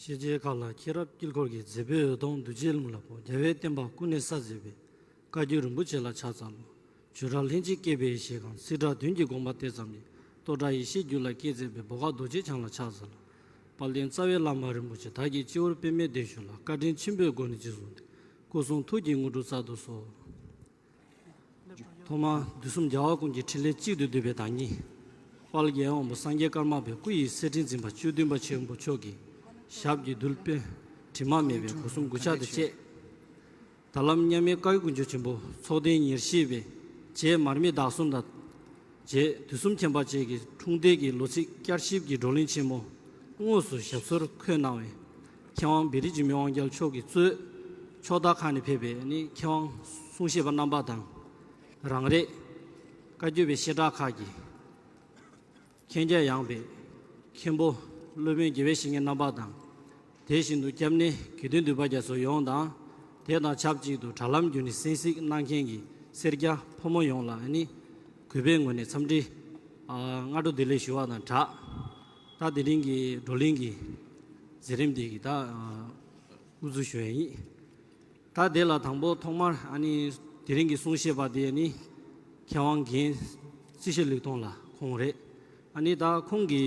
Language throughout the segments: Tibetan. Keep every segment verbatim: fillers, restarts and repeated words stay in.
ཤེས་བྱའི་མཁའ་ལ་མཁྱེན་རབ་དཀྱིལ་འཁོར་གྱི། མཛད་པའི་འོད་སྟོང་རྡུལ་གཅིག་ལམ་ལ་ཕོག་རྒྱལ་བའི་བསྟན་པ་ཀུན་ནས་གསལ་མཛད་པའི། བཀའ་བརྒྱུད་རིན་པོ་ཆེ་ལ་ཕྱག་འཚལ་ལོ། བྱུ་ར་ལྷན་ཅིག་སྐྱེས་པའི་ཞལ་གང་། སིལ་བྲག་བདུན་གྱི་དགོངས་པ་དེ་ཙམ་ཡིན། བསྟོད་སྒྲ་ཡེ་ཤེས་རྒྱུད་ལ་སྐྱེས་མཛད་པའི། བོད་ཁ་རྡོ་རྗེ་འཆང་ལ་ཕྱག་འཚལ་ལོ། དཔལ་ལྡན་རྩ་བའི་བླ་མ་རིན་པོ་ཆེ། བདག་གི་སྤྱི་བོར་པདྨའི་གདན་བཞུགས་ལ། བཀའ་དྲིན་ཆེན་པོའི་སྒོ་ནས་རྗེས་བཟུང་སྟེ། སྐུ་གསུང་ཐུགས་ཀྱི་དངོས་གྲུབ་སྩལ་དུ་གསོལ། ཐོག་མར་དུས་གསུམ་རྒྱལ་བ་ཀུན་གྱི་ཕྲིན་ལས་གཅིག་ཏུ་བསྡུས་པའི་བདག་ཉིད། དཔལ་རྒྱལ་དབང་པོ་སངས་རྒྱས་ཀརྨ་པའི་སྐུ་ཡི་གསེར་ཕྲེང་འཛིན་པ་བཅུ་བདུན་པ་ཆེན་པོ་མཆོག་གི་ཞབས་ཀྱི་རྡུལ་དཔལ་དྲི་མ་མེད་པའི་སྒོ་གསུམ་དགུ་ཆ་དང་བཅས། ད་ལམ་མཉམ་མེད་བཀའ་བརྒྱུད་དཀོན་མཆོག་ཆེན་པོ་ཚོགས་ལྡན་ཉེར་བཞི་པའི་རྗེ་མར་མི་བདག་གསུམ་དང་། རྗེ་དུས་གསུམ་མཁྱེན་པ་བཅས་ཀྱི་འཁྲུངས་འདས་ཀྱི་ལོ་ཚིགས་བསྐྱར་ཞིབ་ཀྱི་བགྲོ་གླེང་ཆེན་མོ་དངོས་སུ་ཞབས་སོར་འཁོད་གནང་བའི་མཁས་དབང་བེ་རི་འཇིགས་མེད་དབང་རྒྱལ་མཆོག་གིས་གཙོས་ཕྱོགས་མཐའ་ཁག་ནས་ཕེབས་པའི་ནི་མཁས་དབང་གསུང་བཤད་པ་རྣམ་པ་དང་། རང་རེ་བཀའ་བརྒྱུད་པའི་བཤད་གྲྭ་ཁག་གི་མཁྱེན་རྒྱ་ཡངས་པའི་མཁན་པོ་སློབ་དཔོན་དགེ་བའི་བཤེས་གཉེན་རྣམ་པ་དང་། དེ་བཞིན་དུ་སྐྱབས་གནས་དགེ་འདུན་འདུས་པ་རྒྱ་མཚོ་ཡོངས་དང་། དེ་དང་ཆབས་ཅིག་ཏུ་དྲ་ལམ་བརྒྱུད་ནས་གསན་གཟིགས་གནང་མཁན་གྱི་སེར་སྐྱ་ཕོ་མོ་ཡོངས་ལ་ནི་གུས་པའི་ངོས་ནས་འཚམས་འདྲི་སྔ་དྲོ་བདེ་ལེགས་ཞུ་བ་དང་སྦྲགས། ད་དེ་རིང་གི་བགྲོ་གླེང་གི་མཛད་རིམ་དེ་གི་ད་དབུ་འཛུགས་ཞུ་ཡ་ཡིན། ད་དེ་ལ་དང་པོ་ཐོག་མར་ཨ་ནི་དེ་རིང་གི་གསུང་བཤད་པ་དེ་ནི་མཁས་དབང་རྒན་རྩིས་བཞི་ལེགས་མཐོང་ལགས་ཁོང་རེད། ཨ་ནི་ད་ཁོང་གི་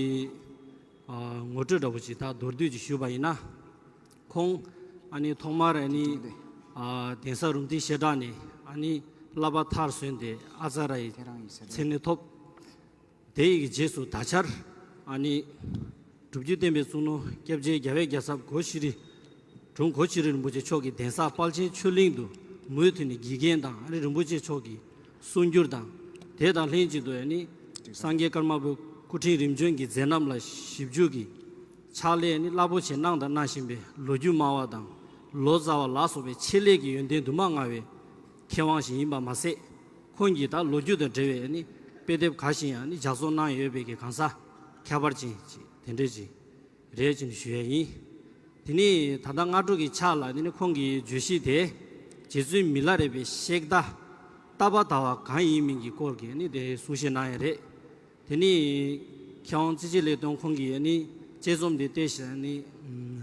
ཨ་ངོ་སྤྲོད་འདྲ་པོ་ཅིག་ད་མདོར་བསྡུས་ཅིག་ཞུས་པ་ཡིན་ན། ཁོང་ཨ་ནི་ཐོག་མར་ཨ་ནི་ཨ་གདན་ས་རུམ་བཏེག་བཤད་གྲྭ་ནས་ཨ་ནི་བསླབ་པ་མཐར་སོན་ཏེ་ཨ་ཙ་ར་ཡི་མཚན་གནས་ཐོབ། དེ་ཡི་རྗེས་སུ་ད་ཆར་ཨ་ནི་སྒྲུབ་བརྒྱུད་བསྟན་པའི་གཙུག་ནོར་སྐྱབས་རྗེ་རྒྱལ་བའི་རྒྱལ་ཚབ་གོ་ཤྲི་དྲུང་གོ་ཤྲི་རིན་པོ་ཆེ་མཆོག་གིས་གདན་ས་དཔལ་ཆེན་ཆོས་གླིང་དུ་མུ་མཐུད་ནས་དགེ་རྒན་དང་ཨ་ནི་རིན་པོ་ཆེ་མཆོག་གི་གསུང་བསྒྱུར་དང་། དེ་དང་ལྷན་ཅིག་ཏུ་ཨ་ནི་སངས་རྒྱས་ཀརྨ་པའི་སྐུ་ཕྲེང་རིམ་བྱོན་གྱི་མཛད་རྣམ་ལ་ཞིབ་འཇུག་གི་ཕྱག་ལས་ནི་རླབས་པོ་ཆེ་གནང་དང་གནང་བཞིན་པའི་ལོ་རྒྱུས་སྨྲ་བ་དང་ལོ་ཙཱ་བ་ལ་སོགས་པའི་ཆེད་ལས་ཀྱི་ཡོན་ཏན་དུ་མ་མངའ་བའི་མཁས་དབང་ཞིག་ཡིན་པ་མ་ཟད། ཁོང་གིས་ད་ལོ་རྒྱུས་དང་འབྲེལ་བའི་ནི་དཔེ་དེབ་འགའ་ཞིག་ཡང་ནི་ལྗགས་བཟོ་གནང་ཡོད་པའི་གི་གང་ཟག་ཁྱད་པར་ཅན་ཅིག་དེ་འདྲས་ཅིག་རེད་ཅེས་ཞུ་ཡས་ཡིན། དེ་ནི་ད་ལྟ་སྔ་དྲོ་གི་ཕྱག་ལ་ནི་ཁོང་གི་བརྗོད་གཞི་དེ་རྗེ་བཙུན་མི་ལ་རས་པའི་གཤེགས་བརྡ་བཏབ་པ་ཟླ་བ་གང་ཡིན་མིན་གྱི་སྐོར་གྱི་ནི་དེ་གསུང་བཤད་གནང་ཡས་རེད། དེ་ནི་མཁས་དབང་རྩིས་བཞི་ལེགས་མཐོང་ཁོང་གིས་ནི་དཔྱད་རྩོམ་དེ་བལྟས་ཤིང་ནི་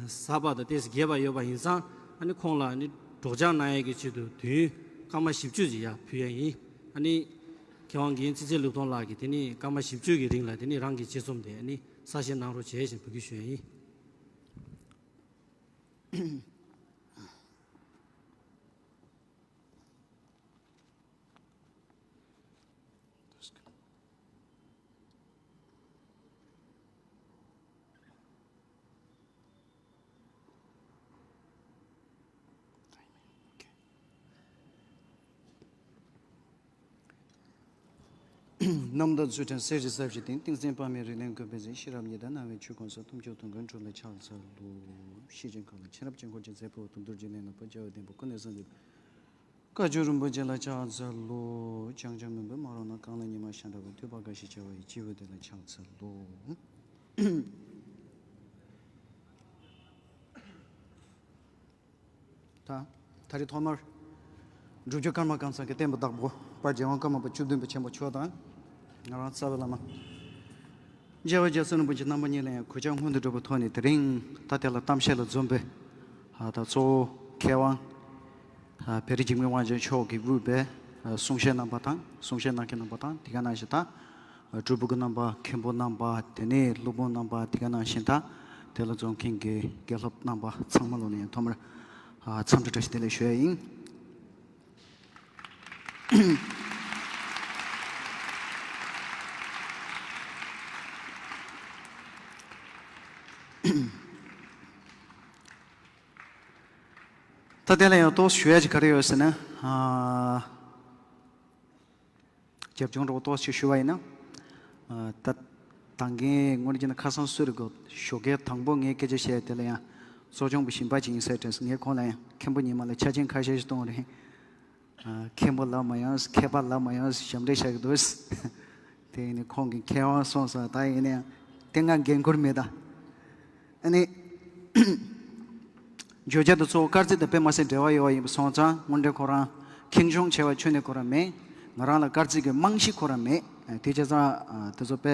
གཟབ་པ་དང་ཏོག་ཙམ་རྒྱས་པ་ཡོད་པ་ཡིན་ཙང་ཨ་ནི་ཁོང་ལ་ནི་སྒྲོག་སྦྱང་གནང་ཡས་ཀྱི་ཆེད་དུ་དུས་ཡུན་སྐར་མ་བཞི་བཅུ་ཅིག་ཡར་ཕུལ་ཡས་ཡིན། ཨ་ནི་མཁས་དབང་རྒན་རྩིས་བཞི་ལེགས་མཐོང་ལགས་ཀྱིས་དེ་ནི་སྐར་མ་བཞི་བཅུ་གི་རིང་ལ་དེ་ནི་རང་གི་དཔྱད་རྩོམ་དེ་ནི་གསལ་བཤད་གནང་རོགས་བྱེད་ཞེས་འབོད་སྐུལ་ཞུ་ཡས་ཡིན། རྣམ་དག་ཚུལ་ཁྲིམས་སྲས་བཞི་ཟབ་ཞི་སྟེང་། ཏིང་འཛིན་དཔག་མེད་རིགས་ལྡན་ཀུན་ཕན་ཚེ། ཤེས་རབ་ཉི་ཟླ་སྣང་བའི་ཆོས་ཀུན་གསལ། ཐུགས་མཆོག་ཐུན་མཁའ་འགྲོ་ལ་ཕྱག་འཚལ་ལོ། ཤེས་བྱའི་མཁའ་ལ་མཁྱེན་རབ་དཀྱིལ་འཁོར་རྒྱལ། མཛད་པའི་འོད་སྟོང་རྡོ་རྗེ་གླིང་ལ་ཕོག་རྒྱལ་བའི་བསྟན་པ་ཀུན་ནས་གསལ་མཛད་པའི། བཀའ་བརྒྱུད་རིན་པོ་ཆེ་ལ་ཕྱག་འཚལ་ལོ། བྱང་ཆུབ་མུན་པས་མ་རོ་ན། གང་ལ་ཉི་མ་ཤར་འདྲ་བའི། ཐོས་པ་དགའ་བཞིན་བྱ་བ་ཡི། སྐྱེས་བུ་དེ་ལ་ཕྱག་འཚལ་ལོ། ད་ད་རེས་ཐོག་མར་སྒྲུབ་བརྒྱུད་ཀརྨ་ཀཾ་ཚང་གི་བསྟན་པའི་བདག་པོ་དཔལ་རྒྱལ་དབང་ཀརྨ་པ་བཅུ་བདུན་པ་ཆེན་པོ་མཆོག་དང་། ང་རང་རྩ་བའི་བླ་མ་རྒྱལ་བ་རྒྱལ་མཚན་རིན་པོ་ཆེ་རྣམ་པ་གཉིས་ལ་ཡང་གུས་ཕྱག་སྔོན་དུ་འགྲོ་བའི་ཐོག་ནས། དེ་རིང་ད་དེ་ལ་གཏམ་བཤད་ལ་འཛོམས་པའི་ད་གཙོ་བོ་མཁས་དབང་བེ་རི་འཇིགས་མེད་དབང་རྒྱལ་མཆོག་གིས་དབུས་པའི་གསུང་བཤད་རྣམ་པ་དང་། གསུང་བཤད་གནང་མཁན་རྣམ་པ་དང་། དེ་ག་ནང་བཞིན་ད་སྤྲུལ་སྐུ་རྣམ་པ། མཁན་པོ་རྣམ་པ། དེ་ནས་སློབ་དཔོན་རྣམ་པ། དེ་ག་ནང་བཞིན་ད་དེ་ལ་འཛོམས་མཁན་གྱི་དགེ་སློབ་རྣམ་པ་ཚང་མ་ལོ་ནས་ཐོག་མར་འཚམས་འདྲི་བཀྲ་ཤིས་བདེ་ལེགས་ཞུ་ཡ་ཡིན། ད་དེ་ལ་ཡང་ཏོག་ཞུ་ཡ་ཅིག་ག་རེ་ཡོད་ཟེར་ན། རྒྱབ་ལྗོངས་འདྲ་པོ་ཏོག་ཙམ་ཞུ་བ་ཡིན་ན། ད་ད་གིན་ངོ་རྒྱུ་ན་ཁ་སང་སུ་རེད་གོ། ཞོགས་ཀའི་དང་པོ་ངས་སྐད་ཆ་བཤད་དེ་ལ་ཡང་གཙོ་སྐྱོང་བུ་གཞན་པ་ཅིག་ཡིན་ས་དྲན་སོང་། ངས་ཁོང་ལ་ཡང་མཁན་པོ་ཉི་མ་ལ་ཆ་རྐྱེན་ཁ་ཤས་ཤིག་གཏོང་རེད། མཁན་པོ་ལབ་མ་ཡོང་། མཁས་པ་ལབ་མ་ཡོང་། ཞབས་འདྲེན་བྱ་གི་འདུག། དེ་ནི་ཁོང་གིས་མཁས་དབང་གསུངས་སོང་། ད་ཡིན་ན་ཡང་དེ་སྔ་འགན་ཁུར་མེད་ད། ཨ་ནི། བརྗོད་བྱ་དེ་གཙོ་བོ་སྐར་རྩིས་དང་དཔེ་མ་སྲིད་འབྲེལ་བ་ཡོད་པ་ཡིན་པ་སོང་ཙང་། དངོས་འབྲེལ་ཁོ་རང་ཁེངས་སྐྱུང་ཆེ་བ་ཁྱོན་ནས་ཁོ་རང་མེད། ང་རང་ལ་སྐར་རྩིས་ཀྱི་རྨང་གཞི་ཁོ་རང་མེད། དེ་བྱས་ཙང་དེ་ཚོ་དཔེ་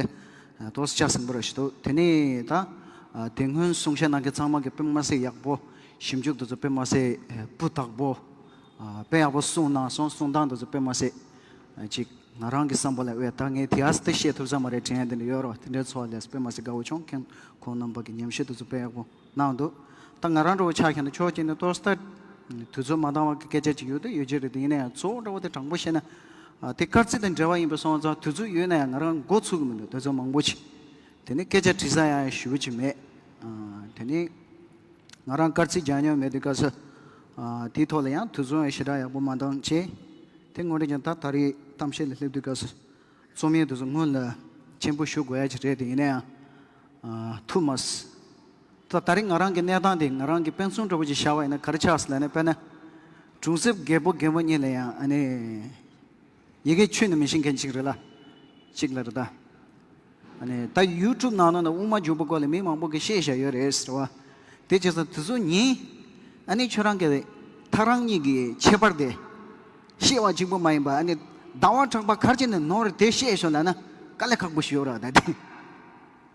ཏོག་ཙམ་ཆ་ཟིང་པོ་ར་ཞིག་འདུག། དེ་ནས་ད་ ཨ། དེ་སྔོན་གསུང་བཤད་གནང་མཁན་ཚང་མ་གིས་དཔེ་མ་སྲིད་ཡག་པོ། ཞིབ་འཇུག་དེ་ཚོ་དཔེ་མ་སྲིད་སྤུས་དག་པོ། ཨ། དཔེ་ཡག་པོ་གསུངས་གནང་སོང་། གསུང་སྟངས་དེ་ཚོ་དཔེ་མ་སྲིད། ཨ། ཅིག་ང་རང་གི་བསམ་པ་ལ་འོས་ད་ངས་དེ་ཨ་སི་ཏི་བཤད་ཐུབ་ས་མ་རེད་དྲན་ཡ་དེ་འདྲ་ཡོད་རེད་བ། དེ་འདྲའི་ཚོར་བ་སླེབས། དཔེ་མ་སྲིད་དགའ་བོ་བྱུང་། ཁྱེད་ཁོང་རྣམ་པ་གིས་ཉམས་ཞིབ་དེ་ཚོ་དཔེ་ཡག་པོ་གནང་འདུག་ད་ང་རང་འདྲ་བོ་ཆ་བཞག་ན་ཕྱོགས་གཅིག་ནས་ཏོག་ཙམ་དུས་ཚོད་མ་འདང་བ་གི་སྐད་ཆ་ཅིག་ཡོད་དུ་ཡོད་ཀྱི་རེད། དེ་ཡིན་ན་ཡང་གཙོ་བོ་འདྲ་བོ་དེ་དྲང་པོ་བཤད་ན། ཨ། དེ་སྐར་རྩིས་དང་འབྲེལ་བ་ཡིན་པ་སོང་ཙང་དུས་ཚོད་ཡོད་ན་ཡང་ང་རང་འགོ་ཚུགས་ཀྱི་མི་འདུག་དེ་ཚོ་མང་པོ་ཅིག་དེ་ནས་སྐད་ཆ་དྲི་ས་ཡང་ཞེ་པོ་ཅིག་མེད། ཨ། དེ་ནས་ང་རང་སྐར་རྩིས་རྒྱག་མྱོང་མེད་དུས་སྐབས་སུ། ཨ། དེའི་ཐོག་ལ་ཡང་དུས་ཚོད་ཡང་ཞེ་དྲག་ཡག་པོ་མ་འདང་བྱས། དེ་དངོས་འབྲེལ་ཀྱང་ད་ད་རེས་གཏམ་བཤད་ལ་སླེབས་དུས་སྐབས་སུ་རྩོམ་ཡིག་དེ་ཚོ་སྔོན་ལ་ཆེན་པོ་ཞུ་དགོས་ཡ་ཅིག་རེད། དེ་ཡིན་ན་ཡང་། ཨ། ཐུབ་མ་སོང་། ད་ད་རེས་ང་རང་གི་གནས་སྟངས་དེ་ང་རང་གི་དཔེ་མཚོན་འདྲ་པོ་ཅིག་བཞག་པ་ཡིན་ན་ག་རེ་ཆགས་སོང་ལབ་ན། དཔེར་ན། གྲོང་གསེབ་རྒད་པོ་རྒན་པོ་གཉིས་ལ་ཡང་ཨ་ནི། ཡི་གེ་ཁྱོན་ནས་མི་ཤེས་མཁན་གཅིག་རེད་ལ། གཅིག་ལ་རེད་ད། ཨ་ནི་ད་ཡུ་ཊུབ་ནང་ལོགས་ན་དབུ་མ་འཇུག་པའི་སྐོར་ལ་མི་མང་པོ་གིས་བཤད་བཞག་ཡོད་རེད་ཟེར་བ། དེ་བྱས་ཙང་དེ་ཚོ་ཉན། ཨ་ནི་ཁྱོད་རང་གི་ཐག་རང་ཉིད་ཀྱི་ཁྱད་པར་དེ། བཤད་པ་གཅིག་པུ་མ་ཡིན་པ། ཨ་ནི་ཟླ་བ་གྲགས་པ་ག་རེ་བྱས་ནས་ནོར་དེ་བཤད་ཤོག་ལབ་ན་དཀའ་ལས་ཁག་པོ་ཞིག་ཡོད་རེད་ད། དེ།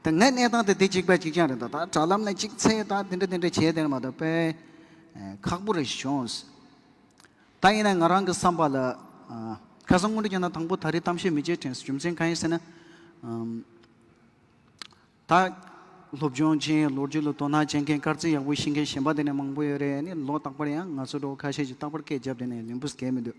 ད་ངའི་གནས་སྟངས་དེ་དེ་གཅིག་པ་གཅིག་རྐྱང་རེད་ད། ད་དྲ་ལམ་ན་གཅིག་འཚོལ་ད་དེ་འདྲ་དེ་འདྲ་བྱས་དེ་མ་གཏོགས་དཔེ་ཁག་པོ་རེ་བྱུང་། ད་ཡིན་ན་ང་རང་གི་བསམ་པ་ལ། ཨ། ཁ་སང་དངོས་འབྲེལ་བྱས་ན་དང་པོ་ད་རེས་གཏམ་བཤད་མི་བྱེད་དྲན་སོང་། རྒྱུ་མཚན་གང་ཡིན་ཟེར་ན། ཨམ། ད་སློབ་སྦྱོང་ཅན། ལོ་རྒྱུས་ལ་དོ་སྣང་བྱེད་མཁན། སྐར་རྩིས་ཡག་པོ་ཤེས་མཁན་གཞན་པ་དེ་ནས་མང་པོ་ཡོད་རེད། ཨ་ནི་ལོ་རྟག་པར་ཡང་ང་ཚོ་འདྲ་བོ་ཁ་ཤས་ཀྱིས་རྟག་པར་སྐད་བརྒྱབ་དེ་ནས་ལན་པོ་ཟེར་གྱི་མི་འདུག་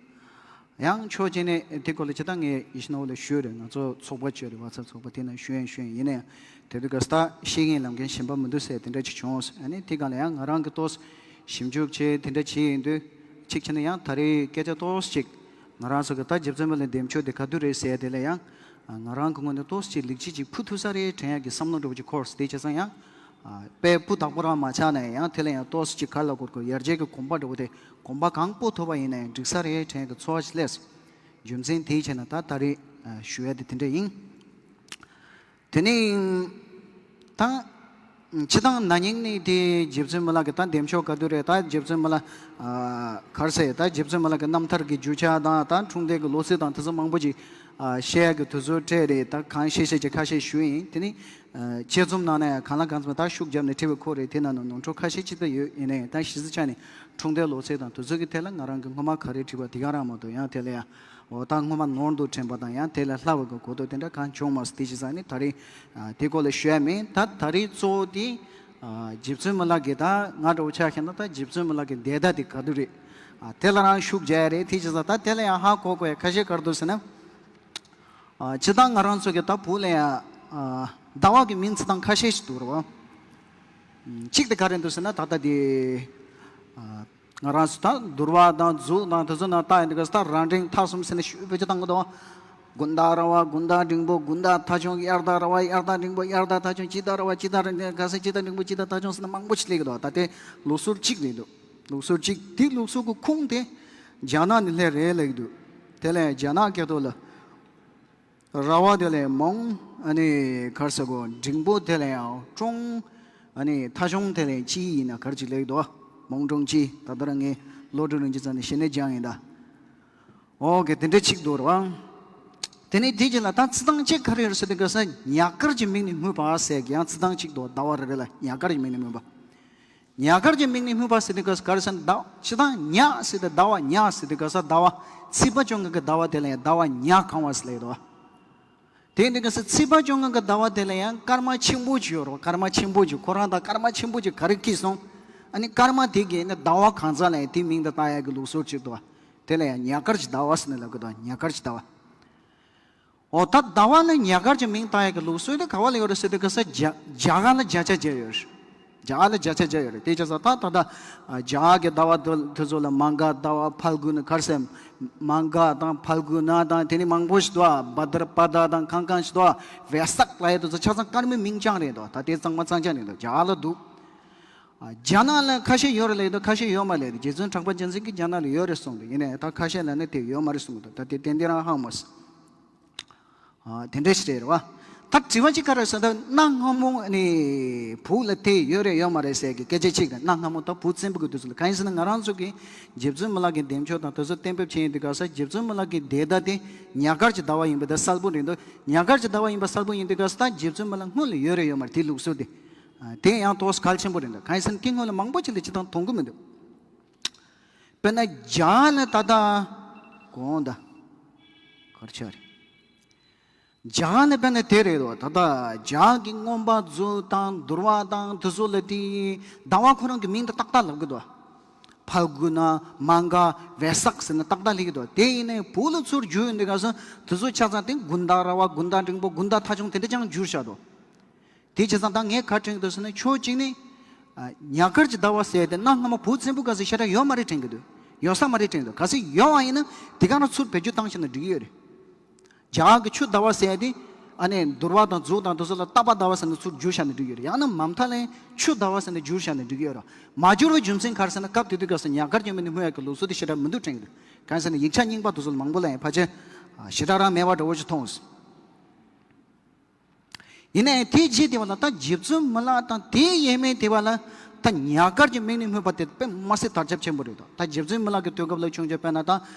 ཡང་ཕྱོགས་གཅིག་ནས་དེ་སྐོར་ལ་ཇི་ལྟར་ངས་ཡིད་བཞིན་ནོར་བུ་ལ་ཞུས་རེད། ང་ཚོ་ཚོགས་པ་ཅིག་ཡོད་རེད། ཝ་ཚབ་ཚོགས་པ། དེ་ནང་ཞུ་ཡང་ཞུ་ཡང་ཡིན་ན་ཡང་དེ་དུས་སྐབས་སུ་ད་ཤེས་མཁན་ལབ་མཁན་གཞན་པ་མི་འདུག་ཟེར་དེ་འདྲ་ཅིག་བྱུང་། ཨ་ནི་དེ་སྒང་ལ་ཡང་ང་རང་གིས་ཏོག་ཙམ་ཞིབ་འཇུག་བྱས་དེ་འདྲ་བྱས་ཡིན་དུས། གཅིག་བྱས་ན་ཡང་ད་རེས་སྐད་ཆ་ཏོག་ཙམ་ཅིག་ང་རང་ཚོ་གི་ད་རྗེ་བཙུན་མི་ལ་འདེམས་ཤོག་དེ་ག་དུས་རེད་ཟེར་དེ་ལ་ཡང་། ང་རང་གི་ངོས་ནས་ཏོག་ཙམ་ཅིག་ལེགས་སྐྱེས་ཅིག་ཕུལ་ཐུབ་ས་རེད་དྲན་ཡག་གི་བསམ་བློ་འདྲ་བོ་ཅིག་འཁོར། དེ་བྱས་ཙང་ཡང་། ཨ། དཔེ་སྤུས་དག་པོ་རང་མ་ཆགས་ན་ཡང་དེ་ལ་ཡང་ཏོག་ཙམ་ཅིག་ག་རེ་ལབ་དགོས་རེད། ཡར་རྒྱས་ཀྱི་གོམ་པ་འདྲ་བོ་དེ་གོམ་པ་གང་སྤོ་ཐུབ་པ་ཡིན་ན་ཡང་འགྲིག་ས་རེད་དྲན་གྱི་ཚོར་བ་ཞིག་སླེབས། རྒྱུ་མཚན་དེའི་ཆེད་ནས་ད་ད་རེས་ཞུ་ཡ་དེ་དེ་འདྲ་ཡིན། དེ་ནས་ད་སྤྱིར་བཏང་ན་ནིང་ནས་དེ་རྗེ་བཙུན་མི་ལ་གི་ད་འདེམས་ཤོག་ག་དུས་རེད། ད་རྗེ་བཙུན་མི་ལ། ཨ། ག་རེ་ཟེར། ད་རྗེ་བཙུན་མི་ལ་གི་རྣམ་ཐར་གྱི་རྒྱུ་ཆ་དང་ད་འཁྲུངས་འདས་ཀྱི་ལོ་ཚིགས་དང་དེ་ཚོ་མང་པོ་ཅིག་ཨ། བཤད་ཡག་གི་དུས་ཚོད་སྤྲད་རེད། ད་གང་ཤེས་ཤེས་ཀྱི་ཁ་ཤས་ཞུས་ཡིན། དེ་ནི། ཨ། དཔྱད་རྩོམ་ནང་ན་ཡང་གང་ལ་གང་འཚམ་ད་ཤུགས་བརྒྱབ་ནས་བྲིས་པའི་སྐོར་རེད། དེ་ནང་ན་ནོར་འཁྲུལ་ཁ་ཤས་ཅིག་ད་ཡོད། ཡིན་ནའི་ད་གཞི་རྩའི་ཆ་ནས་འཁྲུངས་འདས་ལོ་ཚིགས་དང་དེ་ཚོ་གི་ཐད་ལ་ང་རང་གིས་སྔོན་མ་ག་རེ་བྲིས་པ་དེ་ག་རང་མ་གཏོགས། ཡང་དེ་ལ་ཡང་འོ་ད་སྔོན་མ་ནོར་འདུག་དྲན་པ་དང་ཡང་དེ་ལས་སླ་བའི་གི་གོ་རྟོགས་དེ་འདྲ་གང་བྱུང་མ་སོང་། དེ་བྱས་ཙང་ནི་ད་རེས། ཨ། དེ་སྐོར་ལ་ཞུ་ཡ་མིན། ད་ད་རེས་གཙོ་བོ་དེ། ཨ། རྗེ་བཙུན་མི་ལ་གི་ད་ང་འདྲ་བོ་ཆ་བཞག་ན་ད་རྗེ་བཙུན་མི་ལ་གི་འདས་ཟླ་དེ་ག་དུས་རེད། ཨ། དེ་ལ་རང་ཤུགས་རྒྱག་ཡ་རེད། དེ་བྱས་ཙང་ད་དེ་ལ་ཡང་ཧ་གོ་དགོས་ཡ་ཁ་ཤས་ག་རེ་འདུག་ཟེར་ན། ཨ། སྤྱིར་བཏང་ང་རང་ཚོ་གི་ད་བོད་ལ་ཡང་། ཨ། ཟླ་བ་གི་མིང་ཚིག་སྟངས་ཁ་ཤས་ཤིག་འདུག་རེད་བ། ཨ། གཅིག་དེ་ག་རེ་འདུག་ཟེར་ན་ད་ལྟ་དེ། ཨ། ང་རང་ཚོ་ད་འདུལ་བ་དང་མཛོད་དང་དེ་ཚོ་ནང་ལྟ་ཡིན་དུས་སྐབས་སུ་ད་རང་འགྲེལ་ཐེག་གསུམ་ཟེར་ནས་ཞུ་བོད་ཀྱི་བཏང་གི་འདུག་ཀུན་བརྟགས་ར་བ། ཀུན་བརྟགས་འབྲིང་པོ། ཀུན་བརྟགས་ཐ་ཆུང་། དབྱར་བརྟགས་ར་བ། དབྱར་བརྟགས་འབྲིང་པོ། དབྱར་བརྟགས་ཐ་ཆུང་། དཔྱིད་བརྟགས་ར་བ། དཔྱིད་བརྟགས་འབྲིང་པོ། ག་ས། དཔྱིད་བརྟགས་འབྲིང་པོ། དཔྱིད་བརྟགས་ཐ་ཆུང་ཟེར་ནས་མང་པོ་ཞིག་སླེབས་ཀྱི་འདུག་ད་དེ་ལུགས་སྲོལ་གཅིག་རེད་འདུག་ལུགས་སྲོལ་གཅིག་དེ་ལུགས་སྲོལ་གྱི་ཁུངས་དེ་རྒྱ་ནག་ནས་སླེབས་རེད་ལབ་ཀྱི་འདུག་དེ་ལས་རྒྱ་ནག་སྐད་ཐོག་ལ། ར་བ་དེ་ལས་མོང་། ཨ་ནི་ག་རེ་ཟེར་དགོས། འབྲིང་པོ་དེ་ལས་ཡང་ཀྲུང་། ཨ་ནི་ཐ་ཆུང་དེ་ལས་ཅི་ཡིན་ན་ག་རེ་ཅིག་ལབ་ཀྱི་འདུག་མོང་ཀྲུང་ཅི། ད་ལྟ་རང་ངས་བློ་གྲོས་རིན་ཆེན་རྩ་ནས་ཞལ་ནས་སྦྱངས་ཡིན་ད། ཨོ་ཀེ། དེ་འདྲ་ཅིག་འདུག་ར་བ། དེ་ནས་དེ་རྗེས་ལ་ད་ཚིག་སྟངས་གཅིག་ག་རེ་ཡོད་ཟེར་དུས་སྐབས་སུ་ཉག་དཀར་གྱི་མིང་ནས་སྨོས་པ་ཟེར་གྱི་ཡང་ཚིག་སྟངས་གཅིག་འདུག་ཟླ་བ་རེ་རེ་ལ་ཉག་དཀར་གྱི་མིང་ནས་སྨོས་པ། ཉག་དཀར་གྱི་མིང་ནས་སྨོས་པ་ཟེར་དུས་སྐབས་སུ་ག་རེ་ཟེར་ན། ཟླ་བ་སྤྱིར་བཏང་ཉག་ཟེར་དུས། ཟླ་བ་ཉག་ཟེར་དུས་སྐབས་སུ་ཟླ་བ་ཚེས་པ་བཅོ་ལྔ་གི་ཟླ་བ་དེ་ལ་ཡང་ཟླ་བ་ཉག་གང་བ་ཟེར་ལབ་ཀྱི་འདུག་དེ་ཡིན་དུས་སྐབས་སུ་ཚེས་པ་བཅོ་ལྔ་གི་ཟླ་བ་དེ་ལ་ཡང་སྐར་མ་ཆེན་པོ་ཅིག་ཡོད་རེད་བ། སྐར་མ་ཆེན་པོ་ཅིག་ཁོ་རང་དང་སྐར་མ་ཆེན་པོ་ཅིག་ག་རེ་འཁེལ་སོང་། ཨ་ནི་སྐར་མ་དེ་གི་ནི་ཟླ་བ་གང་ཚང་ལ་ཡང་དེའི་མིང་དེ་བཏགས་ཡག་གི་ལུགས་སྲོལ་ཅིག་འདུག་བ། དེ་ལ་ཡང་ཉག་དཀར་གྱི་ཟླ་བ་ཟེར་ནས་ལབ་ཀྱི་འདུག་ཉག་དཀར་གྱི་ཟླ་བ། འོ་ད་ཟླ་བ་ལ་ཉག་དཀར་གྱི་མིང་བཏགས་ཡག་གི་ལུགས་སྲོལ་དེ་ག་བ་ལ་ཡོད་རེད་ཟེར་དུས་སྐབས་སུ་རྒྱ་རྒྱ་གར་ལ་བརྒྱ་ཆ་བརྒྱ་ཡོད་རེད། རྒྱ་གར་ལ་བརྒྱ་ཆ་བརྒྱ་ཡོད་རེད། དེ་བྱས་ཙང་ད་ད་ལྟ་རྒྱ་གར་གྱི་ཟླ་བ་དེ་དེ་ཚོ་ལ་མ་ག་ཟླ་བ། ཕལ་གུ་ན། ག་རེ་ཟེར། མ་ག་དང་ཕལ་གུ་ན་དང་དེ་ནི་མང་པོ་ཞིག་འདུག་ཨ། བྷ་དྲ་པ་དྲ་དང་གང་གང་ཞིག་འདུག་ཨ། བེ་སག་ལབ་ཡག་དེ་ཚོ་ཆ་ཚང་སྐར་མའི་མིང་རྐྱང་རེད་འདུག་ད་དེ་གཙང་མ་གཙང་རྐྱང་རེད་འདུག་རྒྱ་གར་ལ་འདུག་ཨ། རྒྱ་ནག་ལ་ཁ་ཤས་ཡོད་རེད་ལབ་འདུག་ཁ་ཤས་ཡོད་མ་རེད། རྗེ་བཙུན་གྲགས་པ་རྒྱལ་མཚན་གྱིས་རྒྱ་ནག་ལ་ཡོད་རེད་གསུངས་འདུག་ཡིན་ནའི་ད་ཁ་ཤས་ལ་ནི་དེ་ཡོད་མ་རེད་གསུངས་འདུག་ད་དེ་ཏན་ཏན་རང་ཧ་གོ་མ་སོང་། ཨ། དེ་འདྲ་ཞིག་རེད་རེད་བ། ད་དྲི་བ་གཅིག་ག་རེ་ཟེར་ན། གནའ་སྔ་མོ་ནས་བོད་ལ་དེ་ཡོད་རེད་ཡོད་མ་རེད་ཟེར་གྱི་སྐད་ཆ་གཅིག་རེད། གནའ་སྔ་མོ་ད་བོད་བཙན་པོ་གི་དུས་ཚོད་ལ། གང་ཡིན་ཟེར་ན་ང་རང་ཚོ་གི་རྗེ་བཙུན་མི་ལ་གི་འདེམས་ཤོག་དང་དེ་ཚོ་གཏན་འབེབས་བྱས་ཡིན་དུས་སྐབས་སུ་རྗེ་བཙུན་མི་ལ་གི་འདས་ཟླ་དེ་ཉག་དཀར་གྱི་ཟླ་བ་ཡིན་པ་དེ་གསལ་པོ་རེད་འདུག་ཉག་དཀར་གྱི་ཟླ་བ་ཡིན་པ་གསལ་པོ་ཡིན་དུས་སྐབས་སུ་ད་རྗེ་བཙུན་མི་ལ་སྔོན་ལ་ཡོད་རེད་ཡོད་མ་རེད། དེའི་ལུགས་སྲོལ་དེ། ཨ། དེ་ཡང་ཏོག་ཙམ་གལ་ཆེན་པོ་རེད་འདུག་གང་ཡིན་ཟེར་ན་དེ་སྔོན་ལ་མང་པོ་ཅིག་ལ་སྤྱིར་བཏང་མཐོང་གི་མི་འདུག་དཔེར་ན་ཇ་ནི་ད་ལྟ་གོང་ད་གར་ཆག་རེད། ཇ་ནི་དཔེར་ན་དེ་རེད་དོ། ད་ལྟ་ཇ་གི་རྔོན་པ་ཚོ་དང་དུར་བ་དང་དེ་ཚོ་ལ་དེ་ཟླ་བ་ཁོ་རང་གི་མིང་དེ་ཏག་ཏག་ལབ་གི་འདུག་ཕལ་གུ་ན་མ་ག་བེ་སག་ཟེར་ན་ཏག་ཏག་ལབ་གི་འདུག་དེ་ཡིན་ནའི་བོད་ལ་ཚུར་བསྒྱུར་ཡོང་དུས་སྐབས་སུ་དེ་ཚོ་ཆ་ཚང་དེ་དགུན་ཟླ་ར་བ། དགུན་ཟླ་འབྲིང་པོ། དགུན་ཟླ་ཐ་ཆུང་དེ་འདྲ་ཅང་བསྒྱུར་བཞག་འདུག་དེ་བྱས་ཙང་ད་ངས་ག་རེ་དྲན་གྱི་འདུག་ཟེར་ན་ཕྱོགས་གཅིག་ནས། ཨ། ཉག་དཀར་གྱི་ཟླ་བ་ཟེར་དེ་གནའ་སྔ་མོ་བོད་བཙན་པོའི་སྐབས་སུ་ཞེ་དྲག་ཡོད་མ་རེད་དྲན་གྱི་འདུག་ཡོད་ས་མ་རེད་དྲན་གྱི་འདུག་གལ་སྲིད་ཡོད་པ་ཡིན་ན་དེ་ག་རང་ཚུར་བེད་སྤྱོད་བཏང་བཞག་ན་འགྲིག་གི་ཡོད་རེད། ཇ་གི་ཆུ་ཟླ་བ་ཟེར་དེ་ཨ་ནི་དུར་བ་དང་མཛོ་དང་དེ་ཚོ་ལ་རྟ་པ་ཟླ་བ་ཟེར་ནས་ཚུར་བསྒྱུར་བཞག་ན་འགྲིག་གི་ཡོད་རེད། ཡང་ན་མ་མཐའ་ལ་ཆུ་ཟླ་བ་ཟེར་ནས་བསྒྱུར་བཞག་ན་འགྲིག་གི་ཡོད་རེད། མ་བསྒྱུར་བའི་རྒྱུ་མཚན་ག་རེ་ཟེར་ན་སྐབས་དེ་དུས་སྐབས་སུ་ཉག་དཀར་གྱི་མིང་ནས་སྨོས་ཡག་གི་ལུགས་སྲོལ་དེ་ཞེ་དྲག་མི་འདུག་དྲན་གྱི་འདུག་གང་ཡིན་ཟེར་ན་ཡིག་ཆ་རྙིང་པ་དེ་ཚོ་ལ་མང་པོ་ལ་ཡང་ཕལ་ཆེར་ཞེ་དྲག་རང་མེད་པ་འདྲ་བོ་ཞིག་མཐོང་སོང་། ཡིན་ནའི་དེའི་རྗེས་དེ་བ་ལ་ད་རྗེ་བཙུན་མི་ལ་དང་དེའི་ཡས་མས་དེ་བ་ལ་ད་ཉག་དཀར་གྱི་མིང་ནས་སྨོས་པ་དེ་དཔེ་མ་སྲིད་དར་ཁྱབ་ཆེན་པོ་རེད་དོ། ད་རྗེ་བཙུན་མི་ལ་གི་དུས་སྐབས་ལ་བྱུང་ཆོག་དཔེར་ན་ད་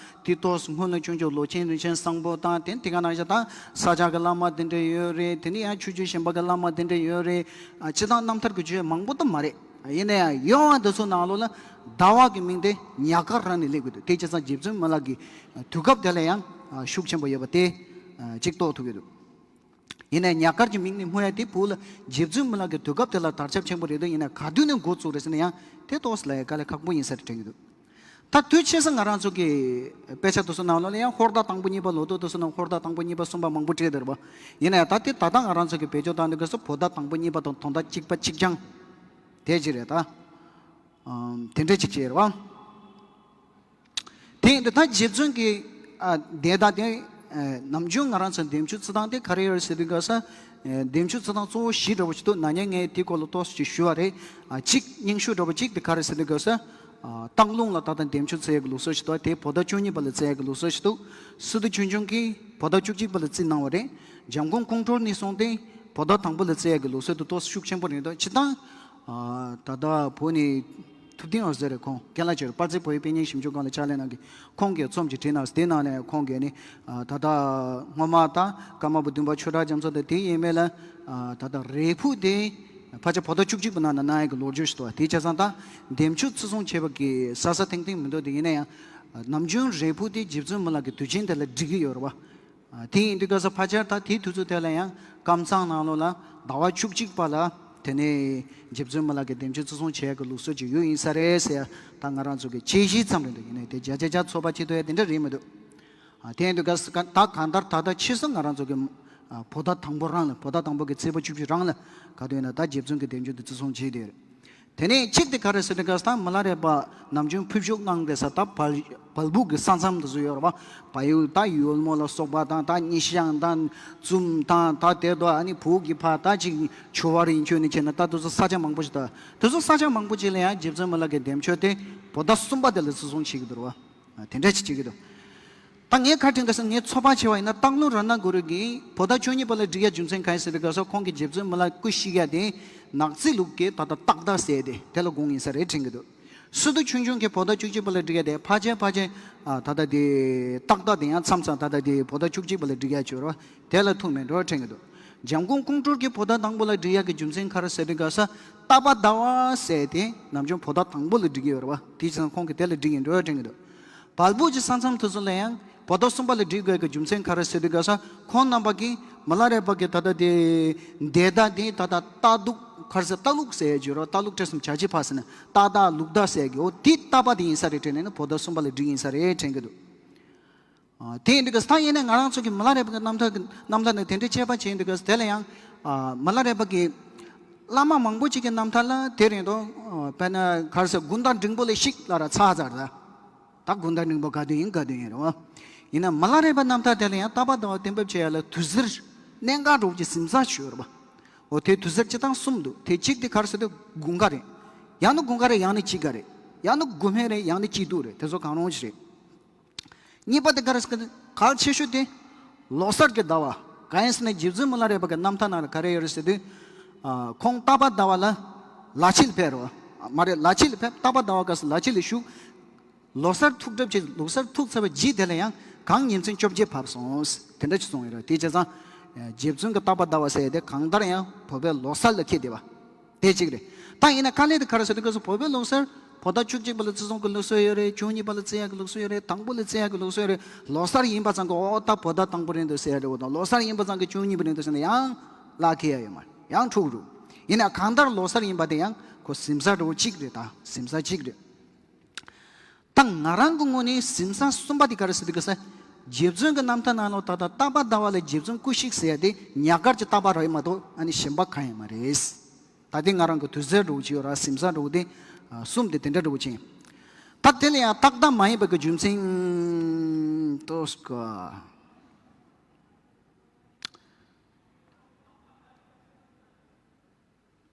དེ་ཏོག་སྔོན་ལ་བྱུང་ཆོག་ལོ་ཆེན་རིན་ཆེན་བཟང་པོ་དང་དེ་དེ་ག་ནང་བཞིན་ད་ས་སྐྱ་གི་བླ་མ་དེ་འདྲ་ཡོད་རེད། དེ་ནས་ཡང་ཆོས་བརྒྱུད་གཞན་པ་གི་བླ་མ་དེ་འདྲ་ཡོད་རེད། ཨ། སྤྱིར་བཏང་རྣམ་ཐར་གྱི་ཆོས་མང་པོ་ད་མ་རེད། ཡིན་ན་ཡང་ཡོད་པ་དེ་ཚོ་ནང་ལོགས་ལ་ཟླ་བ་གི་མིང་དེ་ཉག་དཀར་རང་ནས་སླེབས་ཀྱི་འདུག་དེ་བྱས་ཙང་རྗེ་བཙུན་མི་ལ་གི་དུས་སྐབས་དེ་ལ་ཡང་ཤུགས་ཆེན་པོ་ཡོད་པ་དེ་གཅིག་རྟོགས་ཐུབ་ཀྱི་འདུག་ཡིན་ནའི་ཉག་དཀར་གྱི་མིང་ནས་སྨོས་ཡ་དེ་བོད་ལ་རྗེ་བཙུན་མི་ལ་གི་དུས་སྐབས་དེ་ལ་དར་ཁྱབ་ཆེན་པོ་རེད་འདུག་ཡིན་ནའི་ག་དུས་ནས་འགོ་བཙུགས་རེད་ཟེར་ན་ཡང་དེ་ཏོག་ཙམ་ལ་ཡ་དཀའ་ལས་ཁག་པོ་ཡིན་ས་རེད་དྲན་གྱི་འདུག་ད་དུས་ཕྱིས་སུ་ང་རང་ཚོ་གི་དཔེ་ཆ་དེ་ཚོ་ནང་ལོགས་ལ་ཡང་ཧོར་ཟླ་དང་པོ་གཉིས་པ། ལོ་ཐོ་དེ་ཚོ་ནང་ཧོར་ཟླ་དང་པོ་གཉིས་པ་གསུམ་པ་མང་པོ་བྲིས་འདུག་རེད་པ། ཡིན་ནའི་ད་དེ་ད་ལྟ་ང་རང་ཚོ་གི་བེད་སྤྱོད་བཏང་དུས་སྐབས་སུ་བོད་ཟླ་དང་པོ་གཉིས་པ་དང་དོན་དག་གཅིག་པ་གཅིག་རྐྱང་དེ་ཅིག་རེད་ད། ཨམ། དེ་འདྲ་ཅིག་བྱས་རེད་པ། དེ་ཡིན་དུས་ད་རྗེ་བཙུན་གྱི་ཨ་འདས་ཟླ་དེ། ཨ། ནམ་རྒྱུན་ང་རང་ཚོ་འདེམས་ཆུ་བརྩི་སྟངས་དེ་ག་རེ་ཡོད་རེད་ཟེར་དུས་སྐབས་སུ། ཨ། འདེམས་ཆུ་བརྩི་སྟངས་གཙོ་བོ་བཞི་འདྲ་བོ་ཞིག་འདུག་ན་ནིང་ངས་དེའི་སྐོར་ལ་ཏོག་ཙམ་ཞིག་ཞུས་པ་རེད། ཨ། གཅིག་སྙན་ཞུ་འདྲ་བོ་གཅིག་དེ་ག་རེ་ཟེར་དུས་སྐབས་སུ། ཨ། སྟག་ལུང་ལ་ད་ལྟ་འདེམས་ཆུ་བརྩི་ཡག་གི་ལུགས་སྲོལ་ཞིག་འདུག་དེ་བོད་ཟླ་བཅུ་གཉིས་པ་ལ་བརྩི་ཡག་གི་ལུགས་སྲོལ་ཞིག་འདུག་སི་ཏུ་ཆོས་འབྱུང་གིས་བོད་ཟླ་བཅུ་གཅིག་པ་ལ་བརྩིས་གནང་བ་རེད། འཇམ་མགོན་ཀོང་སྤྲུལ་ནས་བཟུང་སྟེ་བོད་ཟླ་དང་པོ་ལ་བརྩི་ཡག་གི་ལུགས་སྲོལ་དེ་ཏོག་ཙམ་ཤུགས་ཆེན་པོ་རེད་འདུག་སྤྱིར་བཏང་། ཨ། ད་ལྟ་བོད་ནས་ཐུབ་བསྟན་འོད་ཟེར་རེད། ཁོང་རྒན་ལགས་ཅིག་རེད། པར་རྩེ་བོད་ཡིག་དཔེ་རྙིང་ཞིབ་འཇུག་ཁང་ལ་ཕྱག་ལས་གནང་མཁན་ཁོང་གིས་རྩོམ་ཅིག་བྲིས་གནང་། དེའི་ནང་ནས་ཁོང་གིས་ནི། ཨ། ད་ལྟ་སྔོན་མ་ད་ཀརྨ་པ་བདུན་པ་ཆོས་གྲགས་རྒྱ་མཚོ་དང་དེའི་ཡས་མས་ལ། ཨ། ད་ལྟ་རེ་ཕུག་དེ་ཕལ་ཆེར་བོད་ཟླ་བཅུ་གཅིག་པའི་ནང་ན་གནང་ཡག་གི་ལོ་རྒྱུས་ཤིག་འདུག་དེ་བྱས་ཙང་ད་འདེམས་ཆུ་བརྩི་སྲུང་བྱས་པ་གི་གསལ་གསལ་ཐིང་ཐིང་མི་འདུག་དེ་ཡིན་ན་ཡང་། ཨ། ནམ་རྒྱུན་རེ་ཕུག་དེ་རྗེ་བཙུན་མི་ལ་གི་དུས་ཆེན་དེ་ལ་སྒྲིག་གི་ཡོད་རེད་པ། ཨ། དེ་ཡིན་དུས་སྐབས་སུ་ཕལ་ཆེར་ད་དེའི་དུས་ཚོད་དེ་ལ་ཡང་ཀམ་ཚང་ནང་ལོགས་ལ་ཟླ་བ་བཅུ་གཅིག་པ་ལ་དེ་ནས་རྗེ་བཙུན་མི་ལ་གི་འདེམས་ཆུ་བརྩི་སྲུང་བྱེད་ཡག་གི་ལུགས་སྲོལ་ཅིག་ཡོད་ཡིན་ས་རེད་ཟེར་ཡ་ད་ང་རང་ཚོ་གི་དཔྱད་གཞིའི་མཚམས་རེད་འདུག་ཡིན་ནའི་དེ་བརྒྱ་ཆ་བརྒྱ་ཚོད་དཔག་བྱེད་ཐུབ་ཡ་དེ་འདྲ་རེད་མི་འདུག་ཨ། དེ་ཡིན་དུས་སྐབས་སུ་ད་གང་ལྟར་ད་ལྟ་ཕྱིས་སུ་ང་རང་ཚོ་གི། ཨ། བོད་ཟླ་དང་པོ་རང་ལ། བོད་ཟླ་དང་པོ་གི་ཚེས་པ་བཅུ་བཞི་རང་ལ་ག་དུས་ཡིན་ན་ད་རྗེ་བཙུན་གྱི་འདེམས་ཆུ་དེ་བརྩི་སྲུང་བྱས་བསྡད་ཡོད་རེད། དེ་ནས་གཅིག་དེ་ག་རེ་ཟེར་དུས་སྐབས་སུ་ད་མི་ལ་རས་པ་ནམ་རྒྱུན་ཕུལ་བྱུང་གནང་བསྡད་ས་ད་བལ་བལ་སྦུག་གི་ས་མཚམས་དེ་ཚོ་ཡོད་རེད་པ། བལ་ཡུལ་ད་ཡོལ་མོ་ལ་སོགས་པ་དང་། ད་ཉི་ཤང་དང་ཙུམ་དང་། ད་དེ་དུ་ཨ་ནི་བོད་ཀྱི་ཕ་ད་ཅིག་ཆོས་བར་ཡིན་ཆོས་ནི་བྱས་ན་ད་དེ་ཚོ་ས་ཆ་མང་པོ་ཞིག་ད་དེ་ཚོ་ས་ཆ་མང་པོ་ཅིག་ལ་ཡང་རྗེ་བཙུན་མི་ལ་གི་འདེམས་ཆུ་དེ་བོད་ཟླ་གསུམ་པ་དེ་ལ་བརྩི་སྲུང་བྱེད་ཀྱི་འདུག་རེད་པ། ཨ། དེ་འདྲ་ཅིག་བྱེད་ཀྱི་འདུག་ད་ངས་ག་རེ་དྲན་འདུག་ཟེར་ན་ངས་ཚོད་དཔག་བྱས་པ་ཡིན་ན་སྟག་ལུང་རཏྣ་གུ་རུ་གིས་བོད་ཟླ་བཅུ་གཉིས་པ་ལ་སྒྲིག་ཡ་རྒྱུ་མཚན་གང་ཡིན་ཟེར་དུས་སྐབས་སུ་ཁོང་གིས་རྗེ་བཙུན་མི་ལ་སྐུ་གཤེགས་ཡ་དེ་ནག་རྩིས་ལུགས་ཀྱི་ད་ལྟ་སྟག་ཟླ་ཟེར་དེ་དེ་ལ་དགོངས་ཡིན་ས་རེད་དྲན་གྱི་འདུག་སི་ཏུ་ཆོས་འབྱུང་གིས་བོད་ཟླ་བཅུ་གཅིག་པ་ལ་སྒྲིག་ཡ་དེ་ཕལ་ཆེར་ཕལ་ཆེར། ཨ། ད་ལྟ་དེ་སྟག་ཟླ་དེ་ཡང་མཚམས་མཚམས་ད་ལྟ་དེ་བོད་ཟླ་བཅུ་གཅིག་པ་ལ་སྒྲིག་ཡ་ཅིག་ཡོད་རེད་པ། དེ་ལ་ཐུག་མེད་འགྲོ་དྲན་གྱི་འདུག་འཇམ་མགོན་ཀོང་སྤྲུལ་གྱིས་བོད་ཟླ་དང་པོ་ལ་སྒྲིག་ཡ་གི་རྒྱུ་མཚན་ག་རེ་ཟེར་དུས་སྐབས་སུ་རྟ་པ་ཟླ་བ་ཟེར་དེ་ནམ་རྒྱུན་བོད་ཟླ་དང་པོ་ལ་སྒྲིག་གི་ཡོད་རེད་པ། དེ་བྱས་ཙང་ཁོང་གིས་དེ་ལ་སྒྲིག་ཡིན་འགྲོ་དྲན་གྱི་འདུག་བལ་པོ་གྱི་ས་མཚམས་དེ་ཚོ་ལ་ཡང་བོད་ཟླ་གསུམ་པ་ལ་སྒྲིག་དགོས་ཀྱི་རྒྱུ་མཚན་ག་རེ་ཟེར་དུས་སྐབས་སུ་ཁོང་རྣམ་པ་གིས་མི་ལ་རས་པ་གི་ད་ལྟ་དེ་འདས་ཟླ་དེ་ད་ལྟ་རྟ་གདུགས་ག་རེ་ཟེར། རྟ་ལུག་ཟེར་ཡ་ཅིག་ཡོད་རེད་པ། རྟ་ལུག་ཁྲི་གསུམ་བྱ་བྱེད་ཕག་ཟེར་ནས་རྟ་ཟླ་ལུག་ཟླ་ཟེར་གི། འོ་དེ་རྟ་པ་དེ་ཡིན་ས་རེད་དྲན་ནས་ནི་བོད་ཟླ་གསུམ་པ་ལ་སྒྲིག་ཡིན་ས་རེད་དྲན་གྱི་འདུག་ཨ། དེ་ཡིན་དུས་ད་ཡིན་ནའི་ང་རང་ཚོ་གི་མི་ལ་རས་པ་གི་རྣམ་ཐར་གི་རྣམ་ཐར་ནི་དེ་འདྲའི་དཔྱད་པ་བྱས་ཡིན་དུས་སྐབས་སུ་དེ་ལ་ཡང་། ཨ། མི་ལ་རས་པ་གི་བླ་མ་མང་པོ་ཅིག་གི་རྣམ་ཐར་ལ་དེ་རེད་དོ། ཨ། དཔེར་ན་ག་རེ་ཟེར། དགུན་ཟླ་འབྲིང་པོ་ལ་ཤིག་ལ་ར་ཚ་ཟེར་ད། ད་དགུན་ཟླ་འབྲིང་པོ་ག་དུས་ཡིན་ག་དུས་ཡིན་རེད་པ། ཡིན་ན་མི་ལ་རས་པ་རྣམ་ཐར་དེ་ལ་ཡང་རྟ་པ་ཟླ་བ་གཏན་འབེབས་བྱེད་ཡ་ལ་དུས་ཟིར་གནད་འགག་འདྲ་བོ་ཅིག་ཟིན་ས་ཞིག་ཡོད་རེད་པ། འོ་དེ་དུས་ཟིར་སྤྱིར་བཏང་གསུམ་འདུག་དེ་གཅིག་དེ་ག་རེ་ཟེར་དུས་དགུན་ཁ་རེད། ཡང་ན་དགུན་ཁ་རེད། ཡང་ན་དཔྱིད་ཀ་རེད། ཡང་ན་དགུན་སྨད་རེད། ཡང་ན་དཔྱིད་སྡུག་རེད། དེ་ཚོ་གང་རུང་ཞིག་རེད། གཉིས་པ་དེ་ག་རེ་ཟེར་ན་གལ་ཆེ་ཤོས་དེ་ལོ་གསར་གྱི་ཟླ་བ། གང་ཡིན་ཟེར་ན་རྗེ་བཙུན་མི་ལ་རས་པ་གི་རྣམ་ཐར་ནང་ལ་ག་རེ་ཡོད་རེད་ཟེར་དུས། ཨ། ཁོང་རྟ་པ་ཟླ་བ་ལ་ལ་ཕྱི་ལ་ཕེབས་རེད་པ། མ་རེད། ལ་ཕྱི་ལ་ཕེབས། རྟ་པ་ཟླ་བ་སྐབས་སུ་ལ་ཕྱི་ལ་བཞུགས། ལོ་གསར་ཐུག་གྲབས་བྱས། ལོ་གསར་ཐུག་ཚར་བའི་རྗེས་དེ་ལ་ཡང་གངས་ཉིན་མཚན་བཅོ་བརྒྱད་བབས་སོང་། དེ་འདྲ་ཅིག་གསུངས་ཡོད་རེད། དེ་བྱས་ཙང་རྗེ་བཙུན་གྱི་རྟ་པ་ཟླ་བ་ཟེར་དེ་གང་ལྟར་ཡང་བོད་པའི་ལོ་གསར་ལ་འཁེལ་བསྡད་པ། དེ་གཅིག་རེད། ད་ཡིན་ན་དཀའ་ལས་དེ་ག་རེ་ཟེར་དུས་སྐབས་སུ་བོད་པའི་ལུགས་སྲོལ་བོད་ཟླ་བཅུ་གཅིག་པ་ལ་བརྩི་སྲུང་གི་ལུགས་སྲོལ་ཡོད་རེད། བཅུ་གཉིས་པ་ལ་བརྩི་ཡག་གི་ལུགས་སྲོལ་ཡོད་རེད། དང་པོ་ལ་བརྩི་ཡག་གི་ལུགས་སྲོལ་ཡོད་རེད། ལོ་གསར་ཡིན་པ་ཙང་གི་ཨོ་ད་བོད་ཟླ་དང་པོ་རེད་འདུག་ཟེར་ཡག་རེད། འོ་ད་ལོ་གསར་ཡིན་པ་ཙང་གི་བཅུ་གཉིས་པ་རེད་འདུག་ཟེར་ན་ཡང་ལག་ཁེལ་ཡག་ཡོད་མ་རེད། ཡང་འཁྲུག་རུ། ཡིན་ན་གང་ལྟར་ལོ་གསར་ཡིན་པ་དེ་ཡང་ཁོ་ཟིན་ས་འདྲ་བོ་གཅིག་རེད། ད་ཟིན་ས་གཅིག་རེད། ད་ང་རང་གི་ངོས་ནས་ཟིན་ས་གསུམ་པ་དེ་ག་རེ་ཟེར་དུས་སྐབས་སུ། རྗེ་བཙུན་གྱི་རྣམ་ཐར་ནང་ལོགས་ད་ལྟ་རྟག་པ་ཟླ་བ་ལ་རྗེ་བཙུན་སྐུ་གཤེགས་ཟེར་ཡག་དེ་ཉག་དཀར་གྱི་རྟག་པ་རེད་མ་གཏོགས་ཨ་ནི་གཞན་པ་གང་ཡང་མ་རེད། ད་དེ་ང་རང་གི་དུས་ཚོད་འདྲ་བོ་ཅིག་ཡོད་ར། ཟིན་ས་འདྲ་བོ་དེ་གསུམ་དེ་དེ་འདྲ་འདྲ་བོ་ཅིག་ཡིན། ད་དེ་ལ་ཡང་རྟག་པ་མ་ཡིན་པ་གི་རྒྱུ་མཚན་ཏོ་སྐ་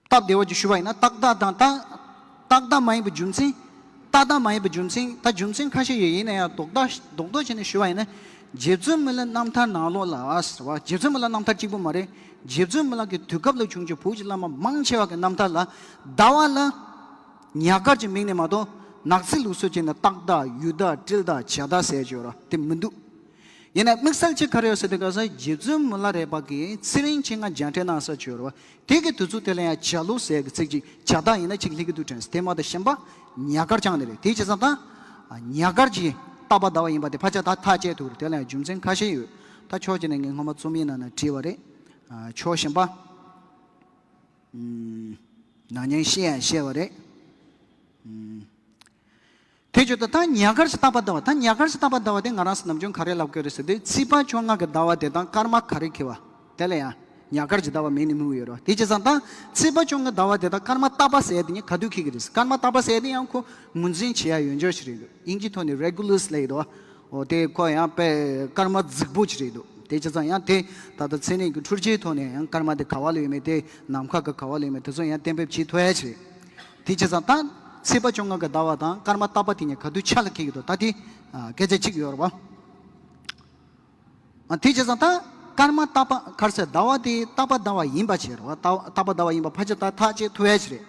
སྟབས་བདེ་བ་ཅིག་ཞུ་བ་ཡིན་ན་རྟག་པ་དང་ད་རྟག་པ་མ་ཡིན་པའི་རྒྱུ་མཚན། རྟག་པ་མ་ཡིན་པའི་རྒྱུ་མཚན། ད་རྒྱུ་མཚན་ཁ་ཤས་ཡོད། ཡིན་ན་ཡང་རྡོག་རྡོག་རྡོག་རྡོག་བྱས་ནས་ཞུ་བ་ཡིན་ན། རྗེ་བཙུན་མི་ལ་རྣམ་ཐར་ནང་ལོགས་ལ་ཟེར་བ། རྗེ་བཙུན་མི་ལ་རྣམ་ཐར་གཅིག་པུ་མ་རེད། རྗེ་བཙུན་མི་ལ་གི་དུས་སྐབས་ལ་བྱུང་ཅིག་བོད་ཀྱི་བླ་མ་མང་ཆེ་བ་གི་རྣམ་ཐར་ལ་ཟླ་བ་ལ་ཉག་དཀར་གྱི་མིང་ནས་མ་གཏོགས་ནག་རྩིས་ལུགས་སྲོལ་བྱས་ནས་སྟག་ཟླ་ཡོས་ཟླ་སྤྲེལ་ཟླ་བྱ་ཟླ་ཟེར་གྱི་ཡོད་ར། དེ་མི་འདུག་ཡིན་ན་དམིགས་བསལ་གཅིག་ག་རེ་ཡོད་ཟེར་དུས་སྐབས་སུ་རྗེ་བཙུན་མི་ལ་རས་པ་གིས་ཚེ་རིང་མཆེད་ལྔ་སྦྱར་ཁྲིད་གནང་ས་ཅིག་ཡོད་རེད་བ། དེ་གི་དུས་ཚོད་དེ་ལ་ཡང་བྱ་ལུག་ཟེར་གི་ཚིག་ཅིག་བྱ་སྟག་ཡིན་ན་ཅིག་སླེབས་ཀྱི་འདུག་དྲན་སོང་། དེ་མ་གཏོགས་གཞན་པ་ཉག་དཀར་རྐྱང་དེ་རེད། དེ་བྱས་ཙང་ད་ཉག་དཀར་གྱི་རྟག་པ་ཟླ་བ་ཡིན་པ་དེ་ཕལ་ཆེར་ད་ཐག་བཅད་ཐུབ་རེད། དེ་ལ་ཡང་རྒྱུ་མཚན་ཁ་ཤས་ཡོད། ད་ཕྱོགས་གཅིག་ནས་ངས་སྔོན་མ་རྩོམ་ཡིག་ནང་ན་བྲིས་པ་རེད། ཕྱོགས་གཞན་པ། ནང་ཉན་ཤེས་ཡང་ཤེས་པ་རེད། དེ་བརྗོད་དུས་ད་ཉག་དཀར་གྱི་རྟག་པ་ཟླ་བ། ད་ཉག་དཀར་གྱི་རྟག་པ་ཟླ་བ་དེ་ང་རང་ཚོ་ནམ་རྒྱུན་ག་རེ་ལབ་ཀྱི་ཡོད་རེད་ཟེར་དུས་ཚེས་པ་བཅོ་ལྔ་གི་ཟླ་བ་དེ་དང་སྐར་མ་ག་རེ་འཁེལ་བ། དེ་ལ་ཡང་ཉག་དཀར་གྱི་ཟླ་བ་མིང་ནས་དམིགས་ཡོད་རེད་བ། དེ་བྱས་ཙང་ད་ཚེས་པ་བཅོ་ལྔ་ཟླ་བ་དེ་དང་སྐར་མ་རྟག་པ་ཟེར་ཡག་དེ་གཉིས་ག་དུས་འཁེལ་གྱི་རེད། སྐར་མ་རྟག་པ་ཟེར་ཡག་དེ་ཡང་ཁོ་ངོས་འཛིན་བྱེད་ཡག་ཡོན་ཆབ་ཞིག་རེད་འདུག་དབྱིན་ཇིའི་ཐོག་ནས་regulus ལབ་ཡོད་དོ། འོ་དེ་ཁོ་ཡང་དཔེ་སྐར་མ་རྫིག་པོ་ཅིག་རེད་འདུག་དེ་བྱས་ཙང་ཡང་དེ་ད་ལྟ་ཚེ་རིང་གི་འཕྲུལ་ཆས་ཐོག་ནས་ཡང་སྐར་མ་དེ་ག་བ་ལ་ཡོད་མེད། དེ་ནམ་མཁའ་གི་ག་བ་ལ་ཡོད་མེད། དེ་ཚོ་ཡང་གཏན་འབེབས་བྱེད་ཐུབ་ཡ་ཅིག་རེད། དེ་བྱས་ཙང་ད་ཚེས་པ་བཅོ་ལྔ་གི་ཟླ་བ་དང་སྐར་མ་རྟག་པ་དེ་གཉིས་ག་དུས་ཆ་ལ་འཁེལ་གྱི་འདུག་ད་དེ་ཨ་སྐད་ཆ་གཅིག་ཡོད་རེད་བ། ཨ་དེ་བྱས་ཙང་ད་སྐར་མ་རྟག་པ་ག་རེ་ཟེར། ཟླ་བ་དེ་རྟག་པ་ཟླ་བ་ཡིན་པ་བྱས་རེད་བ། རྟག་རྟག་པ་ཟླ་བ་ཡིན་པ་ཕལ་ཆེར་ད་ཐག་བཅད་ཐུབ་ཡ་ཅིག་རེད།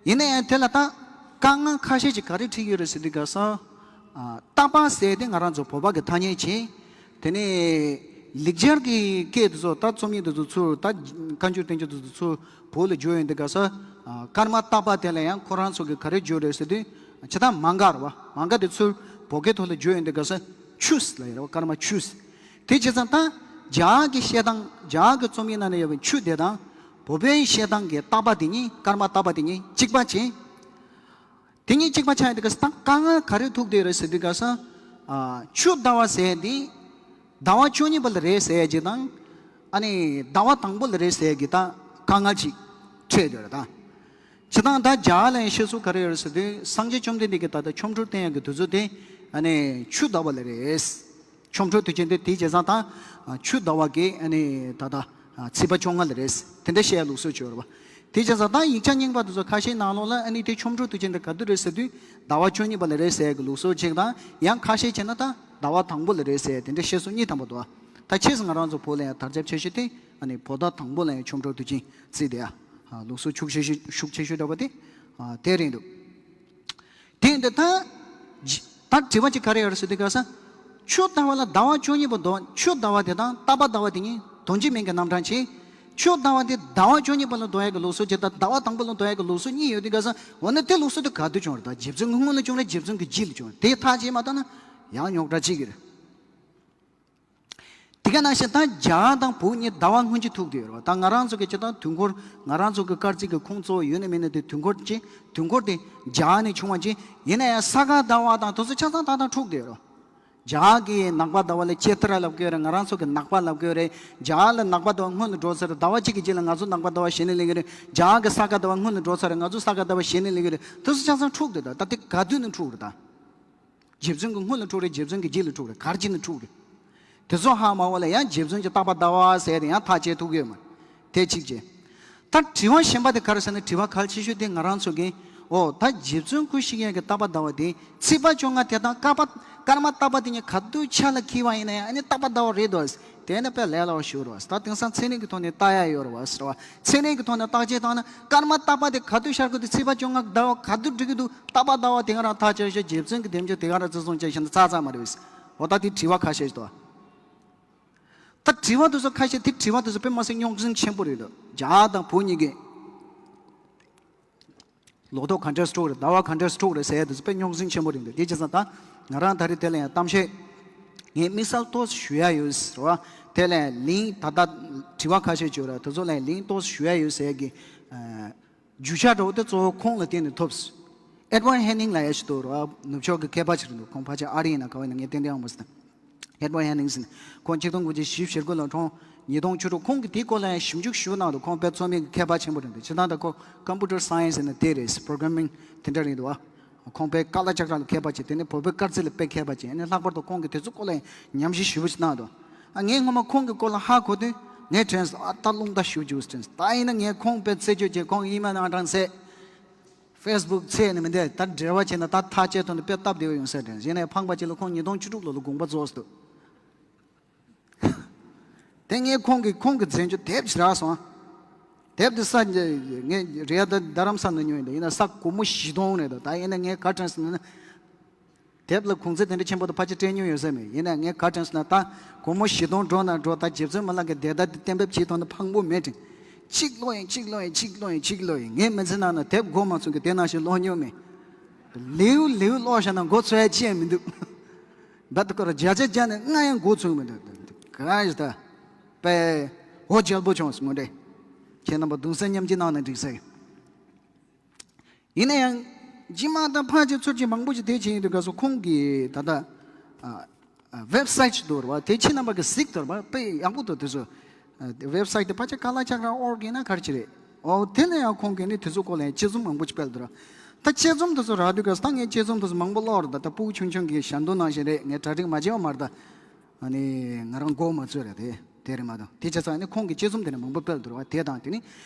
ཡིན་ན་ཡང་དེ་ལ་ད་དཀའ་ངལ་ཁ་ཤས་ཅིག་ག་རེ་འཕྲད་ཀྱི་ཡོད་རེད་ཟེར་དུས་སྐབས་སུ། ཨ་རྟག་པ་ཟེར་དེ་ང་རང་ཚོ་བོད་པ་གི་ཐ་སྙད་ཅིག་དེ་ནས་ལེགས་སྦྱར་གྱི་སྐད་དེ་ཚོ་ད་རྩོམ་ཡིག་དེ་ཚོ་ཚུར་ད་བཀའ་འགྱུར་བསྟན་འགྱུར་དེ་ཚོ་ཚུར་བོད་ལ་བསྒྱུར་ཡོང་དུས་སྐབས་སུ། ཨ་སྐར་མ་རྟག་པ་དེ་ལ་ཡང་ཁོ་རང་ཚོ་གི་ག་རེ་བསྒྱུར་རེད་ཟེར་དུས། ཇི་ལྟར་མ་འགག་རེད་བ། མ་འགག་དེ་ཚུར་བོད་སྐད་ཐོག་ལ་བསྒྱུར་ཡོང་དུས་སྐབས་སུ་ཆུས་ལབ་ཡོད་རེད་བ། སྐར་མ་ཆུས། དེ་བྱས་ཙང་ད་རྒྱ་གི་བཤད་སྟངས། རྒྱ་གི་རྩོམ་ཡིག་ནང་ན་ཡོད་པའི་ཆུ་དེ་དང་བོད་པའི་བཤད་སྟངས་ཀྱི་རྟག་པ་དེ་གཉིས། སྐར་མ་རྟག་པ་དེ་གཉིས་གཅིག་པ་བྱས། དེ་གཉིས་གཅིག་པ་ཆགས་ཡོང་དུས་སྐབས་སུ་ད་དཀའ་ངལ་ག་རེ་ཐུག་བསྡད་ཡོད་རེད་ཟེར་དུས་སྐབས་སུ། ཨ་ཆུ་ཟླ་བ་ཟེར་དེ་ཟླ་བ་བཅུ་གཉིས་པ་ལ་རེད་ཟེར་ཡ་ཅིག་དང་། ཨ་ནི་ཟླ་བ་དང་པོ་ལ་རེད་ཟེར་ཡ་གི་ད་དཀའ་ངལ་ཅིག་འཕྲད་ཡོད་རེད་ད། སྤྱིར་བཏང་ད་རྒྱ་གར་ལ་ཡང་བཤད་སྲོལ་ག་རེ་ཡོད་རེད་ཟེར་དུས་སངས་རྒྱས་བཅོམ་ལྡན་འདས་ཀྱིས་ད་ལྟ་ཆོ་འཕྲུལ་བསྟན་ཡ་གི་དུས་ཚོད་དེ་ཨ་ནི་ཆུ་ཟླ་བ་ལ་རེད། ཆོ་འཕྲུལ་དུས་ཆེན་དེ་དེ་བྱས་ཙང་ད་ཆུ་ཟླ་བ་གི་ཨ་ནི་ད་ལྟ་ཚེས་པ་བཅོ་ལྔ་ལ་རེད། དེ་འདྲ་བཤད་ཡ་ལུགས་སྲོལ་ཅིག་ཡོད་རེད་བ། དེ་བྱས་ཙང་ད་ཡིག་ཆ་རྙིང་པ་དེ་ཚོ་ཁ་ཤས་ནང་ལོགས་ལ་ཨ་ནི་དེ་ཆོ་འཕྲུལ་དུས་ཆེན་དེ་ག་དུས་རེད་ཟེར་དུས་ཟླ་བ་བཅུ་གཉིས་པ་ལ་རེད་ཟེར་ཡ་གི་ལུགས་སྲོལ་ཅིག་དང་། ཡང་ཁ་ཤས་བྱས་ན་ད་ཟླ་བ་དང་པོ་ལ་རེད་ཟེར་ཡ་དེ་འདྲ་བཤད་སྲོལ་གཉིས་ཐམ་པ་འདུག་ད་ཆེས་སུ་ང་རང་ཚོ་བོད་ལ་ཡང་དར་ཁྱབ་ཆེ་ཤོས་དེ་ཨ་ནི་བོད་ཟླ་དང་པོ་ལ་ཡང་ཆོ་འཕྲུལ་དུས་ཆེན་བརྩིས་དེ་ཡ་ལུགས་སྲོལ་ཤུགས་ཆེ་ཤོས་ཤུགས་ཆེ་ཤོས་འདྲ་བ་དེ་ཨ་དེ་རེད་འདུག་དེ་ཡིན་དུས་ད་ཇི་ད་དྲི་བ་ཅིག་ག་རེ་ཡོད་རེད་ཟེར་དུས་སྐབས་སུ། ཆུ་ཟླ་བ་ལ་ཟླ་བ་བཅུ་གཉིས་པ་འདུག་ཆུ་ཟླ་བ་དེ་དང་རྟག་པ་ཟླ་བ་དེ་གཉིས་དོན་གཅིག་མིང་གི་རྣམ་གྲངས་ཅིག་ཆུ་ཟླ་བ་དེ་ཟླ་བ་བཅུ་གཉིས་པ་ལ་འདོགས་ཡ་གི་ལུགས་སྲོལ་ཅིག་དང་ཟླ་བ་དང་པོ་ལ་འདོགས་ཡ་གི་ལུགས་སྲོལ་གཉིས་ཡོད་དུས་སྐབས་སུ། འོ་ན་དེ་ལུགས་སྲོལ་དེ་ག་དུས་བྱུང་རེད། ད་རྗེ་བཙུན་གྱི་སྔོན་ལ་བྱུང་རེད། རྗེ་བཙུན་གྱི་རྗེས་ལ་བྱུང་རེད། དེ་ཐག་བཅད་མ་བཏང་ན་ཡང་རྙོག་དྲ་གཅིག་གི་རེད། དེ་ག་ནང་བཞིན་ད་རྒྱ་གར་དང་བོད་གཉིས་ཟླ་བ་སྔོན་གྱི་ཐུག་བསྡད་ཡོད་རེད་བ། ད་ང་རང་ཚོ་གི་སྤྱིར་བཏང་དུས་འཁོར། ང་རང་ཚོ་གི་སྐར་རྩིས་ཀྱི་ཁུངས་གཙོ་བོ་ཡོད་ན་མེད་ན་དེ་དུས་འཁོར་ཅིག་དུས་འཁོར་དེ་རྒྱ་གར་ནས་བྱུང་བ་ཅིག་ཡིན་ན་ཡང་ས་ག་ཟླ་བ་དང་དེ་ཚོ་ཆ་ཚང་ད་ལྟ་འཁྲུག་བསྡད་ཡོད་རེད་བ། རྒྱ་གར་གྱི་ནག་པ་ཟླ་བ་ལ་ཅེ་ཏྲ་ལབ་ཀྱི་ཡོད་རེད། ང་རང་ཚོ་གི་ནག་པ་ལབ་ཀྱི་ཡོད་རེད། རྒྱ་གར་ལ་ནག་པ་ཟླ་བ་སྔོན་ལ་འགྲོ་ཚར་རེད། ཟླ་བ་གཅིག་གི་རྗེས་ལ་ང་ཚོ་ནག་པ་ཟླ་བ་ཞེད་སྣང་སླེབས་ཀྱི་རེད། རྒྱ་གར་གྱི་ས་ག་ཟླ་བ་སྔོན་ལ་འགྲོ་ཚར་རེད། ང་ཚོ་ས་ག་ཟླ་བ་ཞེད་སྣང་སླེབས་ཀྱི་རེད། དེ་ཚོ་ཆ་ཚང་འཁྲུག་བསྡད་ད། ད་དེ་ག་དུས་ནས་འཁྲུག་རེད་ད། རྗེ་བཙུན་གྱི་སྔོན་ལ་འཁྲུག་རེད། རྗེ་བཙུན་གྱི་རྗེས་ལ་འཁྲུག་རེད། ག་རེ་བྱས་ནས་འཁྲུག་རེད། དེ་ཚོ་ཧ་མ་གོ་ལ་ཡང་རྗེ་བཙུན་གྱི་རྟག་པ་ཟླ་བ་ཟེར་ཏེ་ཡང་ཐག་བཅད་ཐུབ་ཀྱི་ཡོད་མ་རེད། དེ་གཅིག་བྱས། ད་དྲི་བ་གཞན་པ་དེ་ག་རེ་ཟེར་ན་དྲི་བ་གལ་ཆེ་ཤོས་དེ་ང་རང་ཚོ་གིས། འོ་ད་རྗེ་བཙུན་སྐུ་གཤེགས་ཡས་ཀྱི་རྟག་པ་ཟླ་བ་དེ་ཚེས་པ་བཅོ་ལྔ་དེ་དང་སྐར་པ་སྐར་མ་རྟག་པ་དེ་གཉིས་ག་དུས་ཆ་ལ་འཁེལ་བ་ཡིན་ན་ཡང་ཨ་ནི་རྟག་པ་ཟླ་བ་རེད་དོ། དེ་ནི་དཔེ་ལས་སླ་བ་ཞིག་རེད་བ། ད་དེང་སང་ཚན་རིག་གི་ཐོག་ནས་ལྟ་ཡ་ཡོད་རེད་བ་ཟེར་བ། ཚན་རིག་གི་ཐོག་ནས་བརྟག་དཔྱད་བཏང་ན་སྐར་མ་རྟག་པ་དེ་ག་དུས་ཤར་དགོས་དུས་ཚེས་པ་བཅོ་ལྔ་ཟླ་བ་ག་དུས་འགྲིག་གི་འདུག་རྟག་པ་ཟླ་བ་དེ་ག་རང་ཐག་བཅད་ཤོག་རྗེ་བཙུན་གྱི་དེབ་འགྱུར་དེ་ག་རང་བརྩི་སྲུང་བྱས་ཤིང་ད་ཚར་ཚར་མ་རེད་བས། འོ་ད་དེ་དྲི་བ་ཁ་ཤས་ཤིག་འདུག་ད་དྲི་བ་དེ་ཚོ་ཁ་ཤས་དེ་དྲི་བ་དེ་ཚོ་དཔེ་མ་སྲིད་རྙོག་འཛིང་ཆེན་པོ་རེད་འདུག་རྒྱ་དང་བོད་གཉིས་ཀས། ལོ་ཐོ་ག་འདྲས་སྤྲོ་རེད། ཟླ་བ་ག་འདྲས་སྤྲོ་རེད་ཟེར་ཡ་དེ་ཚོ་དཔེ་རྙོག་འཛིང་ཆེན་པོ་རེད་འདུག་དེ་བྱས་ཙང་ད་ང་རང་ད་རེས་དེ་ལ་ཡང་གཏམ་བཤད་ངས་དམིགས་བསལ་ཏོག་ཙམ་ཞུ་ཡ་ཡོད་རེད་བ། དེ་ལ་ཡང་ལིང་ད་ལྟ་དྲི་བ་ཁ་ཤས་བྱོས་ར། དེ་ཚོ་ལ་ཡང་ལིང་ཏོག་ཙམ་ཞུ་ཡ་ཡོད་ཟེར་ཡ་གི་རྒྱུ་ཆ་འདྲ་བོ་དེ་གཙོ་བོ་ཁོང་ལ་བརྟེན་ནས་ཐོབ། ཨེ་ཌི་ཝརཌ་ཧེ་ནིང་ལབ་ཡ་ཞིག་འདུག་ར། ནུབ་ཕྱོགས་ཀྱི་མཁས་པ་ཞིག་རེད་འདུག་ཁོང་ཕལ་ཆེར་ཨ་རི་ཡིན་ན་ག་བ་ཡིན་ན་ངས་ཏན་ཏན་ཡོང་མ་སྲིད། ཨེ་ཌི་ཝརཌ་ཧེ་ནིང་ཟེར་ནས་ཁོང་ཆིག་སྟོང་དགུ་བརྒྱ་བཞི་བཅུ་ཞེ་དགུ་ལ་གྲོངས། ཉིས་སྟོང་བཅུ་དྲུག་ཁོང་གིས་དེའི་སྐོར་ལ་ཡང་ཞིབ་འཇུག་ཞུས་གནང་འདུག་ཁོང་དཔེ་ཚོགས་མི་གི་མཁས་པ་ཆེན་པོ་རེད་འདུག་སྤྱིར་བཏང་ད་ཁོ་ཀམ་པུ་ཊར་སའེན་སི་ཟེར་ན་དེ་རེད། པོ་རོ་གྷ་ར་མིང་དེ་འདྲ་རེད་འདུག་བ། ཁོང་དཔེ་ཀ་ལ་ལྕགས་ར་ལ་མཁས་པ་ཅིག་དེ་ནས་བོད་པའི་སྐར་རྩིས་ལ་དཔེ་མཁས་པ་ཅིག་ཨ་ནི་ལྷག་པར་དུ་ཁོང་གིས་དེ་ཚོ་སྐོར་ལ་ཡང་ཉམས་ཞིབ་ཞིབ་པོ་ཞིག་གནང་འདུག་ཨ་ངས་སྔོན་མ་ཁོང་གི་སྐོར་ལ་ཧ་གོ་དུས་ངས་དྲན་སོང་། ཨ་ད་རླུང་རྟ་ཞུ་རྒྱུ་དྲན་སོང་། ད་ཡིན་ན་ངས་ཁོང་དཔེ་རྩད་གཅོད་བྱས་ཁོང་ཡིན་མ་ནང་དྲང་ཟེར། ཕེ་སི་བུག་ཚད་ནི་མི་འདས་ད་འབྲེལ་བ་བྱས་ན་ད་ཐག་བཅད་ཐུབ་ན་དཔེ་སྟབས་བདེ་བོ་ཡོང་ས་དྲན། གཞན་ནས་ཕངས་པ་ཅིག་ལ་ཁོང་ཉིས་སྟོང་བཅུ་དྲུག་ལོ་ལ་དགོངས་པ་རྫོགས་སུ་འདུག་དེ་ངས་ཁོང་གི་ཁོང་གི་མཛད་འཇོ་དེབ་ཞིག་རག་སོང་། དེབ་དེ་ས་ངས་རེད་ཡ་ད་རྡ་རམ་ས་ན་ཉོས་ཡིན་ད་ཡིན་ན་ས་སྒོར་མོ་བཞི་སྟོང་རེད་ད། ད་ཡིན་ན་ངས་ག་དྲན་སོང་ན། དེབ་ལ་གོང་ཚད་དེ་འདྲ་ཆེན་པོ་དང་ཕལ་ཆེར་སྤྲད་མྱོང་ཡོད་ས་མེད། ཡིན་ན་ངས་ག་དྲན་སོང་ན་ད་སྒོར་མོ་བཞི་སྟོང་འགྲོ་ན་འགྲོ། ད་རྗེ་བཙུན་མ་ལགས་ཀྱི་བདེ་ད་འདི་གཏན་འབེབས་བྱེད་ཐུབ་ན་ཕངས་པོ་མེད་དྲན། གཅིག་ཀློག་ཡིན་གཅིག་ཀློག་ཡིན་གཅིག་ཀློག་ཡིན་གཅིག་ཀློག་ཡིན། ངས་མི་ཚེ་ནང་ན་དེབ་མགོ་མ་ཚོས་ཀྱི་དེ་ནང་བཞིན་ཀློག་མྱོང་མེད། ལེའུ་ལེའུ་ཀློག་བཞག་ན་མགོ་ཚོས་ཡ་ཅི་ཡང་མི་འདུག་བད་ཀོ་ར་བརྒྱ་ཆ་བརྒྱ་ནས་ལྔ་ཡང་མགོ་ཚོས་མི་འདུག་ག་ཞིག་ད་པའི་འོ་རྒྱལ་པོ་བྱུང་སོང་ངོ་འདྲེ། ཁྱེད་རྣམ་པ་གདུང་སེམས་མཉམ་སྐྱེད་གནང་ན་འགྲིག་ས་ཡིན། ཡིན་ན་ཡང་རྗེས་མ་དང་ཕལ་ཆེར་ཚུར་གྱི་མང་པོ་ཞིག་དེ་བྱས་ཡིན་དུས་སྐབས་སུ་ཁོང་གིས་ད་ལྟ་ཝེབ་སའིཊ་ཞིག་འདུག་ར་བ། དེ་ཁྱེད་རྣམ་པ་གིས་གཟིགས་དོར་བ་དཔེ་ཡག་པོ་འདུག་དེ་ཚོ་ཝེབ་སའིཊ་དེ་ཕལ་ཆེར་ཀ་ལ་ལྕགས་ར་ཨོར་གི་ཡིན་ན་ག་རེ་ཅིག་རེད། ཨོ་དེ་ནས་ཡང་ཁོང་གིས་ནི་དེ་ཚོ་སྐོར་ལ་ཡང་དཔྱད་རྩོམ་མང་པོ་ཞིག་སྤེལ་འདུག་ར། ད་དཔྱད་རྩོམ་དེ་ཚོ་རག་དུས་སྐབས་སུ་ད་ངས་དཔྱད་རྩོམ་དེ་ཚོ་མང་པོ་ཀློག་རེད། ད་ད་ཕྲུ་གུ་ཆུང་ཆུང་གི་ཞལ་འདོན་ནང་བཞིན་རེད། ངས་གྲ་སྒྲིག་མ་བྱས་པ་མ་རེད་ད། ཨ་ནི་ང་རང་མགོ་མ་ཚོས་རེད་དེ་དེ་རེད་མ་གཏོགས་དེ་བྱས་ཙང་ཨ་ནི་ཁོང་གིས་དཔྱད་རྩོམ་དེ་འདྲ་མང་པོ་སྤེལ་འདུག་ར་བ། དེ་དང་དེ་ནི་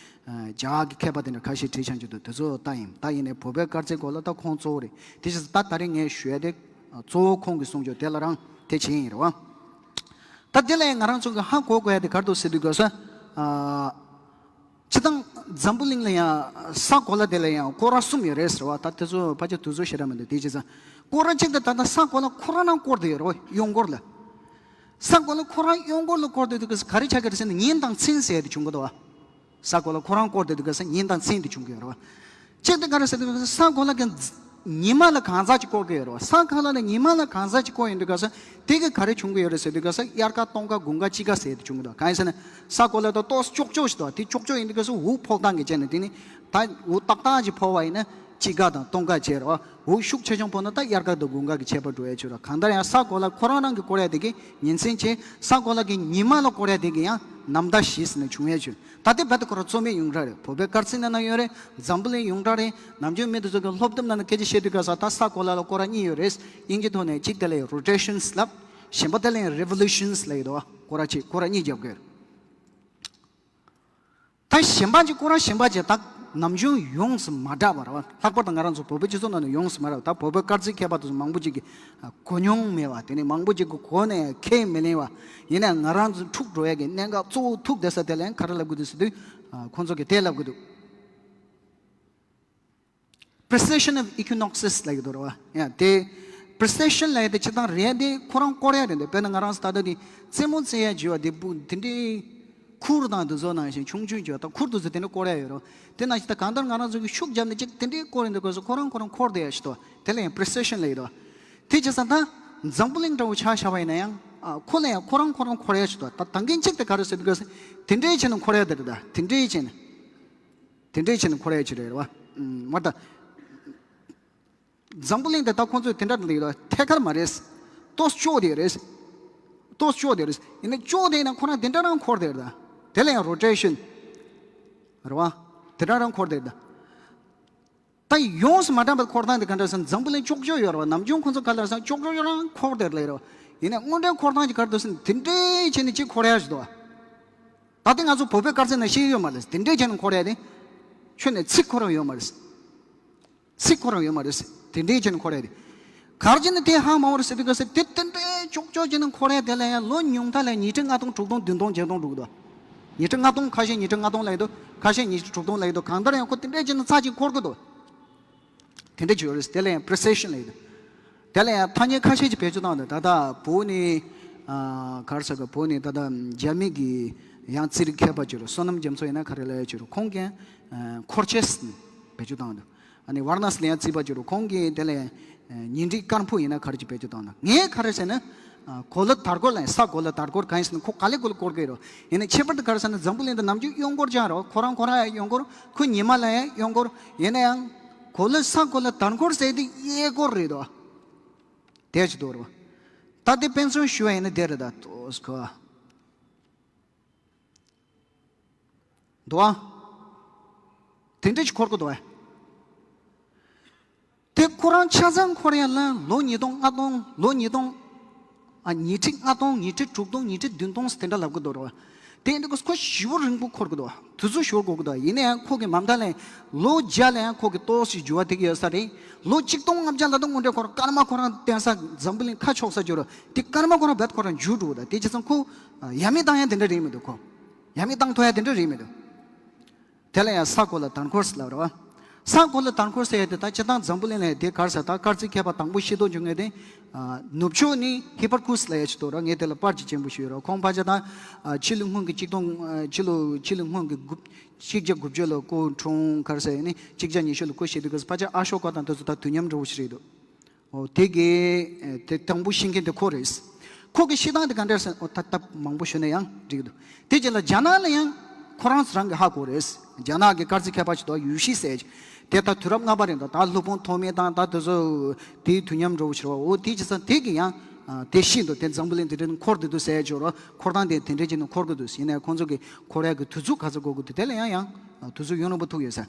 རྒྱ་གར་གྱི་མཁས་པ་དེ་འདྲ་ཁ་ཤས་བྲིས་བྱང་ཆུབ་འདུག་དེ་ཚོ་ལྟ་ཡིན། ད་ཡིན་ནའི་བོད་པའི་སྐར་རྩིས་སྐོར་ལ་ད་ཁོང་གཙོ་བོ་རེད། དེ་བྱས་ཙང་ད་ད་རེས་ངས་ཞུ་ཡ་དེ་གཙོ་བོ་ཁོང་གི་གསུང་ཆོས་དེ་ལ་རང་དེ་བྱས་ཡིན་རེད་བ། ད་དེ་ལ་ཡང་ང་རང་ཚོ་གི་ཧ་གོ་དགོས་ཡ་དེ་ག་རེ་འདུག་ཟེར་དུས་སྐབས་སུ། སྤྱིར་བཏང་འཛམ་བུ་གླིང་ལ་ཡང་ས་གོ་ལ་དེ་ལ་ཡང་སྐོར་ར་གསུམ་ཡོད་རེད་ཟེར་བ། ད་དེ་ཚོ་ཕལ་ཆེར་དུས་ཚོད་ཞེ་དྲག་མི་འདུག་དེ་བྱས་ཙང་སྐོར་ར་གཅིག་དེ་ད་ལྟ་ས་གོ་ལ་ཁོ་རང་རང་བསྐོར་བསྡད་ཡོད་རེད་བ། གཡོན་སྐོར་ལ། ས་གོ་ལ་ཁོ་རང་གཡོན་སྐོར་ལ་བསྐོར་བསྡད་དུས་ག་ས་ག་རེ་ཆགས་ཀྱི་རེད་ཟེར་ན་ཉིན་དང་མཚན་ཟེར་ཡ་དེ་བྱུང་གི་འདུག་བ། ས་གོ་ལ་ཁོ་རང་བསྐོར་བསྡད་དུས་ག་ས་ཉིན་དང་མཚན་དེ་བྱུང་གི་ཡོད་རེད་བ། གཅིག་དེ་ག་རེ་ཟེར་དུས་ག་ས་ས་གོ་ལ་གི་ཉི་མ་ལ་གང་ཟག་ཅིག་བསྐོར་གི་ཡོད་རེད་བ། ས་གོ་ལ་ལ་ཉི་མ་ལ་གང་ཟག་ཅིག་བསྐོར་ཡོང་དུས་ག་ས་དེ་གི་ག་རེ་བྱུང་གི་ཡོད་རེད་ཟེར་དུས་ག་ས་དབྱར་ཁ་སྟོན་ཁ་དགུན་ཁ་དཔྱིད་ཁ་ཟེར་ཡ་དེ་བྱུང་གི་འདུག་གང་ཡིན་ཟེར་ན་ས་གོ་ལ་ད་ཏོག་ཙམ་ཀྱོག་ཀྱོག་ཞིག་འདུག་དེ་ཀྱོག་ཀྱོག་ཡིན་དུས་ག་ས་འུ་ཕོག་སྟངས་ཀྱི་ཆ་ནས་དེ་ནི་ད་འུ་ཏག་ཏག་ཅིག་ཕོག་པ་ཡིན་ན་དཔྱིད་ཁ་དང་སྟོན་ཁ་བྱས་རེད་བ། འུ་ཤུགས་ཆེ་ཆུང་ཕོག་ན་ད་དབྱར་ཁ་དང་དགུན་ཁ་གི་ཁྱད་པར་འགྲོ་ཡ་ཆོད་ར། གང་ལྟར་ཡང་ས་གོ་ལ་ཁོ་རང་རང་གི་བསྐོར་ཡ་དེ་གི་ཉིན་མཚན་བྱས། ས་གོ་ལ་གི་ཉི་མ་ལ་བསྐོར་ཡ་དེ་གི་ཡང་ནམ་ཟླ་བཞི་ཟེར་ནས་བྱུང་ཡ་ཆོད། ད་དེ་རྦད་དེ་ཁོ་རང་རྩོད་མེད་ཡོངས་གྲགས་རེད། བོད་པའི་སྐར་རྩིས་ནང་ན་ཡོད་རེད། འཛམ་བུ་གླིང་ཡོངས་གྲགས་རེད། ནམ་རྒྱུན་མི་དེ་ཚོ་གི་སློབ་དེབ་ནང་ན་སྐད་ཆ་བཤད་དུས་ག་ས་ད་ས་གོ་ལ་ལ་སྐོར་ར་གཉིས་ཡོད་རེད། དབྱིན་ཇི་ཐོག་ནས་གཅིག་དེ་ལ་ཡང་རོ་ཊེ་ཤན་ལབ། གཞན་པ་དེ་ལ་ཡང་རི་ཝོ་ལུ་ཤན་ལབ་ཡོད་དོ། སྐོར་ར་གཅིག་སྐོར་ར་གཉིས་རྒྱབ་དགོས་རེད། ད་གཞན་པ་ཅིག་ཁོ་རང་གཞན་པ་ཅིག་ད་ནམ་རྒྱུན་ཡོངས་སུ་མ་གྲགས་པ་རེད་བ། ལྷག་པར་དུ་ང་རང་ཚོ་བོད་པའི་སྤྱི་ཚོགས་ནང་ནས་ཡོངས་སུ་མ་གྲགས་པ། ད་བོད་པའི་སྐར་རྩིས་མཁས་པ་དེ་ཚོ་མང་པོ་ཅིག་གིས་གོ་མྱོང་མེད་པ། དེ་ནས་མང་པོ་ཅིག་གིས་གོ་ནས་ཁས་མི་ལེན་པ། ཡིན་ནའང་ང་རང་ཚོ་འཁྲུག་འགྲོ་ཡ་གི་གནད་འགག་གཙོ་བོ་ཐུག་བསྡད་ས་དེ་ལ་ཡང་ག་རེ་ལབ་དགོས་འདུག་ཟེར་དུས། ཁོང་ཚོ་གིས་དེ་ལབ་གི་འདུག Precession of equinoxes ལབ་ཀྱི་འདུག་རེད་བ། ཡ་དེ་Precession ལབ་ཡ་དེ་སྤྱིར་བཏང་རེད་དེ་ཁོ་རང་སྐོར་ཡ་རེད་འདུག་དཔེར་ན་ང་རང་ཚོ་ད་ལྟ་དེ་རྩེད་མོ་རྩེ་ཡ་བྱེད་པ་དེ་བུ་དེ་འདྲའི་ཁུར་དང་དེ་ཚོ་ནང་བཞིན་ཆུང་ཆུང་བྱེད་པ་དང་ཁུར་དེ་ཚོ་དེ་འདྲ་སྐོར་ཡ་ཡོད་རེད་བ། དེ་ནང་བཞིན་ད་གང་ལྟར་ང་རང་ཚོ་གི་ཤུགས་བརྒྱབ་ནས་ཅིག་དེ་འདྲའི་སྐོར་ཡ་འདུག་ག་སོ་ཁོ་རང་ཁོ་རང་འཁོར་བསྡད་ཡ་ཞིག་འདུག་དེ་ལ་ཡང་Precession ལབ་ཀྱི་འདུག་དེ་བྱས་ཙང་ད་འཛམ་བུ་གླིང་འདྲ་བོ་ཆ་བཞག་པ་ཡིན་ན་ཡང་ཁོ་ལ་ཡང་ཁོ་རང་ཁོ་རང་འཁོར་ཡ་ཞིག་འདུག་ད་ད་གིན་གཅིག་དེ་ག་རེ་ཟེར་འདུག་ག་སོ་དེ་འདྲའི་བྱས་ནས་འཁོར་ཡ་དེ་རེད། ད་དེ་འདྲའི་བྱས་ནས། དེ་འདྲའི་བྱས་ནས་འཁོར་ཡ་ཅིག་རེད་བ། མ་ད། འཛམ་བུ་གླིང་དེ་ད་ཁོང་ཚོས་དེ་འདྲ་ལབ་ཡོད་ཐད་ཀར་མ་རེད། ཏོག་ཙམ་ཀྱོག་དེ་རེད། ཏོག་ཙམ་ཀྱོག་དེ་རེད། ཡིན་ན་ཀྱོག་དེ་ཡིན་ན་ཁོ་རང་དེ་འདྲ་རང་འཁོར་དེ་རེད་ད། དེ་ལ་ཡང་Rotation རེད་བ། དེ་འདྲ་རང་འཁོར་དེ་རེད་ད། ད་ཡོངས་སུ་མ་གྲངས་པའི་འཁོར་སྟངས་དེ་ག་འདྲ་ཟེར་ན་འཛམ་བུ་གླིང་ཀྱོག་ཀྱོག་ཡོད་རེད་བ། ནམ་རྒྱུན་ཁོང་ཚོ་ག་ལ་ཟེར་ན་ཀྱོག་ཀྱོག་ཡོད་རང་འཁོར་དེ་རེད་ལབ་ཡོད་རེད་བ། ཡིན་ན་དངོས་འབྲེལ་འཁོར་སྟངས་ཀྱི་ག་རེ་འདུག་ཟེར་ན་དེ་འདྲའི་བྱས་ནས་གཅིག་འཁོར་ཡ་ཞིག་འདུག་བ། ད་ལྟ་ང་ཚོ་བོད་པའི་སྐར་རྩིས་ནང་ཤེས་ཡོད་མ་རེད། དེ་འདྲའི་བྱས་ནས་འཁོར་ཡ་དེ་ཁྱོན་ནས་ཚིག་ཁོ་རང་ཡོད་མ་རེད། ཚིག་ཁོ་རང་ཡོད་མ་རེད། དེ་འདྲའི་བྱས་ནས་འཁོར་ཡ་དེ། ག་རེ་བྱས་ནས་དེ་ཧ་མ་གོ་རེད་ཟེར་དུས་ག་ས་དེ་དེ་འདྲའི་ཅོག་ཅོག་བྱས་ནས་འཁོར་ཡ་དེ་ལ་ཡང་ལོ་ཉུང་མཐའ་ལ་ཉིས་ཁྲི་ལྔ་སྟོང་དྲུག་སྟོང་བདུན་སྟོང་བརྒྱད་སྟོང་འགྲོ་གི་འདུག་ཉིས་ཁྲི་ལྔ་སྟོང་ཁ་ཤས་ཉིས་ཁྲི་ལྔ་སྟོང་ལབ་ཀྱི་འདུག་ཁ་ཤས་ཉིས་ཁྲི་དྲུག་སྟོང་ལབ་ཀྱི་འདུག་གང་ལྟར་ཡང་ཁོ་དེ་འདྲའི་བྱས་ནས་ཚར་གཅིག་འཁོར་གི་འདུག་དེ་འདྲ་ཅིག་ཡོད་རེད། དེ་ལ་ཡང་Precession ལབ་ཡོད། དེ་ལ་ཡང་ཐ་སྙད་ཁ་ཤས་ཅིག་བེད་སྤྱོད་བཏང་འདུག་ད་ལྟ་བོད་ནས་ཨ་ག་རེ་ཟེར་གི་བོད་ནས་ད་ལྟ་རྒྱ་མི་གི་ཡང་རྩིས་རིག་མཁས་པ་ཅིག་རེད། བསོད་ནམས་རྒྱ་མཚོ་ཡིན་ན་ག་རེ་ལབ་ཡ་ཅིག་རེད། ཁོང་གིས་ཨ་འཁོར་ཆས་བེད་སྤྱོད་བཏང་འདུག་ཨ་ནི་ཝར་ན་སི་ལ་ཡང་རྩིས་པ་བྱོས་རོགས། ཁོང་གིས་དེ་ལ་ཨ་ཉེ་འཁྲིས་དཀར་པོ་ཡིན་ན་ག་རེ་ཅིག་བེད་སྤྱོད་བཏང་ན། ངས་ག་རེ་ཟེར་ན། ཨ་གོ་ལ་དར་སྐོར་ལ་ཡང་ས་གོ་ལ་དར་སྐོར་གང་ཡིན་ཟེར་ན་ཁོ་ག་ལེ་གོ་ལ་སྐོར་གི་རོ། ཡིན་ན་ཁྱད་པར་དུ་ག་རེ་ཟེར་ན་འཛམ་བུ་གླིང་འདི་ནམ་རྒྱུན་གཡོན་སྐོར་ཅང་རོ། ཁོ་རང་ཁོ་རང་ཡང་གཡོན་སྐོར། ཁོ་ཉི་མ་ལ་ཡང་གཡོན་སྐོར། ཡིན་ན་ཡང་གོ་ལ་ས་གོ་ལ་དར་སྐོར་ཟེར་དེ་གཡས་སྐོར་རེད་དོ། དེ་ཅི་འདུག་རོ། ད་དེ་དཔེ་མཚོན་ཞུ་བ་ཡིན་ན་དེ་རེད་ད། ཏོས་ཁོ། འདུག་ཨ། དེ་འདྲ་ཞིག་འཁོར་གི་འདུག་ཨ། དེ་ཁོ་རང་ཆ་ཚང་འཁོར་ཡ་ལ་ལོ་ཉིས་སྟོང་ལྔ་སྟོང་། ལོ་ཉིས་སྟོང་། ཨ་ཉི་ཁྲི་ལྔ་སྟོང་། ཉི་ཁྲི་དྲུག་སྟོང་། ཉི་ཁྲི་བདུན་སྟོང་དེ་འདྲ་ལབ་གི་འདུག་རོ། དེ་འདྲ་གི་ཁོ་ཞེ་པོ་རིང་པོ་འཁོར་གི་འདུག་དུས་ཚོད་ཞེ་པོ་འགོར་གི་འདུག་ཡིན་ན་ཡང་ཁོ་གི་མ་མཐའ་ལ་ལོ་བརྒྱ་ལ་ཡང་ཁོ་གི་ཏོག་ཙམ་འགྱུར་བ་དེ་གི་ཡོད་ས་རེད། ལོ་གཅིག་སྟོང་ལྔ་བརྒྱ་ལ་ད་དངོས་འབྲེལ་ཁོ་རང་སྐར་མ་ཁོ་རང་བསྟན་ས་འཛམ་བུ་གླིང་ཁ་ཕྱོགས་ས་འགྱུར་རོ། དེ་སྐར་མ་ཁོ་རང་རྦད་ཁོ་རང་འགྱུར་འགྲོ་གི་འདུག་དེ་བྱས་ཙང་ཁོ་ཡ་མེད་བཏང་ཡ་དེ་འདྲ་རེད་མི་འདུག་ཁོ། ཡ་མེད་བཏང་ཐུབ་ཡ་དེ་འདྲ་རེད་མི་འདུག་དེ་ལ་ཡང་ས་གོ་ལ་དར་འཁོར་ཟེར་ལབ་རེད་བ། ས་གོ་ལ་དར་འཁོར་ཟེར་ཡ་དེ་ད་སྤྱིར་བཏང་འཛམ་བུ་གླིང་ལ་ཡ་དེ་ག་རེ་ཟེར། ད་སྐར་རྩིས་མཁས་པ་དང་པོ་ཤེས་རྟོགས་བྱུང་མཁན་དེ། ཨ་ནུབ་ཕྱོགས་ནི་ཧི་པར་ཁུ་སི་ལབ་ཡ་ཅིག་འདུག་ར། ངས་དེ་ལ་པར་ཅིག་མཆན་བུ་ཞུས་ར། ཁོང་ཕལ་ཆེར་ད་ཨ་ཕྱི་ལོ་སྔོན་གྱི་གཅིག་སྟོང་། ཨ་ཕྱི་ལོ་ཕྱི་ལོ་སྔོན་གྱི་དགུ། གཅིག་བརྒྱ་དགུ་བཅུ་ལ་སྐུ་འཁྲུངས། ག་རེ་ཟེར་ཡ་ནི་གཅིག་བརྒྱ་ཉི་ཤུ་ལ་སྐུ་གཤེགས་དུས་སྐབས་སུ་ཕལ་ཆེར་ཨ་ཤོ་ཀ་དང་དེ་ཚོ་ད་དུས་མཉམ་འདྲ་བོ་ཞིག་རེད་འདུག་འོ་དེ་གི་ཨེ་དེ་དང་པོ་ཤེས་མཁན་དེ་ཁོ་རེད། ཁོ་གི་བཤད་སྟངས་དེ་ག་འདྲ་ཟེར། འོ་ད་ད་མང་པོ་ཞུས་ན་ཡང་འགྲིག་འདུག་དེ་རྗེས་ལ་རྒྱ་ནག་ལ་ཡང་ཁོ་རང་རང་གི་ཧ་གོ་རེད། རྒྱ་ནག་གི་སྐར་རྩིས་མཁས་པ་ཞིག་འདུག་ཡུས་ཤི་ཟེར་གྱི། དེ་ད་དུས་རབས་ལྔ་པ་རེད་འདུག་ད་སློབ་དཔོན་ཐོགས་མེད་དང་ད་དེ་ཚོ་དེའི་དུས་མཉམ་འདྲ་བོ་ཞིག་རེད་བ། འོ་དེ་བྱས་ཙང་དེ་གི་ཡང་ཨ་དེ་ཤེས་འདུག་དེ་འཛམ་བུ་གླིང་དེ་འདྲ་འཁོར་བསྡད་འདུག་ཟེར་གྱི་རེད། འཁོར་སྟངས་དེ་དེ་འདྲ་བྱས་ནས་འཁོར་གི་འདུག་ཡིན་ནའི་ཁོང་ཚོ་གི་འཁོར་ཡག་གི་དུས་ཚོད་ག་ཚོད་འགོར་གི་འདུག་དེ་ལ་ཡང་ཡང་ཨ་དུས་ཚོད་ཡུན་རིང་པོ་ཐུག་ཡོད་ས།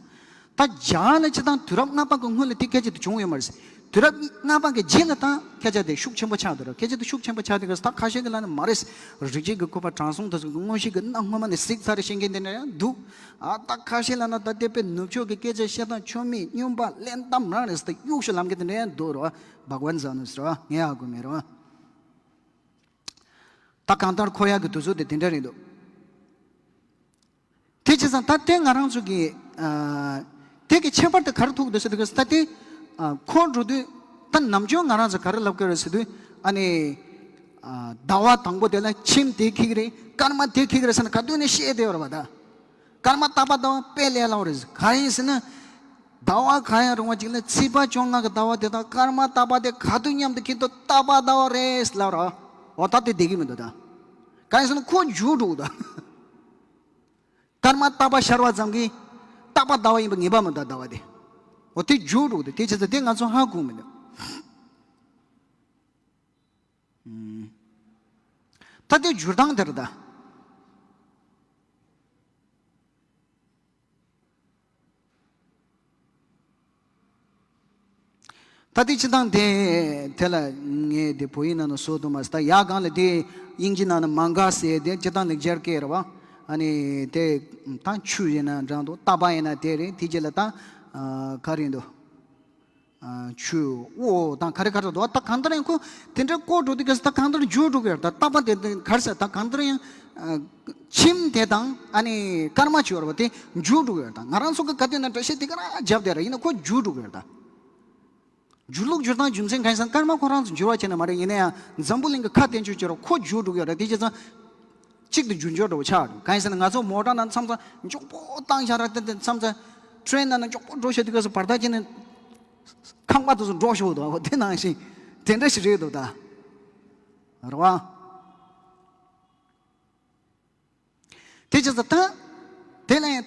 ད་རྒྱ་གར་ལ་སྤྱིར་བཏང་དུས་རབས་ལྔ་པ་གི་སྔོན་ལ་དེ་སྐད་ཆ་དེ་བྱུང་ཡོད་མ་རེད། དུས་རབས་ལྔ་པ་གི་རྗེས་ལ་ད་སྐད་ཆ་དེ་ཤུགས་ཆེན་པོ་ཆགས་འདུག་ར། སྐད་ཆ་དེ་ཤུགས་ཆེན་པོ་ཆགས་དུས་སྐབས་སུ་ད་ཁ་ཤས་ཀྱིས་ལབ་ན་མ་རེད། རིག་བྱེད་ཀྱི་བཀོད་པ་དྲང་སྲོང་དེ་ཚོ་གི་དངོས་གཞི་གི་གནའ་སྔོན་མ་ནས་གཟིགས་ཚར་རེད་བཤད་མཁན་དེ་འདྲ་ཡང་འདུག་ཨ་ད་ཁ་ཤས་ལབ་ན་ད་དེ་དཔེ་ནུབ་ཕྱོགས་ཀྱི་སྐད་ཆ་བཤད་སྟངས་ཆོ་མེད་སྨྱོན་པ་གླེན་གཏམ་རང་རེད་ཟེར་ད་གཡུག་ཞིག་ལབ་མཁན་དེ་འདྲ་ཡང་འདུག་ར། བྷག་ཝན་ཛ་ནུ་ཟེར་བ་ངས་ཧ་གོ་མེད་ར། ད་གང་ལྟར་འཁོར་ཡག་གི་དུས་ཚོད་དེ་དེ་འདྲ་རེད་འདུག་དེ་བྱས་ཙང་ད་དེ་ང་རང་ཚོ་གི་ཨ་དེ་གི་ཁྱད་པར་དེ་ག་རེ་ཐུག་འདུག་ཟེར་དུས་ད་དེ་ཨ་འཁོར་འགྲོ་དུས་ད་ནམ་རྒྱུན་ང་རང་ཚོ་ག་རེ་ལབ་ཀྱི་རེད་ཟེར་དུས་ཨ་ནི་ཨ་ཟླ་བ་དང་པོ་དེ་ལ་ཁྱིམ་དེ་ཁེགས་རེད། སྐར་མ་དེ་ཁེགས་རེད་ཟེར་ན་ག་དུས་ནས་བཤད་བསྡད་ཡོད་རེད་བ། ད་སྐར་མ་རྟག་པ་ཟླ་བ་དཔེ་ལས་སླ་བོ་རེད། གང་ཡིན་ཟེར་ན་ཟླ་བ་གང་ཡང་རུང་བ་ཅིག་ལ་ཚེས་པ་བཅོ་ལྔ་གི་ཟླ་བ་དེ་དང་སྐར་མ་རྟག་པ་དེ་ག་དུས་མཉམ་དུ་ཁེགས་འདུག་རྟག་པ་ཟླ་བ་རེད་ལབ་ར། འོ་ད་དེ་བསྡད་ཀྱི་མི་འདུག་ད་གང་ཡིན་ཟེར་ན་ཁོ་འགྱུར་འགྲོ་གི་འདུག་སྐར་མ་རྟག་པ་ཤར་བ་ཙམ་གྱིས་རྟག་པ་ཟླ་བ་ཡིན་པ་ངེས་པ་མི་འདུག་ཟླ་བ་དེ། འོ་དེ་འགྱུར་འགྲོ་གི་འདུག་དེ་བྱས་ཙང་དེ་ང་ཚོ་ཧ་གོ་མི་འདུག་ད་དེ་འགྱུར་སྟངས་དེ་རེད་ད། ད་དེ་སྤྱིར་བཏང་དེ་དེ་ལ་ངས་དེ་བོད་ཡིག་ནང་ན་བཟོ་ཐུབ་མ་སོང་། ད་ཡར་སྒང་ལ་དེ་དབྱིན་ཇི་ནང་ན་མང་ག་ཟེར་དེ་སྤྱིར་བཏང་ལེགས་སྦྱར་སྐད་རེད་བ། ཨ་ནི་དེ་ད་ཆུ་ཡིན་ན་འདྲ་འདུག་རྟག་པ་ཡིན་ན་དེ་རེད། དེ་རྗེས་ལ་ད་ཨ་ག་རེ་འདུག་ཨ་ཆུ་འོ་དང་ག་རེ་ག་རེ་འདུག་ད་གང་ལྟར་ཡང་ཁོ་དེ་འདྲ་བཀོད་འགྲོ་དུས་སྐབས་སུ་ད་གང་ལྟར་འགྱུར་འགྲོ་གི་ཡོད་རེད། ད་རྟག་པ་དེ་དེ་ག་རེ་ཟེར། ད་གང་ལྟར་ཡང་ཨ་ཁྱིམ་དེ་དང་ཨ་ནི་སྐར་མ་བྱས་པ་དེ་འགྱུར་འགྲོ་གི་ཡོད་རེད། ད་ང་རང་ཚོ་གི་ག་དུས་ན་འགྲེལ་བཤད་དེ་ག་རང་རྒྱབ་བསྡད་རེད། ཡིན་ན་ཁོ་འགྱུར་འགྲོ་གི་ཡོད་རེད། ད་འགྱུར་ལུགས་འགྱུར་སྟངས་རྒྱུ་མཚན་གང་ཡིན་ཟེར་ན་སྐར་མ་ཁོ་རང་ཚོ་འགྱུར་བ་བྱས་ན་མ་རེད། ཡིན་ན་ཡང་འཛམ་བུ་གླིང་གི་ཁ་བསྟན་བཅོས་བྱས་རོགས་ཁོ་འགྱུར་འགྲོ་གི་ཡོད་རེད། དེ་བྱས་ཙང་གཅིག་ཏུ་འགྱུར་འགྱུར་འདྲ་བོ་ཆགས་འགྲོ། གང་ཡིན་ཟེར་ན་ང་ཚོ་མོ་ཊ་ནང་མཚམས་མཚམས་མགྱོགས་པོ་བཏང་བཞག་ར། དེ་དེ་མཚམས་མཚམས་ཊེ་རེན་ནང་ན་མགྱོགས་པོ་འགྲོ་བྱེད་དུས་སྐབས་སུ་བར་ཐག་ཅིག་ནས་ཁང་པ་དེ་ཚོ་འགྲོ་ཤོག་དང་དེ་ནང་བཞིན་དེ་འདྲ་ཞིག་རེད་འདུག་ད་རེད་བ། དེ་བྱས་ཙང་ད་དེ་ལ་ཡང་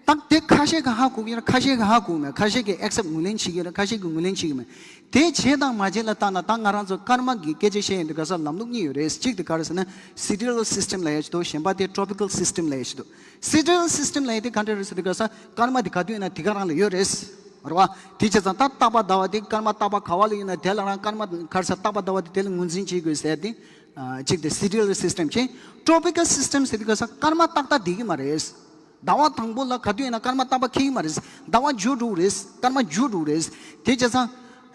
ད་དེ་ཁ་ཤས་ཀྱིས་ཧ་གོ་གི་ཡོད་རེད། ཁ་ཤས་ཀྱིས་ཧ་གོ་མེད། ཁ་ཤས་ཀྱིས་ཨེག་སེབ་ངོས་ལེན་བྱེད་ཀྱི་ཡོད་རེད། ཁ་ཤས་ཀྱིས་ངོས་ལེན་བྱེད་ཀྱི་མེད། དེ་བྱས་དང་མ་བྱས་ལ་བལྟས་ན་ད་ང་རང་ཚོ་སྐར་མ་གི་སྐད་ཆ་བཤད་ཡོང་དུས་ག་ས་ལམ་ལུགས་གཉིས་ཡོད་རེད། གཅིག་དེ་ག་རེ་ཟེར་ན་སི་ཌི་ཡལ་སི་སི་ཊེམ་ལབ་ཡ་ཞིག་འདུག་གཞན་པ་དེ་ཊོ་པི་ཀལ་སི་སི་ཊེམ་ལབ་ཡ་ཞིག་འདུག་སི་ཌི་ཡལ་སི་སི་ཊེམ་ལབ་ཡ་དེ་ག་འདྲ་རེད་ཟེར་དུས་ག་ས་སྐར་མ་དེ་ག་དུས་ཡིན་ན་དེ་ག་རང་ལ་ཡོད་རེད། རེད་བ། དེ་བྱས་ཙང་ད་རྟག་པ་ཟླ་བ་དེ་སྐར་མ་རྟག་པ་ག་བ་ལ་ཡོད་ན་དེ་ལ་རང་སྐར་མ་ག་རེ་ཟེར་རྟག་པ་ཟླ་བ་དེ་དེ་ལ་ངོས་འཛིན་བྱེད་དགོས་ཟེར་ཏེ། ཨ་གཅིག་དེ་སི་ཌི་ཡལ་སི་སི་ཊེམ་བྱས། ཊོ་པི་ཀལ་སི་སི་ཊེམ་ཟེར་དུས་ག་ས་སྐར་མ་ཏག་ཏག་བསྡད་ཀྱི་མ་རེད། ཟླ་བ་དང་པོ་ལ་ག་དུས་ཡིན་ན་སྐར་མ་རྟག་པ་འཁེལ་གྱི་མ་རེད། ཟླ་བ་འགྱུར་འགྲོ་གི་རེད། སྐར་མ་འགྱུར་འགྲོ་གི་རེད། དེ་བྱས་ཙང་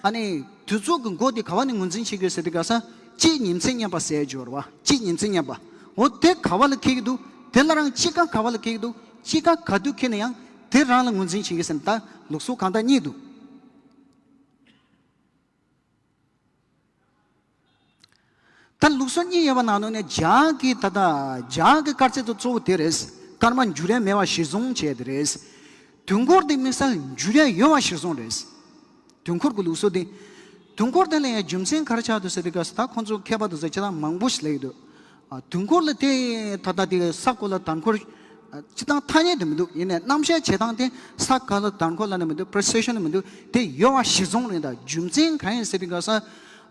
ཨ་ནི་དུས་ཚོད་ཀྱི་འགོ་དེ་ག་བ་ནས་ངོས་འཛིན་བྱེད་དགོས་ཟེར་དུས་ག་ས་དཔྱིད་ཉིན་མཚན་མཉམ་པ་ཟེར་ཡ་ཅིག་ཡོད་རེད་བ། དཔྱིད་ཉིན་མཚན་མཉམ་པ། འོ་དེ་ག་བ་ལ་འཁེལ་གྱི་འདུག་དེ་ལ་རང་དཔྱིད་ཀ་ག་བ་ལ་འཁེལ་གྱི་འདུག་དཔྱིད་ཀ་ག་དུས་འཁེལ་ན་ཡང་དེ་རང་ལ་ངོས་འཛིན་བྱེད་ཀྱི་ཟེར་ན་ད་ལུགས་སྲོལ་གང་དག་གཉིས་འདུག་ད་ལུགས་སྲོལ་གཉིས་ཡོད་པ་ནང་ནས་རྒྱ་གི་ད་ལྟ་རྒྱ་གི་སྐར་རྩིས་དེ་གཙོ་བོ་དེ་རེད། སྐར་མ་འགྱུར་ཡ་མེད་པ་གཞིར་བཟུང་བྱས་དེ་རེད། དུས་འཁོར་དེ་དམིགས་བསལ་འགྱུར་ཡ་ཡོད་པ་གཞིར་བཟུང་རེད། དུས་འཁོར་གྱི་ལུགས་སྲོལ་དེ། དུས་འཁོར་དེ་ལ་ཡང་རྒྱུ་མཚན་ག་རེ་ཆགས་འདུག་ཟེར་དུས་སྐབས་སུ་ད་ཁོང་ཚོ་མཁས་པ་དེ་ཚོ་ཅི་ལྟར་མང་པོ་ཞིག་ལབ་ཀྱི་འདུག་ཨ། དུས་འཁོར་ལ་དེ་ད་ལྟ་དེ་ས་གོ་ལ་དར་འཁོར། ཨ། སྤྱིར་བཏང་ཐ་སྙད་དུ་མི་འདུག་ཡིན་ནའི་རྣམ་བཤད་བྱེད་སྟངས་དེ་ས་ག་ལ་དར་འཁོར་ལ་ནི་མི་འདུག་པྲི་སི་ཤན་ནི་མི་འདུག་དེ་ཡོད་པ་གཞིར་བཟུང་རེད། ད་རྒྱུ་མཚན་གང་ཡིན་ཟེར་དུས་སྐབས་སུ།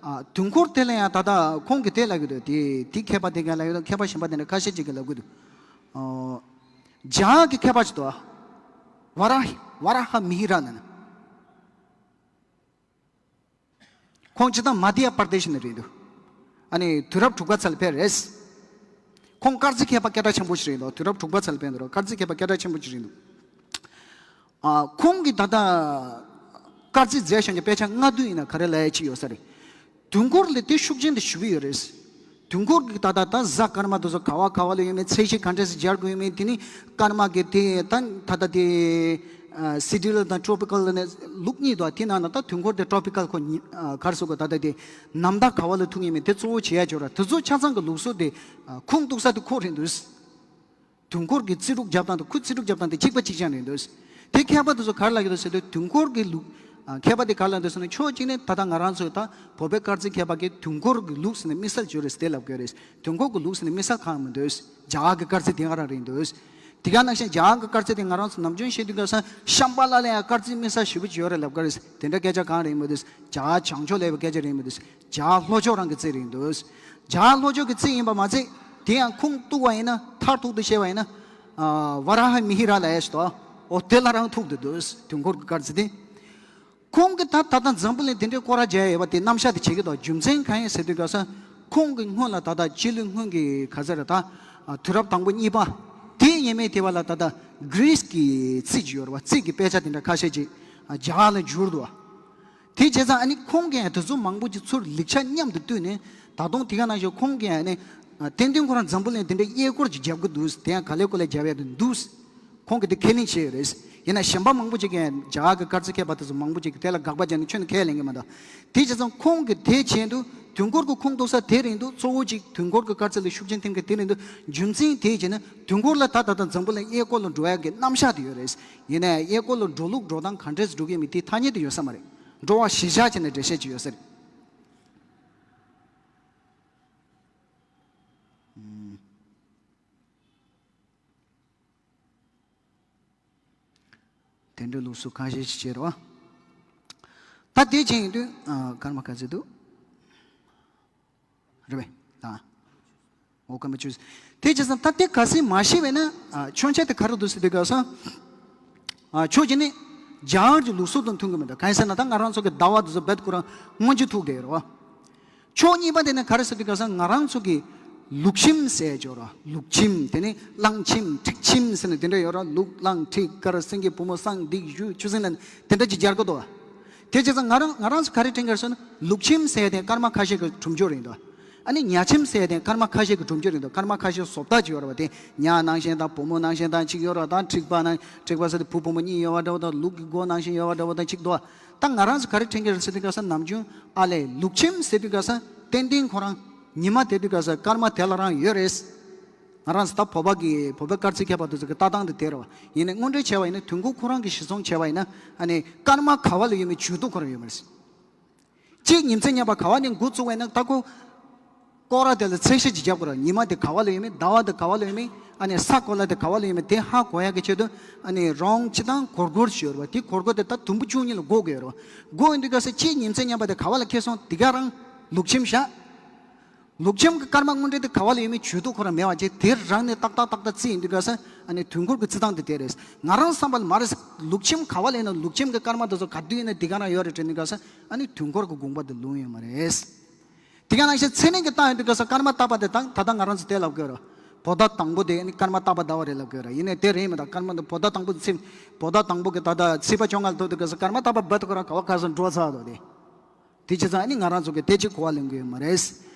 ཨ། དུས་འཁོར་དེ་ལ་ཡང་ད་ལྟ་ཁོང་གིས་དེ་ལབ་ཀྱི་འདུག་དེ་དེ་མཁས་པ་དེ་ག་ལབ་ཀྱི་འདུག་མཁས་པ་གཞན་པ་དེ་འདྲ་ཁ་ཤས་ཅིག་གིས་ལབ་ཀྱི་འདུག་ཨོ། རྒྱ་གར་གྱི་མཁས་པ་ཅིག་འདུག་ཝ་ར་ཝ་ར་ཧ་མི་ཧི་ར་ལབ་ནི། ཁོང་སྤྱིར་བཏང་མ་དྷྱ་པར་དེ་ཤི་ནས་རེད་འདུག་ཨ་ནི་དུས་རབས་དྲུག་པ་ཚར་ལ་ཕེབས་རེད། ཁོང་སྐར་རྩིས་མཁས་པ་སྐད་གྲགས་ཆེན་པོ་ཞིག་རེད་འདུག་དུས་རབས་དྲུག་པ་ཚར་ལ་ཕེབས་འདུག་སྐར་རྩིས་མཁས་པ་སྐད་གྲགས་ཆེན་པོ་ཞིག་རེད་འདུག་ཨ། ཁོང་གིས་ད་ལྟ་སྐར་རྩིས་མཛད་བཞག་མཁན་དཔེ་ཆ་ལྔ་བདོ་ཡིན་ན་ག་རེ་ལབ་ཡ་ཅིག་ཡོད་ས་རེད། དུས་འཁོར་ལ་དེ་ཤུགས་རྐྱེན་དེ་ཞེ་པོ་ཡོད་རེད། དུས་འཁོར་གྱི་ད་ལྟ་ད་གཟའ་སྐར་མ་དེ་ཚོ་ག་བ་ག་བ་ལ་ཡོད་མེད། ཚད་གཞི་ག་འདྲས་སེ་སྦྱར་དགོས་ཡོད་མེད། དེ་ནི་སྐར་མ་གི་དེ་ད་ད་ལྟ་དེ་ཨ། སི་ཌི་ལ་དང་ཊོ་པི་ཀལ་ནས་ལུགས་གཉིས་འདུག་དེ་ནང་ན་ད་དུས་འཁོར་དེ་ཊོ་པི་ཀལ་ཁོ་གཉིས་ཨ། ག་རེ་ཟེར་དགོས། ད་ལྟ་དེ་ནམ་ཟླ་ག་བ་ལ་ཐུག་ཡོད་མེད་དེ་གཙོ་བོ་བྱེད་ཡ་ཅིག་ཡོད་རེད། དེ་ཚོ་ཆ་ཚང་གི་ལུགས་སྲོལ་དེ་ཨ། ཁུངས་གཏུགས་ས་དེ་ཁོ་རེད་འདུག་དུས་འཁོར་གྱི་རྩིས་འགྲུབ་རྒྱབ་སྟངས་དང་ཁོའི་རྩིས་འགྲུབ་རྒྱབ་སྟངས་དེ་གཅིག་པ་གཅིག་རྐྱང་རེད་འདུག་དེ་མཁས་པ་དེ་ཚོ་ག་རེ་ལབ་ཀྱི་འདུག་ཟེར་དུས། དུས་འཁོར་གྱི་ལུགས། ཨ། མཁས་པ་དེ་ག་རེ་ལབ་འདུག་ཟེར་ན། ཕྱོགས་གཅིག་ནས་ད་ལྟ་ང་རང་ཚོའི་ད་བོད་པའི་སྐར་རྩིས་མཁས་པ་གིས་དུས་འཁོར་གྱི་ལུགས་ཟེར་ནས་དམིགས་བསལ་བརྗོད་རེད་ཟེར་དེ་ལབ་ཀྱི་རེད། དུས་འཁོར་གྱི་ལུགས་ཟེར་ནས་དམིགས་བསལ་གང་ཡང་མི་འདུག་རྒྱ་གར་གྱི་སྐར་རྩིས་དེ་ག་རང་རེད་འདུག་དེ་ག་ནང་བཞིན་རྒྱ་གར་གྱི་སྐར་རྩིས་དེ་ང་རང་ཚོ་ནམ་རྒྱུན་བཤད་དུས་སྐབས་སུ་ཤམྦྷ་ལ་ལ་ཡང་སྐར་རྩིས་དམིགས་བསལ་ཞེ་པོ་ཅིག་ཡོད་རེད་ལབ་ཀྱི་རེད། དེ་འདྲ་སྐད་ཆ་གང་རེད་མི་འདུག་རྒྱ་གར་བྱང་ཕྱོགས་ལ་ཡོད་པའི་སྐད་ཆ་རེད་མི་འདུག་རྒྱ་གར་ལྷོ་ཕྱོགས་རང་གི་རྩིས་རེད་འདུག་རྒྱ་གར་ལྷོ་ཕྱོགས་ཀྱི་རྩིས་ཡིན་པ་མ་ཚད། དེ་ཡང་ཁུངས་གཏུགས་པ་ཡིན་ན། མཐར་ཐུག་ཏུ་བཤད་པ་ཡིན་ན། ཨ། ཝ་ར་ཧ་མི་ཧི་ར་ལབ་ཡ་ཞིག་འདུག་འོ་དེ་ལ་རང་ཐུག་འདུག་དུས་འཁོར་གྱི་སྐར་རྩིས་དེ། ཁོང་གིས་ད་ད་ལྟ་འཛམ་བུ་གླིང་དེ་འདྲའི་སྐོར་ར་རྒྱག་ཡ་ཡོད་པ་དེ་རྣམ་གཞག་དེ་བྱེད་ཀྱི་འདུག་རྒྱུ་མཚན་གང་ཡིན་ཟེར་དུས་སྐབས་སུ། ཁོང་གི་སྔོན་ལ་ད་ལྟ་སྤྱི་ལོའི་སྔོན་གྱི་ག་ཚོད་རེད་ད། ཨ། དུས་རབས་དང་པོ་གཉིས་པ། དེ་ཡས་མས་དེ་བ་ལ་ད་ལྟ་གྷི་རིས་ཀྱི་རྩིས་ཅིག་ཡོད་རེད་པ། རྩིས་ཀྱི་དཔེ་ཆ་དེ་འདྲ་ཁ་ཤས་ཅིག་ཨ། རྒྱ་གར་ལ་བསྒྱུར་འདུག་པ། དེ་བྱས་ཙང་ཨ་ནི་ཁོང་གིས་ཡང་དེ་ཚོ་མང་པོ་ཅིག་ཚུར་ལེགས་ཆ་མཉམ་དུ་བཏོན་ནས། ད་དུང་དེ་ག་ནང་བཞིན་ཁོང་གིས་ཡང་ནི། ཨ། ཏན་ཏན་ཁོ་རང་འཛམ་བུ་གླིང་དེ་འདྲའི་གཡས་སྐོར་ཅིག་རྒྱབ་ཀྱི་འདུག་དེ་ཡང་ག་ལེ་གོ་ལེ་རྒྱབ་ཡ་དེ་འདུག་ཁོང་གིས་དེ་ཁས་ལེན་བྱས་ཡོད་རེད། ཡིན་ན་གཞན་པ་མང་པོ་ཅིག་གིས་ཡང་རྒྱ་གར་གྱི་སྐར་རྩིས་མཁས་པ་དེ་ཚོ་མང་པོ་ཅིག་གིས་དེ་ལ་དགག་པ་བརྒྱབ་ནས་ཁྱོན་ནས་ཁས་ལེན་གྱི་མ་འདུག་དེ་བྱས་ཙང་ཁོང་གིས་དེ་བྱས་འདུག་དུས་འཁོར་གྱི་ཁུངས་གཏུགས་ས་དེ་རེད་འདུག་གཙོ་བོ་ཅིག་དུས་འཁོར་གྱི་སྐར་རྩིས་ལ་ཤུགས་རྐྱེན་ཐེབས་མཁན་དེ་རེད་འདུག་རྒྱུ་མཚན་དེ་བྱས་ན་དུས་འཁོར་ལ་ད་ད་ལྟ་འཛམ་བུ་གླིང་གཡས་སྐོར་ལ་འགྲོ་ཡ་གི་རྣམ་གཞག་དེ་ཡོད་རེད། ཡིན་ནའི་གཡས་སྐོར་ལ་འགྲོ་ལུགས་འགྲོ་སྟངས་ག་འདྲས་འགྲོ་གི་ཡོད་མེད་དེ་ཐ་སྙད་དུ་ཡོད་ས་མ་རེད། འགྲོ་བ་གཞིར་བཞག་བྱས་ནས་འགྲེལ་བཤད་ཅིག་ཡོད་ས་རེད། དེ་འདྲའི་ལུགས་སྲོལ་ཁ་ཤས་ཤིག་བྱས་རེད་པ། ད་དེ་བྱས་ཡིན་དུས་ཨ། སྐར་མ་ག་ཚོད་འདུག་རེད་པས་ད། འོ་སྐར་མ་བཅུ། དེ་བྱས་ཙང་ད་དེ་གལ་སྲིད་མ་ཤེས་པས་ན། ཨ། མཆོད་བྱ་དེ་ག་རེ་འདུག་ཟེར་དུས་སྐབས་སུ། ཨ། ཕྱོགས་གཅིག་ནས་རྒྱ་གར་གྱི་ལུགས་སྲོལ་དང་མཐུན་གྱི་མི་འདུག་གང་ཡིན་ཟེར་ན་ད་ང་རང་ཚོ་གི་ཟླ་བ་དེ་ཚོ་རྦད་ཁོ་རང་སྔོན་གྱི་ཐུག་བསྡད་ཡོད་རེད་པ། ཕྱོགས་གཉིས་པ་དེ་ནི་ག་རེ་ཟེར་དུས་སྐབས་སུ་ང་རང་ཚོ་གི་ལུག་ཁྱིམ་ཟེར་ཡ་ཅིག་ཡོད་རེད་པ། ལུག་ཁྱིམ། དེ་ནི་གླང་ཁྱིམ་འཁྲིག་ཁྱིམ་ཟེར་ནས་དེ་འདྲ་ཡོད་རེད་པ། ལུག་གླང་འཁྲིག་མགར་སེང་གེ་བུ་མོ་བསང་སྡིག་གཞུ་ཆུ་སྲིན་ལ་དེ་འདྲ་ཅིག་སྦྱར་གི་འདུག་པ། དེ་བྱས་ཙང་ང་རང་ང་རང་ཚོ་ག་རེ་དྲན་གྱི་རེད་ཟེར་ན་ལུག་ཁྱིམ་ཟེར་ཡ་དེ་སྐར་མ་ཁ་ཤས་ཀྱི་སྒྲུབ་སྦྱོར་ཡིན་འདུག་ཨ་ནི་ཉ་ཁྱིམ་ཟེར་ཡ་དེ་སྐར་མ་ཁ་ཤས་ཀྱི་སྒྲུབ་སྦྱོར་ཡིན་འདུག་སྐར་མ་ཁ་ཤས་བཟོ་ལྟ་ཅིག་ཡོད་རེད་པ། དེ་ཉ་ནང་བཞིན་དང་བུ་མོ་ནང་བཞིན་དང་ཅིག་ཡོད་རེད་པ། དང་འཁྲིག་པ་ནང་འཁྲིག་པ་ཟེར་དུས་བུ་བུ་མོ་གཉིས་ཡོད་པ་འདྲ་པོ་དང་ལུག་གི་མགོ་ནང་བཞིན་ཡོད་པ་འདྲ་པོ་དང་ཅིག་འདུག་ད་ང་རང་ཚོ་ག་རེ་དྲན་གྱི་རེད་ཟེར་དུས་སྐབས་སུ་ནམ་རྒྱུན་ཨ་ལས་ལུག་ཁྱིམ་ཟེར་དུས་སྐབས་སུ་ཏན་ཏན་ཁོ་རང་ཉི་མ་དེ་དུས་སྐབས་སུ་སྐར་མ་དེ་ལ་རང་ཡོད་རེད། ང་རང་ཚོ་ད་བོད་པ་གི་བོད་པའི་སྐར་རྩིས་མཁས་པ་དེ་ཚོ་གི་ལྟ་སྟངས་དེ་དེ་རེད་པ། ཡིན་ནའི་དངོས་འབྲེལ་བྱས་པ་ཡིན་ན་དུས་འཁོར་ཁོ་རང་གི་གཞིར་བཟུང་བྱས་པ་ཡིན་ན་ཨ་ནི་སྐར་མ་ག་བ་ལ་ཡོད་མེད་ཇུས་གཏོགས་ཁོ་རང་ཡོད་མ་རེད། གཅིག་ཉིན་མཚན་མཉམ་པ་ག་བ་ནས་འགོ་བཙུགས་པ་ཡིན་ན་ད་ཁོ་སྐོར་ར་དེ་ལ་ཚད་གཞི་ཅིག་རྒྱབ་དགོས་རེད། ཉི་མ་དེ་ག་བ་ལ་ཡོད་མེད། ཟླ་བ་དེ་ག་བ་ལ་ཡོད་མེད། ཨ་ནི་ས་གོ་ལ་དེ་ག་བ་ལ་ཡོད་མེད་དེ་ཧ་གོ་ཡ་གི་ཆེད་དུ་ཨ་ནི་རང་སྤྱི་བཏང་སྒོར་སྒོར་ཞིག་ཡོད་རེད་པ། དེ་སྒོར་སྒོར་དེ་ད་དུམ་བུ་བཅུ་གཉིས་ལ་བགོ་དགོས་ཡོད་རེད་པ། བགོ་ཡོང་དུས་སྐབས་སུ་གཅིག་ཉིན་མཚན་མཉམ་པ་དེ་ག་བ་ལ་ཁེལ་སོང་། དེ་ག་རང་ལུག་ཁྱིམ་བཞག་ལུག་ཁྱིམ་གྱི་སྐར་མ་དངོས་འབྲེལ་དེ་ག་བ་ལ་ཡོད་མེད་ཇུས་གཏོགས་ཁོ་རང་མེད་པ་བྱས་དེ་རང་ནས་ཏག་ཏག་ཏག་ཏག་རྩིས་ཡིན་དུས་སྐབས་སུ་ཨ་ནི་དུས་འཁོར་གྱི་རྩི་སྟངས་དེ་དེ་རེད། ང་རང་བསམ་པ་ལ་མ་རེད། ལུག་ཁྱིམ་ག་བ་ལ་ཡིན་ན་ལུག་ཁྱིམ་གྱི་སྐར་མ་དེ་ཚོ་ག་དུས་ཡིན་ན་དེ་ག་རང་ཡོད་རེད་དྲན་དུས་སྐབས་སུ་ཨ་ནི་དུས་འཁོར་གྱི་དགོངས་པ་དེ་ལོང་ཡོད་མ་རེད། དེ་ག་ནང་བཞིན་ཚེ་ནད་ཀྱི་སྟངས་ཡིན་དུས་སྐབས་སུ་སྐར་མ་རྟག་པ་དེ་དང་ད་ལྟ་ང་རང་ཚོ་དེ་ལབ་དགོས་རེད། བོད་ཟླ་དང་པོ་དེ་ནི་སྐར་མ་རྟག་པ་ཟླ་བ་རེད་ལབ་དགོས་རེད། ཡིན་ནའི་དེ་རེད་མི་འདུག་སྐར་མ་འདི་བོད་ཟླ་དང་པོ་ཚེས་བོད་ཟླ་དང་པོ་གི་ད་ལྟ་ཚེས་པ་བཅོ་ལྔ་ལ་ཐུག་དུས་སྐབས་སུ་སྐར་མ་རྟག་པ་རྦད་དེ་ཁོ་རང་ག་བ་ག་ས་འགྲོ་ཚར་འདུག་དེ། དེ་བྱས་ཙང་ཨ་ནི་ང་རང་ཚོ་གིས་དེ་གཅིག་གོ་བ་ལེན་དགོས་ཡོད་མ་རེད།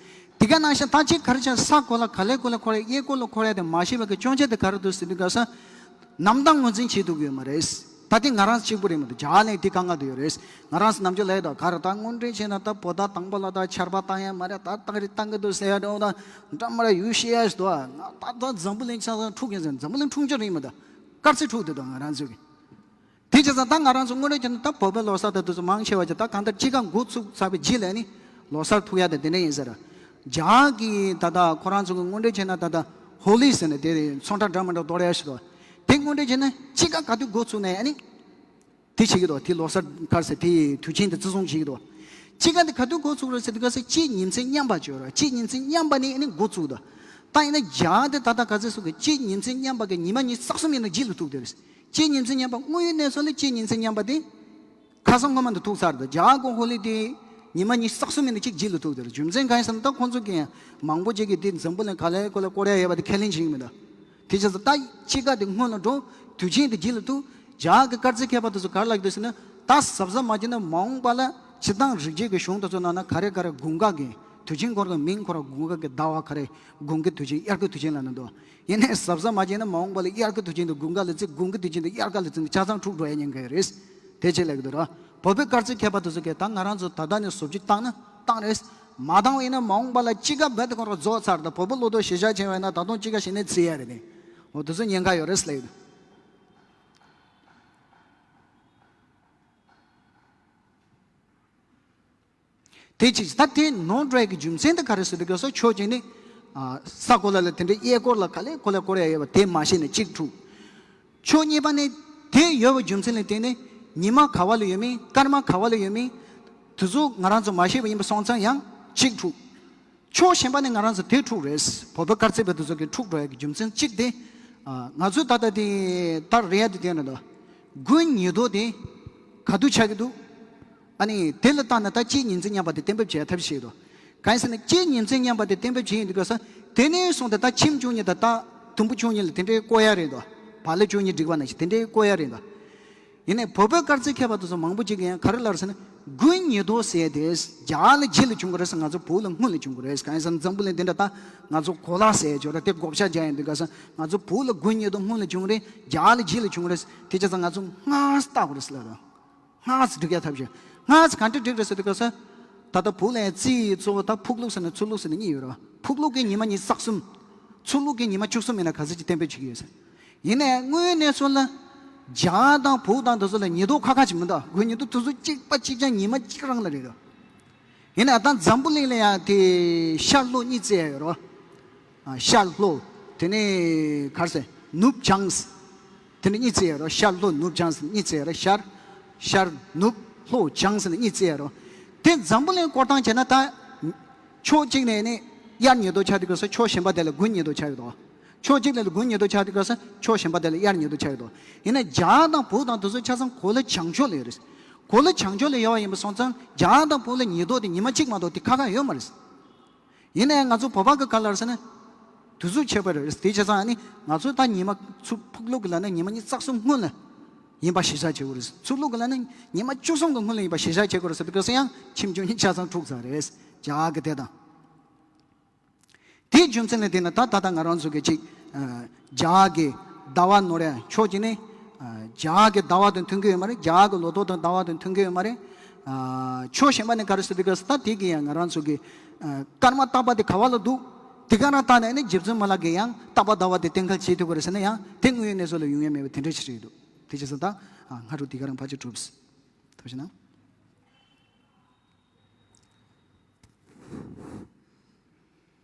དེ་ག་ནང་བཞིན་ད་གཅིག་ག་རེ་བྱས་ས་གོ་ལ་ག་ལེ་གོ་ལེ་འཁོར་ཡ་གཡས་སྐོར་ལ་འཁོར་ཡ་དེ་མ་ཤེས་པ་གི་སྐྱོན་ཆ་དེ་ག་རེ་འདུག་ཟེར་དུས་སྐབས་སུ་ནམ་ཟླ་ངོས་འཛིན་བྱེད་ཐུབ་ཀྱི་ཡོད་མ་རེད། ད་དེ་ང་རང་གཅིག་པུ་རེད་མི་འདུག་རྒྱ་གར་ནས་དེ་དཀའ་ངལ་དུ་ཡོད་རེད། ང་རང་ཚོ་ནམ་རྒྱུན་ལས་དང་ག་རེ་ད་དངོས་འབྲེལ་བྱས་ན་ད་བོད་ཟླ་དང་པོ་ལ་ད་ཆར་པ་བཏང་ཡ་མ་རེད། ད་སྟག་རིས་བཏང་གི་འདུག་ཟེར་ཡ་འདྲ་བོ་ད་འདྲ་མ་རེད། ཡུལ་ཤེས་ཡ་ཞིག་འདུག་ང་ད་ད་འཛམ་བུ་གླིང་ཆ་ཚང་འཁྲུག་གིན་ཟེར། འཛམ་བུ་གླིང་འཁྲུག་རྒྱུ་རེད་མི་འདུག་དཀར་རྩིས་འཁྲུག་འདུག་ད་ང་རང་ཚོ་གི་དེ་བྱས་ཙང་ད་ང་རང་ཚོ་དངོས་གནས་བྱས་ན་ད་བོད་པའི་ལོ་གསར་དང་དེ་ཚོ་མང་ཆེ་བ་ཅིག་ད་གང་ལྟར་དཔྱིད་ཀ་འགོ་ཚུགས་ཚར་བའི་རྗེས་ལ་ནི་ལོ་གསར་ཐུག་ཡ་དང་དེ་འདྲ་ཡིན་ཟེར། རྒྱ་གི་ད་ལྟ་ཁོ་རང་ཚོ་གི་དངོས་འབྲེལ་བྱས་ན་ད་ལྟ་ཧོ་ལི་ཟེར་ནས་དེ་ཚོང་ཁྲ་འདྲ་མི་འདྲ་གཏོར་ཡ་ཞིག་འདུག་དེ་དངོས་འབྲེལ་བྱས་ན་དཔྱིད་ཀ་ག་དུས་འགོ་ཚུགས་ནས་ཨ་ནི། དེ་བྱེད་ཀྱི་འདུག་དེ་ལོ་གསར་ག་རེ་ཟེར་དེ་དུས་ཆེན་དེ་བརྩི་སྲུང་བྱེད་ཀྱི་འདུག་དཔྱིད་ཀ་དེ་ག་དུས་འགོ་ཚུགས་རེད་ཟེར་དུས་སྐབས་སུ་དཔྱིད་ཉིན་མཚན་མཉམ་པ་བྱོས་ར། དཔྱིད་ཉིན་མཚན་མཉམ་པ་ནས་ཨ་ནི་འགོ་བཙུགས་འདུག་ད་ཡིན་ན་རྒྱ་དེ་ད་ལྟ་ག་ཚོད་སོང་གི་དཔྱིད་ཉིན་མཚན་མཉམ་པ་གི་ཉི་མ་ཉི་ཤུ་རྩ་གསུམ་ཡིན་ན་རྗེས་ལ་ཐུག་དེ་རེད། དཔྱིད་ཉིན་མཚན་མཉམ་པ་དངོས་ཡོད་གནས་ཚུལ་ལ་དཔྱིད་ཉིན་མཚན་མཉམ་པ་དེ་ཁ་སང་སྔོན་མ་དུ་ཐུག་ཚར་འདུག་རྒྱ་གོང་ཧོ་ལི་དེ་ཉི་མ་ཉི་ཤུ་རྩ་གསུམ་ཡིན་ན་གཅིག་རྗེས་ལ་ཐུག་དེ་རེད། རྒྱུ་མཚན་གང་ཡིན་ཟེར་ན་ད་ཁོང་ཚོ་གི་མང་པོ་ཅིག་གིས་དེ་འཛམ་བུ་གླིང་ག་ལེ་གོ་ལེ་བསྐོར་ཡ་ཡོད་པ་དེ་ཁས་ལེན་བྱེད་ཀྱི་མི་འདུག་དེ་བྱས་ཙང་ད་དཔྱིད་ཀ་དེ་སྔོན་ལ་འགྲོ། དུས་ཆེན་དེ་རྗེས་ལ་ཐུག་རྒྱ་གི་དཀར་རྩེ་མཁས་པ་དེ་ཚོ་ག་རེ་ལབ་ཀྱི་འདུག་ཟེར་ན། ད་གཟབ་གཟབ་མ་བྱས་ན་མ་འོངས་པ་ལ་སྤྱིར་བཏང་རིགས་རྒྱུད་ཀྱི་གཞུང་དེ་ཚོ་ནང་ན་ག་རེ་ག་རེ་དགུན་ཁ་གི་དུས་ཆེན་སྐོར་གྱི་མིང་ཁོ་ར་དགུན་ཁ་གི་ཟླ་བ་ག་རེ། དགུན་གྱི་དུས་ཆེན། དབྱར་གྱི་དུས་ཆེན་ལབ་ནི་འདུག་ཡིན་ནའི་གཟབ་གཟབ་མ་བྱས་ན་མ་འོངས་པ་ལ་དབྱར་གྱི་དུས་ཆེན་དང་དགུན་ཁ་ལ་བརྩི། དགུན་གྱི་དུས་ཆེན་དང་དབྱར་ཁ་ལ་བརྩི་ན་ཆ་ཚང་འཁྲུག་འགྲོ་ཡ་ཉེན་ཁ་ཡོད་རེད། དེ་ཅི་ལབ་ཀྱི་འདུག་ར། བོད་པའི་དཀར་རྩེ་མཁས་པ་དེ་ཚོ་གིས་ད་ང་རང་ཚོ་ད་ལྟ་ནས་བཟོ་བཅོས་བཏང་ན་བཏང་རེད། མ་བཏང་བ་ཡིན་ན་མ་འོངས་པ་ལ་དཔྱིད་ཀ་རྦད་དེ་ཁོ་རང་རྫོགས་ཚར། ད་བོད་པ་བློ་ལྡོག་ཞེ་དྲག་ཆེ་བ་ཡིན་ན་ད་དུང་དཔྱིད་ཀ་གཞི་ནས་བརྩི་ཡ་རེད་དེ། འོ་དེ་ཚོ་ཉེན་ཁ་ཡོད་རེད་ལབ་ཀྱི་འདུག་དེ་གཅིག་ད་དེ་ནོར་འགྲོ་ཡ་གི་རྒྱུ་མཚན་དེ་ག་རེ་ཟེར་དུས་སྐབས་སུ་ཕྱོགས་གཅིག་ནི། ཨ། ས་གོ་ལ་ལ་དེ་འདྲའི་གཡས་སྐོར་ལ་ག་ལེ་གོ་ལེ་བསྐོར་ཡ་ཡོད་པ་དེ་མ་ཤེས་ནས་གཅིག་འཁྲུག་ཕྱོགས་གཉིས་པ་ནི་དེ་ཡོད་པའི་རྒྱུ་མཚན་ལ་བརྟེན་ནས་ཉི་མ་ག་བ་ལ་ཡོད་མིན་སྐར་མ་ག་བ་ལ་ཡོད་མིན་དེ་ཚོ་ང་རང་ཚོ་མ་ཤེས་པ་ཡིན་པ་སོང་ཙང་ཡང་གཅིག་འཁྲུག་ཕྱོགས་གཞན་པ་ནས་ང་རང་ཚོ་དེ་འཁྲུག་རེད། བོད་པ་དཀར་རྩེ་བ་དེ་ཚོ་གི་འཁྲུག་འགྲོ་ཡ་གི་རྒྱུ་མཚན་གཅིག་དེ། ཨ། ང་ཚོས་ད་ལྟ་དེ་ལྟར་རེད་ཡ་དེ་དེ་ན་ད་དགུན་ཉི་ལྡོག་དེ་ག་དུས་ཆགས་ཀྱི་འདུག་ཨ་ནི་དེ་ལ་བལྟས་ན་ད་དཔྱིད་ཉིན་མཚན་མཉམ་པ་དེ་གཏན་འབེབས་བྱས་ཐབས་ཤེས་འདུག་གང་ཡིན་ཟེར་ན་དཔྱིད་ཉིན་མཚན་མཉམ་པ་དེ་གཏན་འབེབས་བྱས་ཡིན་དུས་སྐབས་སུ་དེ་ནས་བཟུང་སྟེ་ད་ཁྱིམ་བཅུ་གཉིས་དང་ད་དུམ་བུ་བཅུ་གཉིས་ལ་དེ་འདྲའི་བསྐོར་ཡ་རེད་འདུག་བག་ལེབ་བཅུ་གཉིས་སྒྲིག་པ་ནང་བཞིན་དེ་འདྲའི་བསྐོར་ཡ་རེད་འདུག་ཡིན་ནའི་བོད་པའི་དཀར་རྩེ་མཁས་པ་དེ་ཚོ་མང་པོ་ཅིག་གིས་ཡང་ག་རེ་ལབ་ཟེར་ན། དགུན་ཉི་ལྡོག་ཟེར་དེ་རྒྱ་ལ་རྗེས་ལ་བྱུང་གི་རེད་ཟེར། ང་ཚོ་བོད་ལ་སྔོན་ལ་བྱུང་གི་རེད། གང་ཡིན་ཟེར་ན་འཛམ་བུ་གླིང་འདི་འདྲ་ད་ང་ཚོ་གོ་ལ་ཟེར་ཡ་ཅིག་ཡོད་རེད། དེ་བགོ་བཤའ་རྒྱག་ཡ་ཡིན་དུས་སྐབས་སུ་ང་ཚོ་བོད་ལ་དགུན་ཉི་ལྡོག་སྔོན་ལ་བྱུང་རེད། རྒྱ་ལ་རྗེས་ལ་བྱུང་རེད། དེ་བྱས་ཙང་ང་ཚོ་སྔར་བལྟ་དགོས་རེད་ཟེར་ལབ་རེད། སྔར་སྒྲིག་ཡ་ཐབས་ཤེས། སྔར་ག་འདྲ་སྒྲིག་རེད་ཟེར་དུས་སྐབས་སུ། ད་ལྟ་བོད་ལ་ཡང་རྩིས་གཙོ་བོ་ད་ཕུག་ལུག་ཟེར་ན་ཚུར་ལུག་ཟེར་ན་གཉིས་ཡོད་རེད་བ། ཕུག་ལུག་གི་ཉི་མ་ཉི་ཤུ་རྩ་གསུམ། ཚུར་ལུག་གི་ཉི་མ་བཅུ་གསུམ་ཡིན་ན་ག་ཚོད་ཅིག་གཏན་འབེབས་བྱེད་ཀྱི་ཡོད་ཟེར། ཡིན་ནའི་དངོས་ཡོད་གནས་ཚུལ་ལ། རྒྱ་དང་བོད་དང་དེ་ཚོ་ལ་ཉི་ལྡོག་ཁ་ཁ་ཅིག་མི་འདུག་དགུན་ཉི་ལྡོག་དེ་ཚོ་གཅིག་པ་གཅིག་རྐྱང་ཉི་མ་གཅིག་རང་ལ་རེད་འདུག་ཡིན་ནའི་ད་འཛམ་བུ་གླིང་ལ་ཡང་དེ་ཤར་ལྷོ་གཉིས་བརྩི་ཡ་ཡོད་རེད་བ། ཨ། ཤར་ལྷོ། དེ་ནས་ག་རེ་ཟེར། ནུབ་བྱང་། དེ་ནས་གཉིས་བརྩི་ཡ་རེད། ཤར་ལྷོ་ནུབ་བྱང་ཟེར་གཉིས་བརྩི་ཡ་རེད། ཤར། ཤར་ནུབ་ལྷོ་བྱང་ཟེར་གཉིས་བརྩི་ཡ་རེད། དེ་འཛམ་བུ་གླིང་སྐོར་སྟངས་བྱས་ན་ད། ཕྱོགས་གཅིག་ནས་ནི་དབྱར་ཉི་ལྡོག་ཆགས་དུས་སྐབས་སུ་ཕྱོགས་གཞན་པ་དེ་ལ་དགུན་ཉི་ལྡོག་ཆགས་ཡོད་དོ། ཕྱོགས་གཅིག་ནས་དགུན་ཉི་ལྡོག་ཆགས་དུས་སྐབས་སུ་ཕྱོགས་གཞན་པ་དེ་ལ་དབྱར་ཉི་ལྡོག་ཆགས་ཡོད་དོ། ཡིན་ན་རྒྱ་དང་བོད་དང་དེ་ཚོ་ཆ་ཚང་གོ་ལ་བྱང་ཕྱོགས་ལ་ཡོད་རེད། གོ་ལ་བྱང་ཕྱོགས་ལ་ཡོད་པ་ཡིན་པ་སོང་ཙང་རྒྱ་དང་བོད་ལ་ཉི་ལྡོག་དེ་ཉི་མ་གཅིག་མ་གཏོགས་དེ་ཁ་ཁ་ཡོད་མ་རེད། ཡིན་ནའི་ང་ཚོ་བོད་པ་གི་ག་ལ་རེད་ཟེར་ན། དུས་ཚོད་ཁྱད་པར་རེད། དེ་བྱས་ཙང་ཨ་ནི་ང་ཚོ་ད་ཉི་མ་ཚུར་ཕུག་ལུག་གི་ལ་ནི་ཉི་མ་ཉི་ཤུ་རྩ་གསུམ་སྔོན་ལ་ཡིན་པ་གཞིར་བཞག་བྱེད་དགོས་རེད། ཚུར་ལུག་གི་ལ་ནི་ཉི་མ་བཅུ་གསུམ་གི་སྔོན་ལ་ཡིན་པ་གཞིར་བཞག་བྱེད་དགོས་རེད་ཟེར་དུས་སྐབས་སུ་ཡང་ཁྱིམ་བཅུ་གཉིས་ཆ་ཚང་འཁྲུག་ཚར་རེད། རྒྱ་གི་དེ་དང་། དེའི་རྒྱུ་མཚན་ལ་བརྟེན་ནས་ད་ད་ལྟ་ང་རང་ཚོ་གི་ཅིག་ཨ། རྒྱ་གི་ཟླ་བ་ནོར་ཡ་ཕྱོགས་གཅིག་ནས། ཨ། རྒྱ་གི་ཟླ་བ་དང་མཐུན་གི་ཡོད་མ་རེད། རྒྱ་གི་ལོ་ཐོ་དང་ཟླ་བ་དང་མཐུན་གི་ཡོད་མ་རེད། ཨ། ཕྱོགས་གཞན་པ་ནས་ག་རེ་ཟེར་དུས་སྐབས་སུ་ད་དེ་གི་ཡང་ང་རང་ཚོ་གི་ཨ། སྐར་མ་རྟག་པ་དེ་ག་བ་ལ་འདུག་དེ་ག་རང་ལྟ་ནས་ནི་རྗེ་བཙུན་མི་ལ་གི་ཡང་རྟག་པ་ཟླ་བ་དེ་གཏན་འཁེལ་བྱེད་ཐུབ་ཀྱི་རེད་ཟེར་ན་ཡང་དེ་དངོས་ཡོད་གནས་ཚུལ་ལ་ཡོང་ཡ་མེད་པའི་དེ་འདྲ་ཞིག་རེད་འདུག་དེ་བྱས་ཙང་ད། ཨ། སྔ་དྲོ་དེ་ག་རང་ཕལ་ཆེར་གྲུབ། ཐུགས་རྗེ་གནང་།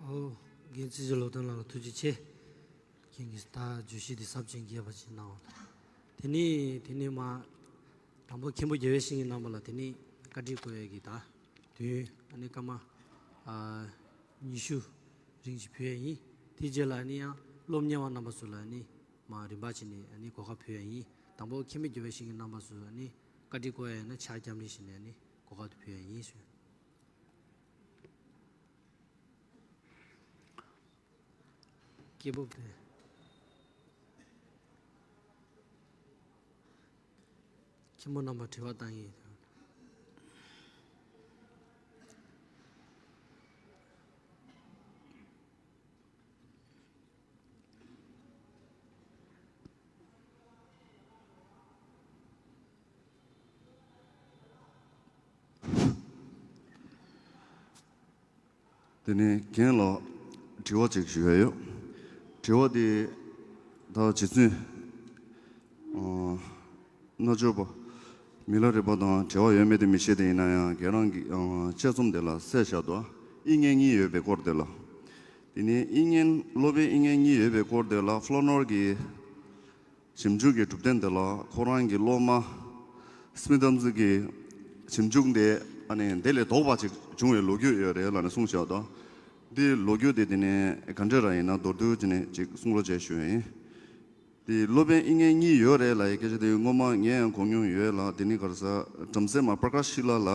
ཨོ། རྒན་ཚེ་རིང་བློ་བཟང་ལགས་ལ་ཐུགས་རྗེ་ཆེ། ཁྱེད་ཀྱིས་ད་བརྗོད་གཞི་འདི་ཟབ་ཅིང་རྒྱས་པ་ཅིག་གནང་བ་དང་། དེ་ནས་དེ་ནས་མ། དང་པོ་མཁན་པོ་རྒྱལ་བའི་བཤེས་གཉེན་རྣམ་པ་ལ་དེ་ནས་བཀའ་དྲིན་སྐུལ་ཡས་ཀྱི་ད་དུས་ཡུན་ཨ་ནི་སྐར་མ་ཨ་ཉི་ཤུ་རིང་ཞིག་ཕུལ་ཡས་ཡིན། དེ་རྗེས་ལ་ཨ་ནི་ཡང་སློབ་གཉེར་བ་རྣམ་པ་ཚོ་ལ་ཨ་ནི་མ་རིམ་པ་བྱས་ནས་ཨ་ནི་གོ་སྐབས་ཕུལ་ཡས་ཡིན། དང་པོ་མཁན་པོ་རྒྱལ་བའི་བཤེས་གཉེན་རྣམ་པ་ཚོ་ཨ་ནི་བཀའ་དྲིན་སྐུལ་ཡས་ཡིན་ན་ཕྱག་སྐྱབས་འགྲིག་བྱས་ནས་ཨ་ནི་གོ་སྐབས་དེ་ཕུལ་ཡས་ཡིན་ཞུ། སྐད་སྦུག་དེ། མཁན་པོ་རྣམ་པ་དྲི་བ་བཏང་ཡིན། དེ་ནས་རྒན་ལགས་དྲི་བ་ཅིག་ཞུ་ཡ་ཡོད། དྲི་བ་དེ་ད་རྗེ་བཙུན། ཨ། མནར་གཅོད་པ། མི་ལ་རས་པ་དང་འབྲེལ་བ་ཡོད་མེད་དེ་མི་ཤེས་དེ་ཡིན་ན་ཡང་ཁྱེད་རང་གི་ཨ་དཔྱད་རྩོམ་དེ་ལ་གསལ་བཞག་འདུག་དབྱིག་གཉེན་གཉིས་ཡོད་པའི་སྐོར་དེ་ལ། དེ་ནས་དབྱིག་གཉེན་སློབ་དཔོན་དབྱིག་གཉེན་གཉིས་ཡོད་པའི་སྐོར་དེ་ལ་ཕློ་ནོར་གྱི་ཞིབ་འཇུག་གི་གྲུབ་དོན་དེ་ལ་ཁོ་རང་གི་སློབ་མ་སྨི་ཐམ་ཙི་གི་ཞིབ་འཇུག་དེ་ཨ་ནི་དེ་ལས་ལྡོག་པ་ཅིག་བྱུང་བའི་ལོ་རྒྱུས་ཡོད་རེད་ལབ་ནས་གསུངས་བཞག་འདུག་འདིའི་ལོ་རྒྱུས་དེ་དེ་ནས་ག་འདྲ་རང་ཡིན་ན་མདོར་བསྡུས་བྱས་ནས་ཅིག་གསུང་རོགས་བྱས་ཞུ་ཡིན། དེ་སློབ་དཔོན་དབྱིག་གཉེན་གཉིས་ཡོད་རེད་ལབ་ཡའི་སྐད་ཆ་དེ་སྔོན་མ་ངས་ཡང་གོ་མྱོང་ཡོད་ལ། དེ་ནི་ག་རེ་ཟེར་བྲམ་ཟེ་མ་པྲ་ཀ་ཤི་ལ་ལ་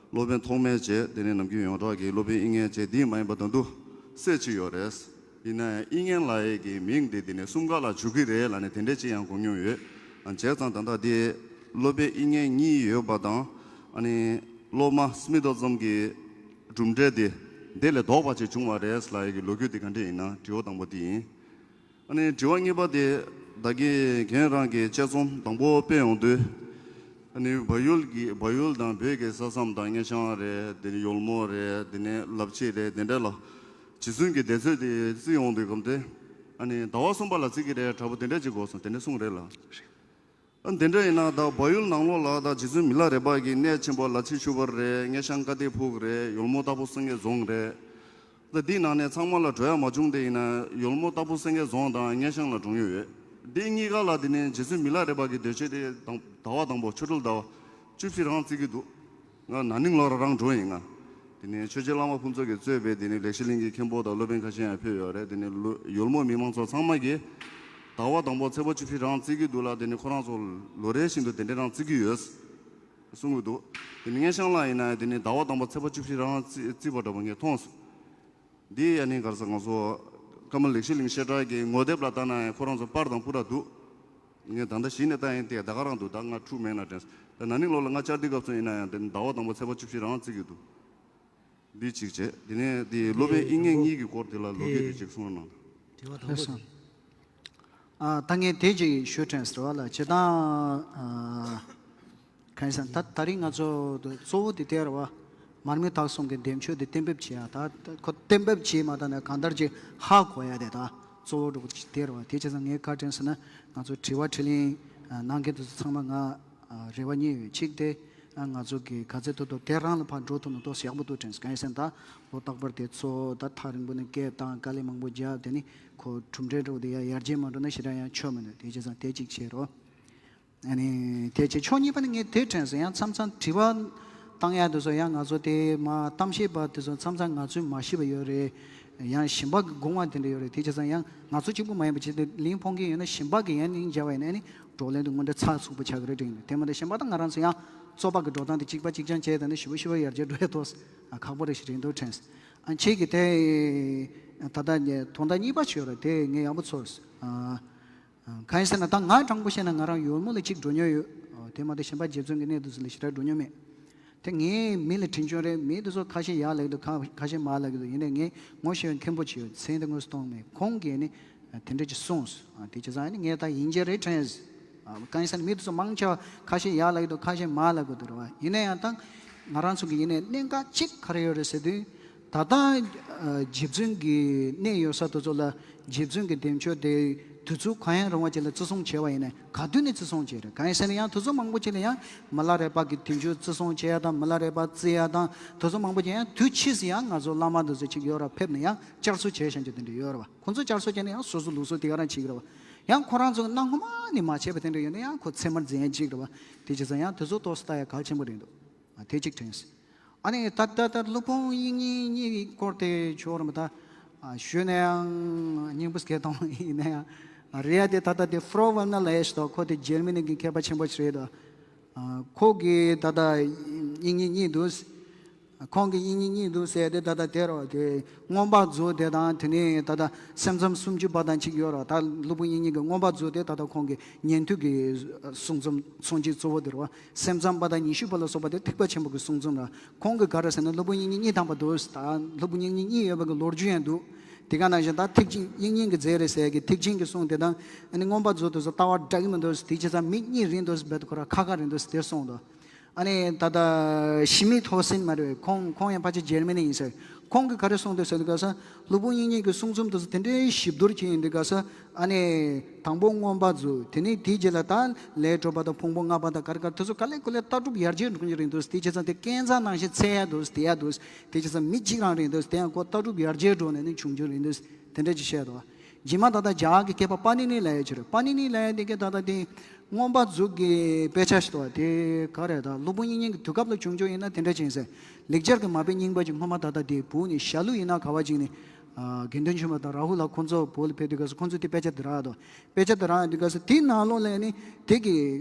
སློབ་དཔོན་ཐོགས་མེད་བྱས། དེ་ནས་ནམ་རྒྱུན་ཡོངས་གྲགས་ཀྱི་སློབ་དཔོན་དབྱིག་གཉེན་བྱས། དེ་མ་ཡིན་པ་ད་དུང་སེ་གཅིག་ཡོད་རེད། ཡིན་ན་ཡང་དབྱིག་གཉེན་ལབ་ཡའི་གི་མིང་དེ་དེ་ནས་གསུམ་ཀ་ལ་འཇུག་གི་རེད་ལབ་ནས་དེ་འདྲས་ཅིག་ཡང་གོ་མྱོང་ཡོད། བྱས་ཙང་ད་ལྟ་དེ་སློབ་དཔོན་དབྱིག་གཉེན་གཉིས་ཡོད་པ་དང་ཨ་ནི་སློབ་མ་སྨི་ཐམ་ཙི་གི་གྲུབ་འབྲས་དེ་དེ་ལས་ལྡོག་པ་ཅིག་བྱུང་བ་རེད་ལབ་ཡའི་གི་ལོ་རྒྱུས་དེ་ག་འདྲས་ཡིན་ན། དྲི་བ་དང་པོ་དེ་ཡིན། ཨ་ནི་དྲི་བ་གཉིས་པ་དེ་བདག་གིས་ཁྱེད་རང་གི་དཔྱད་རྩོམ་དང་པོ་སྤེལ་ཡོང་དུས། ཨ་ནི་བལ་ཡུལ་གྱི་བལ་ཡུལ་དང་བོད་ཀྱི་ས་མཚམས་དང་སྔས་བྱང་རེད། དེ་ནི་ཡོལ་མོ་རེད། དེ་ནི་ལབ་ཕྱི་རེད། དེ་འདྲ་ལ་རྗེ་བཙུན་གྱི་འདས་ཚོད་དེ་བརྩི་ཡོང་དུས་སྐབས་དེ་ཨ་ནི་ཟླ་བ་གསུམ་པ་ལ་བརྩི་གི་རེད་འདྲ་པོ་དེ་འདྲ་ཅིག་གོ་སོང་། དེ་འདྲ་གསུངས་རེད་ལ། ཨ་དེ་འདྲ་ཡིན་ན་ད་བལ་ཡུལ་ནང་ལོགས་ལ་ད་རྗེ་བཙུན་མི་ལ་རས་པ་གི་གནས་ཆེན་པོ་ལ་ཕྱི་ཆུ་བར་རེད། སྔས་བྱང་ཀ་ཏི་ཕུག་རེད། ཡོལ་མོ་སྟག་ཕུ་སེང་གེ་རྫོང་རེད། ད་འདི་ནང་ནས་ཚང་མ་ལ་འགྲོ་ཡ་མ་བྱུང་དེ་ཡིན་ན་ཡོལ་མོ་སྟག་ཕུ་སེང་གེ་རྫོང་དང་སྔས་བྱང་ལ་འགྲོ་ཡོད་ཡོད། འདི་གཉིས་ཀ་ལ་དེ་ནས་རྗེ་བཙུན་མི་ལ་རས་པ་གི་སྡོད་ཆས་དེ་དང་ཟླ་བ་དང་པོ་ཆོ་འཕྲུལ་ཟླ་བ་བཅུ་བཞི་རང་བརྩི་གི་འདུག་ང་ན་ནིང་ལོར་རང་འགྲོ་ཡིན་ང་། དེ་ནས་ཆོས་རྗེ་བླ་མ་ཕུན་ཚོགས་ཀྱིས་གཙོས་པའི་དེ་ནས་ལེགས་བཤད་གླིང་གི་མཁན་པོ་དང་སློབ་དཔོན་ཁ་ཤས་ཡང་ཕེབས་ཡོད་རེད། དེ་ནས་ལོ་ཡོལ་མོ་མི་མང་ཚོ་ཚང་མ་གིས་ཟླ་བ་དང་པོ་ཚེས་པ་བཅུ་བཞི་རང་བརྩི་གི་འདུག་ལ། དེ་ནས་ཁོ་རང་ཚོ་ལོ་རེ་བཞིན་དུ་དེ་འདྲ་རང་བརྩི་གི་ཡོད་གསུང་གི་འདུག་དེ་ནས་སྔས་བྱང་ལ་ཡིན་ན་དེ་ནས་ཟླ་བ་དང་པོ་ཚེས་པ་བཅུ་བཞི་རང་བརྩི་བརྩི་བ་འདྲ་པོ་ངས་མཐོང་སོང་། འདི་ཡ་ནི་ག་རེ་ཟེར། ང་ཚོ་ཀ་མ་ལེགས་བཤད་གླིང་བཤད་གྲྭ་གི་ངོ་དེབ་ལ་ལྟ་ན་ཡང་ཁོ་རང་ཚོ་པར་དང་པུ་ར་འདུག་ངས་ད་ལྟ་གཞི་ནས་ལྟ་ཡིན་ཏེ་ད་ག་རང་འདུག་ད་ང་འཁྲུག་མེད་ན་དྲན། ད་ན་ནིང་ལོ་ལ་ང་བཅར་དུས་སྐབས་སུ་ཡིན་ན་ཡང་དེ་ཟླ་བ་དང་པོ་ཚེས་པ་བཅུ་བཞི་རང་བརྩི་གི་འདུག་འདི་གཅིག་བྱས། དེ་ནས་དེ་སློབ་དཔོན་དབྱིག་གཉེན་གཉིས་ཀྱི་སྐོར་དེ་ལ་ལོ་རྒྱུས་དེ་གཅིག་གསུངས་རོགས་གནང་། དྲི་བ་དང་པོ་དེ། ཨ་ད་ངས་དེ་གཅིག་ཞུ་དྲན་ཟེར་བ་ལ་བྱེད་སྟངས། ཨ་གང་ཡིན་ཟེར་ན་ད་ད་རིང་ང་ཚོ་གཙོ་བོ་དེ་དེ་རེད་བ། མར་མི་དྭགས་གསུམ་གྱི་འདེམས་ཆོས་དེ་གཏན་འབེབས་བྱེད་ཡ། ད་ཁོ་གཏན་འབེབས་བྱེད་མ་ཐག་ནས་གང་ལྟར་གྱི་ཧ་གོ་ཡ་དེ་ད་གཙོ་བོ་འགྲོ་གི་དེ་རེད་བ། དེ་བྱས་ཙང་ངས་ག་དྲན་ཟེར་ན་ང་ཚོ་དྲི་བ་དྲིས་ལན་གནང་མཁན་དེ་ཚོ་ཚང་མ་ང་རེ་བ་རྙེད་ཡོད། གཅིག་དེ་ང་ཚོ་གི་ག་ཚད་ཐུབ་ཐུབ་དེ་རང་ལ་ཕར་འགྲོ་ཐུབ་ན་ཏོག་ཙམ་ཡག་པོ་འདུག་དྲན་སོང་། གང་ཡིན་ཟེར་ན་ད་ལོ་རྟག་པར་དེ་ཚོ་ད་ཐག་རིང་པོ་ནས་སྐད་བཏང་དཀའ་ལས་མང་པོ་རྒྱབ། དེ་ནི་ཁོ་གྲུབ་འབྲས་འགྲོ་དེ་ཡ་ཡར་རྒྱས་མ་འགྲོ་ན་ཞེ་དྲག་ཡང་ཆོ་མི་འདུག་དེ་བྱས་ཙང་དེ་གཅིག་བྱེད་རོགས། ཨ་ནི་དེ་བྱས་ཕྱོགས་གཉིས་པ་ནི་ངས་དེ་དྲན་སོང་། ཡང་མཚམས་མཚམས་དྲི་བ་བཏང་ཡ་དེ་ཚོ་ཡང་ང་ཚོ་དེ་མ་གཏམ་བཤད་པ་དེ་ཚོ་མཚམས་མཚམས་ང་ཚོས་མ་ཤེས་པ་ཡོད་རེད། ཡང་གཞན་པ་གི་དགོངས་པ་དེ་འདྲ་ཡོད་རེད། དེ་བྱས་ཙང་ཡང་ང་ཚོ་གཅིག་པུ་མ་ཡིན་པ་བྱས་ཏེ་ལན་ཕོག་མཁན་ཡོད་ན་གཞན་པ་གི་ཡང་ནི་མཇལ་བ་ཡིན་ན་ནི་བགྲོ་གླེང་དེ་དངོས་འབྲེལ་ཚགས་ཚུགས་པ་ཆགས་ཀྱི་རེད་དྲན་གྱི་འདུག་དེ་མ་གཏོགས་གཞན་པ་དང་ང་རང་ཚོ་ཡང་རྩོད་པ་གི་འགྲོ་སྟངས་དེ་གཅིག་པ་གཅིག་རྐྱང་བྱས་ད་ནི་ཞེ་པོ་ཞེ་པོ་ཡར་རྒྱས་འགྲོ་ཡ་ཏོག་ཙམ་ཁག་པོ་རེད་ཞེས་དྲན་འདུག་དྲན་སོང་། ཨ་ཁྱེད་ཀྱི་དེ་ད་ལྟ་ནས་དོན་དག་གཉིས་པ་ཞིག་ཡོད་རེད། དེ་ངས་ཡག་པོ་ཚོར་སོང་། ཨ། གང་ཡིན་ཟེར་ན་ད་ང་དྲང་པོ་བཤད་ན་ང་རང་ཡོལ་མོ་ལ་གཅིག་འགྲོ་མྱོང་ཡོད། དེ་མ་གཏོགས་གཞན་པ་རྗེ་བཙུན་གྱི་གནས་དེ་ཚོ་ལ་ཞེ་དྲག་འགྲོ་མྱོང་མེད། དེ་ངའི་མི་ལ་དྲིན་ཆུང་རེད། མི་དེ་ཚོ་ཁ་ཤས་ཡར་ལབ་ཀྱི་འདུག་ཁ་ཁ་ཤས་མར་ལབ་ཀྱི་འདུག་ཡིན་ནའི་ངས་ངོ་ཤེས་པའི་མཁན་པོ་ཅིག་ཡོད། མཚན་དེ་དངོས་སུ་གཏོང་མེད། ཁོང་གིས་ནི་དེ་འདྲ་ཅིག་གསུངས་སོང་། དེ་བྱས་ཙང་ནི་ངས་ད་ཡིན་གྱི་རེད་དྲན་སོང་། གང་ཡིན་ཟེར་ན་མི་དེ་ཚོ་མང་ཆེ་བ་ཁ་ཤས་ཡར་ལབ་ཀྱི་འདུག་ཁ་ཤས་མར་ལབ་ཀྱི་འདུག་རེད་བ། ཡིན་ན་ཡང་ད་ང་རང་ཚོ་གི་ཡིན་ནའི་གནད་འགག་གཅིག་ག་རེ་ཡོད་རེད་ཟེར་དུས། ད་ལྟ་ཨ་རྗེ་བཙུན་གྱི་གནས་ཡོད་ས་དེ་ཚོ་ལ་རྗེ་བཙུན་གྱི་འདེམས་ཆོས་དེ་དུས་ཚོད་གང་ཡང་རིང་བ་ཅིག་ལ་བརྩི་སྲུང་བྱས་པ་ཡིན་ན་ག་དུས་ནས་བརྩི་སྲུང་བྱས་རེད། གང་ཡིན་ཟེར་ན་ཡང་དུས་ཚོད་མང་པོ་ཅིག་ལ་ཡང་མི་ལ་རས་པ་གི་དུས་མཆོད་བརྩི་སྲུང་བྱས་ཡ་དང་མི་ལ་རས་པ་བརྩི་ཡ་དང་དུས་ཚོད་མང་པོ་ཅིག་ཡང་དུས་ཕྱིས་སུ་ཡང་ང་ཚོ་བླ་མ་དེ་ཚོ་ཅིག་ཡོད་ར་ཕེབས་ནས་ཡང་བསྐྱར་གསོ་བྱས་བཞག་རྒྱུ་དེ་འདྲ་ཡོད་ར་བ། ཁོང་ཚོ་བསྐྱར་གསོ་བྱས་ན་ཡང་སོ་སོ་ལུགས་སྲོལ་དེ་ག་རང་བྱེད་ཀྱི་ར་བ། ཡང་ཁོ་རང་ཚོ་གནའ་སྔོན་མ་ནས་མ་བྱས་པ་དེ་འདྲ་ཡོད་ན་ཡང་ཁོ་ཚད་མར་འཛིན་ཡ་ཅིག་ར་བ། དེ་བྱས་ཙང་ཡང་དུས་ཚོད་ཏོག་ཙམ་ལྟ་ཡ་གལ་ཆེན་པོ་རེད་འདུག་དེ་གཅིག་དྲན་སོང་། ཨ་ནི་ད་ལྟ་ད་སློབ་དཔོན་དབྱིག་གཉེན་གཉིས་ཀྱི་སྐོར་དེ་ཆོག་རམ་ད། ཨ་ཞུས་ན་ཡང་སྙིང་པོ་སྐྱེ་གཏོང་ཡིན་ན་ཡང་རེད་ཡ། དེ་ད་ལྟ་དེ་ཕོ་རོ་ཝལ་ནེ་ལབ་ཡས་ཤིག་འདུག་ཁོ་དེ་འཇར་མ་ནི་གི་མཁས་པ་ཆེན་པོ་ཞིག་རེད་འདུག་ཨ་ཁོ་གིས་ད་ལྟ་དབྱིག་གཉེན་གཉིས་འདུག་ཁོང་གི་དབྱིག་གཉེན་གཉིས་འདུག་ཟེར་དེ་ད་ལྟ་དེ་རོ་དེ་མངོན་པ་མཛོད་དེ་དང་དེ་ནས་ད་ལྟ་སེམས་ཙམ་སུམ་ཅུ་པ་དང་གཅིག་ཡོད་རོ། ད་སློབ་དཔོན་དབྱིག་གཉེན་གྱི་མངོན་པ་མཛོད་དེ་ད་ལྟ་ཁོང་གི་ཉན་ཐོས་ཀྱི་གསུང་རྩོམ་ཚོགས་ཆེན་གཙོ་བོ་དེ་རོ། སེམས་ཙམ་པ་དང་ཉི་ཤུ་པ་ལ་སོགས་པ་དེ་ཐེག་པ་ཆེན་པོ་གི་གསུང་རྩོམ་ར། ཁོང་གི་ག་རེ་ཟེར་ན་སློབ་དཔོན་དབྱིག་གཉེན་གཉིས་དང་པོ་འདུག་ད་སློབ་དཔོན་དབྱིག་གཉེན་གཉིས་ཡོད་པ་གི་ལོ་རྒྱུས་ཡང་འདུག་དེ་ག་ནང་བཞིན་ད་ཐེག་ཆེན་དབྱིག་གཉེན་གྱི་རྫས་རེད་ཟེར་གི་ཐེག་ཆེན་གྱི་གསུང་དེ་དང་ཨ་ནི་མངོན་པ་མཛོད་དུ་སོ་ལྟ་བ་འདྲ་གི་མི་འདུག་དེ་བྱས་ཙང་མི་གཉིས་རེད་འདུག་བེད་ཁོ་ར་ཁ་ཁ་རེད་འདུག་དེ་གསུངས་འདུག་ཨ་ནི་ད་ལྟ་ཞི་མི་ཐོ་སིན་མ་རེད། ཁོང་ཁོང་ཡང་ཕལ་ཆེར་འཇར་མ་ནི་ཡིན་ཟེར། ཁོང་གིས་ག་རེ་གསུངས་འདུག་ཟེར་དུས་སྐབས་སུ། སློབ་དཔོན་དབྱིག་གཉེན་གྱི་གསུང་རྩོམ་དེ་ཚོ་དེ་འདྲའི་ཞིབ་བསྡུར་བྱས་ཡིན་དུས་སྐབས་སུ། ཨ་ནི་དང་པོ་མངོན་པ་མཛོད། དེ་ནས་དེའི་རྗེས་ལ་ད་ལས་གྲུབ་པ་དང་ཕུང་པོ་ལྔ་པ་དང་ག་རེ་ག་རེ་དེ་ཚོ་ག་ལེ་ག་ལེ་ལྟ་གྲུབ་ཡར་རྒྱས་འགྲོ་གི་རེད་འདུག་དེ་བྱས་ཙང་དེ་སྐས་འཛེག་ནང་བཞིན་འཚེར་ཡ་འདུག་འདེད་ཡ་འདུག་དེ་བྱས་ཙང་མི་གཅིག་རང་རེད་འདུག་དེ་ཡང་ཁོ་ལྟ་གྲུབ་ཡར་རྒྱས་འགྲོ་ནས་ནི་བྱུང་རྒྱུ་རེད་འདུག་དེ་འདྲ་ཅིག་བཤད་འདུག་རྗེས་མ་ད་ལྟ་རྒྱ་གར་གྱི་མཁས་པ་པ་ཎི་ནི་ལབ་ཡ་ཅིག་རེད། པ་ཎི་ནི་ལབ་ཡ་དེ་གས་ད་ལྟ་དེ་མངོན་པ་མཛོད་ཀྱི་དཔེ་ཆ་ཞིག་འདུག་དེ་ག་རེད། ད་སློབ་དཔོན་དབྱིག་གཉེན་གྱི་དུས་སྐབས་ལ་བྱུང་བྱུང་ཡིན་ན་དེ་འདྲ་ཅིག་ཡིན་ཟེར། ལེགས་སྦྱར་གྱི་མ་དཔེ་རྙིང་པ་ཅིག་སྔོན་མ་ད་ལྟ་དེ་བོད་ནས་ཞྭ་ལུ་ཡིན་ན་ག་བ་ཅིག་ནས། ཨ། དགེ་འདུན་ཆོས་འཕེལ་དང་རཱ་ཧུ་ལ་ཁོང་ཚོ་བོད་ལ་ཕེབས་དུས་སྐབས་སུ་ཁོང་ཚོས་དེ་དཔེ་ཆ་དེ་རག་འདུག་དཔེ་ཆ་དེ་རག་དུས་སྐབས་སུ་དེའི་ནང་ལོགས་ལ་ནི་དེ་གི་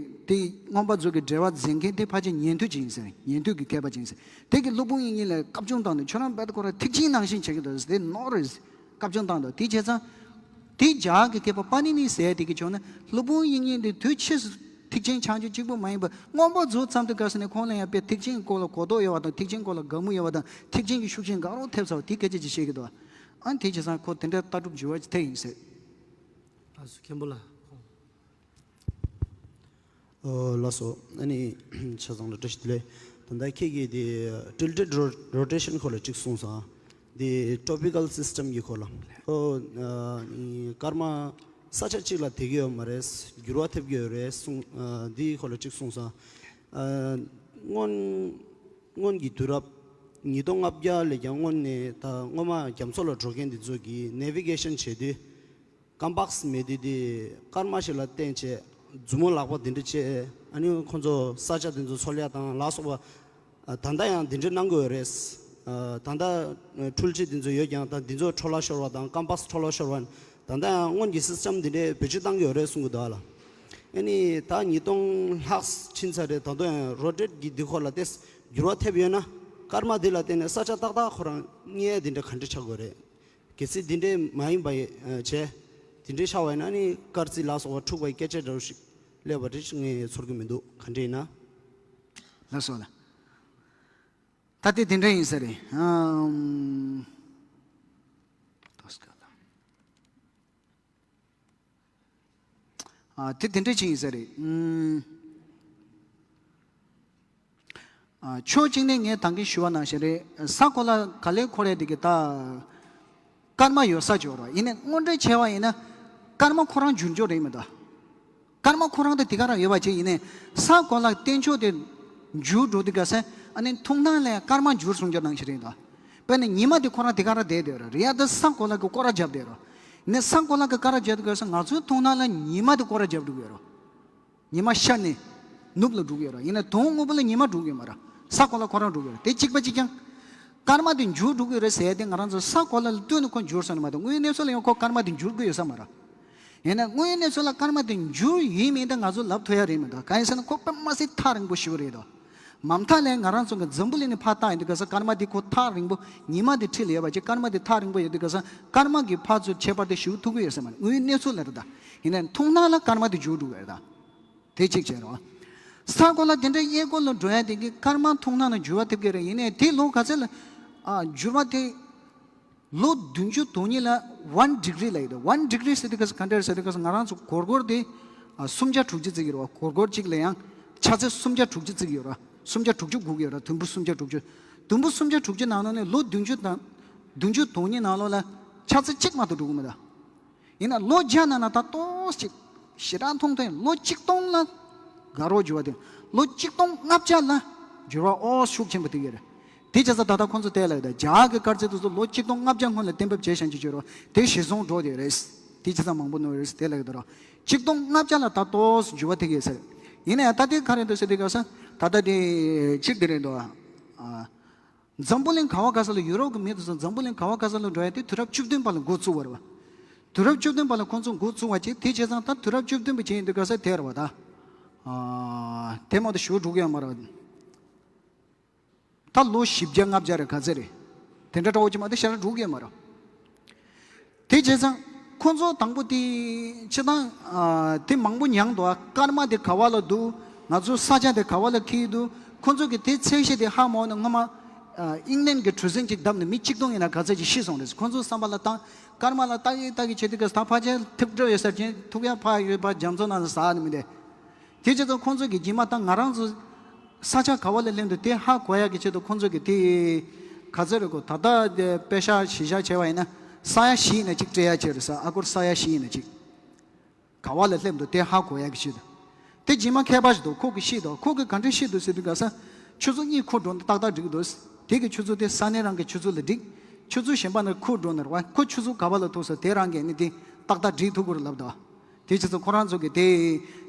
དེ་མངོན་པ་མཛོད་ཀྱི་འགྲེལ་པ་མཛད་མཁན་དེ་ཕལ་ཆེར་ཉན་ཐོས་ཅིག་ཡིན་ཟེར། ཉན་ཐོས་ཀྱི་མཁས་པ་ཅིག་ཡིན་ཟེར། དེ་གི་སློབ་དཔོན་དབྱིག་གཉེན་ལ་བཀའ་བཀྱོན་བཏང་ནས་ཁྱོད་རང་རྦད་དེ་ཁོ་རང་ཐེག་ཆེན་ནང་བཞིན་བྱེད་ཀྱི་འདུག་དེ་ནོར་རེད། བཀའ་བཀྱོན་བཏང་འདུག་དེ་བྱས་ཙང་། དེ་རྒྱ་གི་མཁས་པ་པ་ཎི་ནི་ཟེར་དེ་གི་ཕྱོགས་ནས་སློབ་དཔོན་དབྱིག་གཉེན་དེ་དུས་ཕྱིས་སུ་ཐེག་ཆེན་ཆགས་རྒྱུ་གཅིག་པུ་མ་ཡིན་པར་མངོན་པ་མཛོད་བརྩམས་དུས་སྐབས་སུ་ནས་ཁོང་ལ་ཡང་དཔེ་ཐེག་ཆེན་སྐོར་ལ་གོ་རྟོགས་ཡོད་པ་དང་ཐེག་ཆེན་སྐོར་ལ་དགའ་མོས་ཡོད་པ་དང་ཐེག་ཆེན་གྱི་ཤུགས་རྐྱེན་དགའ་རབ་ཐེབས་ཚར་བ་དེ་སྐད་ཆ་ཅིག་བཤད་ཀྱི་འདུག་ཨ་ནི་དེ་བྱས་ཙང་ཁོ་དེ་འདྲའི་ལྟ་གྲུབ་འགྱུར་བ་ཅིག་ཐེབས་ཡིན་ཟེར། ཨ་སུ་མཁན་པོ་ལ། ཨོ་ལགས་སོ། ཨ་ནི་ཆ་ཚང་ལ་བཀྲ་ཤིས་བདེ་ལེགས། ད་ལྟ་ཁྱེད་ཀྱིས་དེ་tilted ro- rotation སྐོར་ལ་གཅིག་གསུངས་སོང་། དེ་topical system གྱི་སྐོར་ལ། ཨོ། ཨ་ནི་སྐར་མ་ས་ཆ་གཅིག་ལ་བསྡད་ཀྱི་ཡོད་མ་རེད། འགྱུར་བ་ཐེབས་ཀྱི་ཡོད་རེད་གསུངས། ཨ་འདིའི་སྐོར་ལ་གཅིག་གསུངས་སོང་། ཨ་སྔོན་སྔོན་གྱི་དུས་རབས་ཉིས་སྟོང་ལྔ་བརྒྱ་ལས་ཀྱང་སྔོན་ནས་ད་སྔོན་མ་རྒྱ་མཚོ་ལ་འགྲོ་མཁན་འདི་ཚོ་གིས་navigation བྱེད་དུས། ཀམ་པག་སི་མེད་དུས་དེ་སྐར་མ་ཞིག་ལ་བསྟན་བྱས་མཛུབ་མོ་ལག་པ་འདི་འདྲ་བྱས། ཨ་ནི་ཁོང་ཚོ་ས་ཆ་འདི་ཚོ་འཚོལ་ཡ་དང་ལ་སོགས་པ། ཨ་ད་ལྟ་ཡང་འདི་འདྲ་གནང་གི་ཡོད་རེད། ཨ་ད་ལྟ་འཕྲུལ་ཆས་འདི་ཚོ་ཡོད་ཀྱང་ད་འདི་ཚོ་འཕྲོ་བརླག་ཤོར་བ་དང་ཀམ་པག་སི་འཕྲོ་བརླག་ཤོར་བ། ད་ལྟ་ཡང་སྔོན་གྱི་སིས་ཊམ་འདི་འདྲ་བེད་སྤྱོད་བཏང་གི་ཡོད་རེད་གསུང་གི་འདུག་ཨ་ལ། ཨ་ནི་ད་ཉིས་སྟོང་ལྷག་ཕྱིན་ཚར་རེད། ད་དུང་ཡང་རོ་ཊེཊ་གི་འདི་སྐོར་ལ་ཏོག་ཙམ་འགྱུར་བ་ཐེབས་ཡོད་ན་སྐར་མ་འདི་ལ་བརྟེན་ནས་ས་ཆ་ཏག་ཏག་ཁོ་རང་རྙེད་ཡ་འདི་འདྲ་ག་འདྲ་ཆགས་དགོས་རེད། གལ་སྲིད་འདི་འདྲའི་མ་ཡིན་པ་ཡི་ཨ་བྱས། འདི་འདྲའི་ཤར་བ་ཡིན་ན་ནི་སྐར་རྩིས་ལ་སོགས་པ་འཁྲུག་པའི་སྐད་ཆ་འདྲ་བོ་ཞིག་སླེབས་པ་འདྲ་ཞིག་ངས་ཚོར་གྱི་མི་འདུག་ག་འདྲ་ཡིན་ན། ལགས་སོ་ལགས། ད་ལྟའི་འདི་འདྲ་ཡིན་ས་རེད། ཨམ། ཨ་དེ་དེ་འདྲ་ཅིག་ཡིན་ས་རེད། ཨུམ། ཨ་ཕྱོགས་གཅིག་ནས་ངས་ད་གིན་ཞུ་བ་ནང་བཞིན་རེད། ས་གོ་ལ་ག་ལེར་འཁོར་ཡ་དེ་གི་ད་སྐར་མ་ཡོད་ས་ཅིག་ཡོད་རེད། ཡིན་ནའི་དངོས་འབྲེལ་བྱས་པ་ཡིན་ན་སྐར་མ་ཁོ་རང་འགྱུར་འགྱུར་རེད་མི་འདུག་སྐར་མ་ཁོ་རང་དེ་དེ་ག་རང་ཡོད་པ་ཅིག་ཡིན་ནའི་ས་གོ་ལ་བསྟན་ཕྱོགས་དེ་འགྱུར་འགྲོ་དུས་ག་ས། ཨ་ནི་མཐོང་སྣང་ལ་སྐར་མ་འགྱུར་སོང་རྒྱུ་ནང་བཞིན་རེད་འདུག་དཔེར་ན་ཉི་མ་དེ་ཁོ་རང་དེ་ག་རང་བསྡད་བསྡད་རེད། རེད་ཡ། ད་ས་གོ་ལ་གི་སྐོར་ར་བརྒྱབ་བསྡད་རེད། ནས་ས་གོ་ལ་གི་སྐོར་ར་བརྒྱབ་དུས་ག་ས་ང་ཚོའི་མཐོང་སྣང་ལ་ཉི་མ་དེ་སྐོར་ར་བརྒྱབ་འགྲོ་གི་ཡོད་རེད། ཉི་མ་ཤར་ནས་ནུབ་ལ་འགྲོ་གི་ཡོད་རེད། ཡིན་ན་དོན་དངོས་པོ་ལ་ཉི་མ་འགྲོ་གི་ཡོད་མ་རེད། ས་གོ་ལ་ཁོ་རང་འགྲོ་གི་ཡོད་རེད། དེ་གཅིག་པ་གཅིག་རྐྱང་། སྐར་མ་དེ་འགྱུར་འགྲོ་གི་ཡོད་རེད་ཟེར་ཡ་དེ་ང་རང་ཚོ་ས་གོ་ལ་ལྟོས་ནས་ཁོ་འགྱུར་སོང་ནི་མ་གཏོགས་དངོས་ཡོད་གནས་ཚུལ་ལ་ཡང་ཁོ་སྐར་མ་དེ་འགྱུར་གི་ཡོད་ས་མ་རེད། ཡིན་ན་དངོས་ཡོད་གནས་ཚུལ་ལ་སྐར་མ་དེ་འགྱུར་ཡིན་མིན་དེ་ང་ཚོ་ལབ་ཐུབ་ཡ་རེད་མི་འདུག་གང་ཡིན་ཟེར་ན་ཁོ་དཔེ་མ་སྲིད་ཐག་རིང་པོ་ཞེ་པོ་རེད་དོ། མ་མཐའ་ལས་ང་རང་ཚོ་གི་འཛམ་བུ་གླིང་ནས་ཕར་བལྟས་ཡོང་དུས་ག་ས་སྐར་མ་དེ་ཁོ་ཐག་རིང་པོ། ཉི་མ་དེ་འཁྲིས་ལ་ཡོད་པ་ཅིག་སྐར་མ་དེ་ཐག་རིང་པོ་ཡོད་དུས་ག་ས་སྐར་མ་གི་ཕར་ཚུར་ཁྱད་པར་དེ་ཞེ་པོ་ཐུག་གི་ཡོད་ས་མ་རེད། དངོས་ཡོད་གནས་ཚུལ་ལ་རེད་ད། ཡིན་ན་མཐོང་སྣང་ལ་སྐར་མ་དེ་འགྱུར་འགྲོ་གི་རེད་ད། དེ་གཅིག་བྱས་རོགས། ས་གོ་ལ་དེ་འདྲ་གཡས་སྐོར་ལ་འགྲོ་ཡ་དེ་གི་སྐར་མ་མཐོང་སྣང་ལ་འགྱུར་བ་ཐེབས་ཀྱི་རེད། ཡིན་ནའི་དེ་ལོ་ག་ཚོད་ལ་ཨ་འགྱུར་བ་དེ། ལོ་བདུན་ཅུ་དོན་གཉིས་ལ་one degree ལབ་ཡོད་དོ། One degree ཟེར་དུས་ག་ས་ག་འདྲ་ཟེར་དུས་ག་ས་ང་རང་ཚོ་སྒོར་སྒོར་དེ་ཨ་སུམ་བརྒྱ་དྲུག་ཅུ་བརྩི་གི་རེད་བ། སྒོར་སྒོར་གཅིག་ལ་ཡང་ཆ་ཚད་སུམ་བརྒྱ་དྲུག་ཅུ་བརྩི་གི་ཡོད་ར། སུམ་བརྒྱ་དྲུག་ཅུ་སྒུག་གི་ཡོད་ར། དུམ་བུ་སུམ་བརྒྱ་དྲུག་ཅུ། དུམ་བུ་སུམ་བརྒྱ་དྲུག་ཅུ་ནང་ལོགས་ནས་ལོ་བདུན་ཅུ་དང་བདུན་ཅུ་དོན་གཉིས་ནང་ལོགས་ལ་ཆ་ཚད་གཅིག་མ་གཏོགས་འགྲོ་གི་མི་འདུག་ཡིན་ན་ལོ་བརྒྱ་ནང་ན་ད་ཏོག་ཙམ་ཞེ་དྲག་མཐོང་ཐལ། ལོ་གཅིག་སྟོང་ལ་དགའ་རབ་འགྱུར་བ་དེ། ལོ་གཅིག་སྟོང་ལྔ་བརྒྱ་ལ་འགྱུར་བ་ཨོ་ཤུགས་ཆེན་པོ་ཐེབས་ཀྱི་རེད། དེ་བྱས་ཙང་ད་ལྟ་ཁོང་ཚོ་བལྟས་ལ་ཡོད་ད། རྒྱ་གི་སྐར་རྩིས་དེ་ཚོ་ལོ་གཅིག་སྟོང་ལྔ་བརྒྱ་སྔོན་ལ་གཏན་འབེབས་བྱས་བཞག་ཅིག་བྱོས་རོགས། དེ་གཞིར་བཟུང་འགྲོ་དེ་རེད། དེ་བྱས་ཙང་མང་པོ་ནོར་རེད་བལྟས་ལ་ཡོད་ད་རོགས། གཅིག་སྟོང་ལྔ་བརྒྱ་ལ་ད་ཏོག་ཙམ་འགྱུར་བ་ཐེབས་ཀྱི་ཡོད་ས་རེད། ཡིན་ན་ཡང་ད་ལྟའི་ག་རེ་འདུག་ཟེར་དུས་ག་ས་ད་ལྟ་དེ་གཅིག་དེ་རེད་འདུག་ཨ། འཛམ་བུ་གླིང་ག་བ་ག་ས་ལ། ཡུ་རོབ་ཀྱི་མི་དེ་ཚོ་འཛམ་བུ་གླིང་ག་བ་ག་ས་ལ་འགྲོ་ཡ་དེ་དུས་རབས་བཅུ་བདུན་པ་ལ་འགོ་བཙུགས་པ་རེད་བ། དུས་རབས་བཅུ་བདུན་པ་ལ་ཁོང་ཚོ་འགོ་བཙུགས་པ་ཅིག་དེ་བྱས་ཙང་ད་དུས་རབས་བཅུ་བདུན་པ་བྱས་ཡིན་དུས་ག་ས་དེ་རེད་བ་ད། ཨ། དེ་མ་གཏོགས་ཞེ་པོ་འགྲོ་གི་ཡོད་མ་རེད་བ། ད་ལོ་བཞི་བརྒྱ་ལྔ་བརྒྱ་རེད་ག་ཚོད་རེད། དེ་འདྲ་འདྲ་བོ་ཅིག་མ་གཏོགས་ཞེ་དྲག་འགྲོ་གི་ཡོད་མ་རེད། དེ་བྱས་ཙང་ཁོ་ཚོ་དང་པོ་དེ་སྤྱིར་བཏང་ཨ་དེ་མང་པོ་མྱངས་འདུག་ཨ། སྐར་མ་དེ་ག་བ་ལ་འདུག་ང་ཚོའི་ས་ཆ་དེ་ག་བ་ལ་འཁེལ་འདུག་ཁོ་ཚོ་གི་དེ་ཚད་གཞི་དེ་ཧ་མ་གོ་ནས་སྔོན་མ་ཨ་ཨིང་ལན་གྱི་གྲུ་གཟིངས་ཅིག་བརྡབས་ནས་མི་གཅིག་སྟོང་ཡིན་ན་ག་ཚོད་ཅིག་ཤི་སོང་རེད། ཁོ་ཚོའི་བསམ་པ་ལ་བཏང་སྐར་མ་ལ་བལྟ་གི་བལྟ་གི་བྱེད་དུས་སྐབས་ད་ཕལ་ཆེར་ཐིབས་འགྲོ་ཡོད་ས་ཅན་ཐུག་ཡ་ཕ་ཡོད་པ་རྒྱ་མཚོ་ནང་ལ་ཟག་ནི་མི་འདུག་དེ་བྱས་ཙང་ཁོང་ཚོ་གི་རྗེས་མ་ད་ང་རང་ཚོ་ས་ཆ་ག་བ་ལ་སླེབས་འདུག་དེ་ཧ་གོ་ཡག་གི་ཆེད་དུ་ཁོང་ཚོ་གི་དེ་ ག་ཚོད་རེད་གོ། ད་ལྟ་དེ་དཔེ་ཤག་གཞི་བཞག་བྱས་པ་ཡིན་ན་ས་ཡ་བཞི་ཡིན་ན་གཅིག་སྤྲད་ཡ་བྱས་རེད་ས། ཨ་སྒོར་ས་ཡ་བཞི་ཡིན་ན་གཅིག་ག་བ་ལ་སླེབས་འདུག་དེ་ཧ་གོ་ཡ་གི་ཆེད་དུ། དེ་རྗེས་མ་མཁས་པ་ཞིག་འདུག་ཁོ་གིས་ཤེས་འདུག་ཁོ་གིས་ག་འདྲས་ཤེས་འདུག་ཟེར་དུས་ག་ས། ཆུ་ཚོད་གཉིས་ཁུར་འགྲོ་ན་ཏག་ཏག་འགྲིག་འདུག་དེ་གི་ཆུ་ཚོད་དེ་ས་གནས་རང་གི་ཆུ་ཚོད་ལ་འགྲིག་ཆུ་ཚོད་གཞན་པ་ནས་ཁུར་འགྲོ་ན་རེད་བ། ཁོ་ཆུ་ཚོད་ག་བ་ལ་ཐུག་ས་དེ་རང་གི་ནི་དེ་ཏག་ཏག་འགྲིག་ཐུབ་ཀྱི་རེད་ལབ་འདུག་དེ་ཆུ་ཚོད་ཁོ་རང་ཚོ་གི་དེ།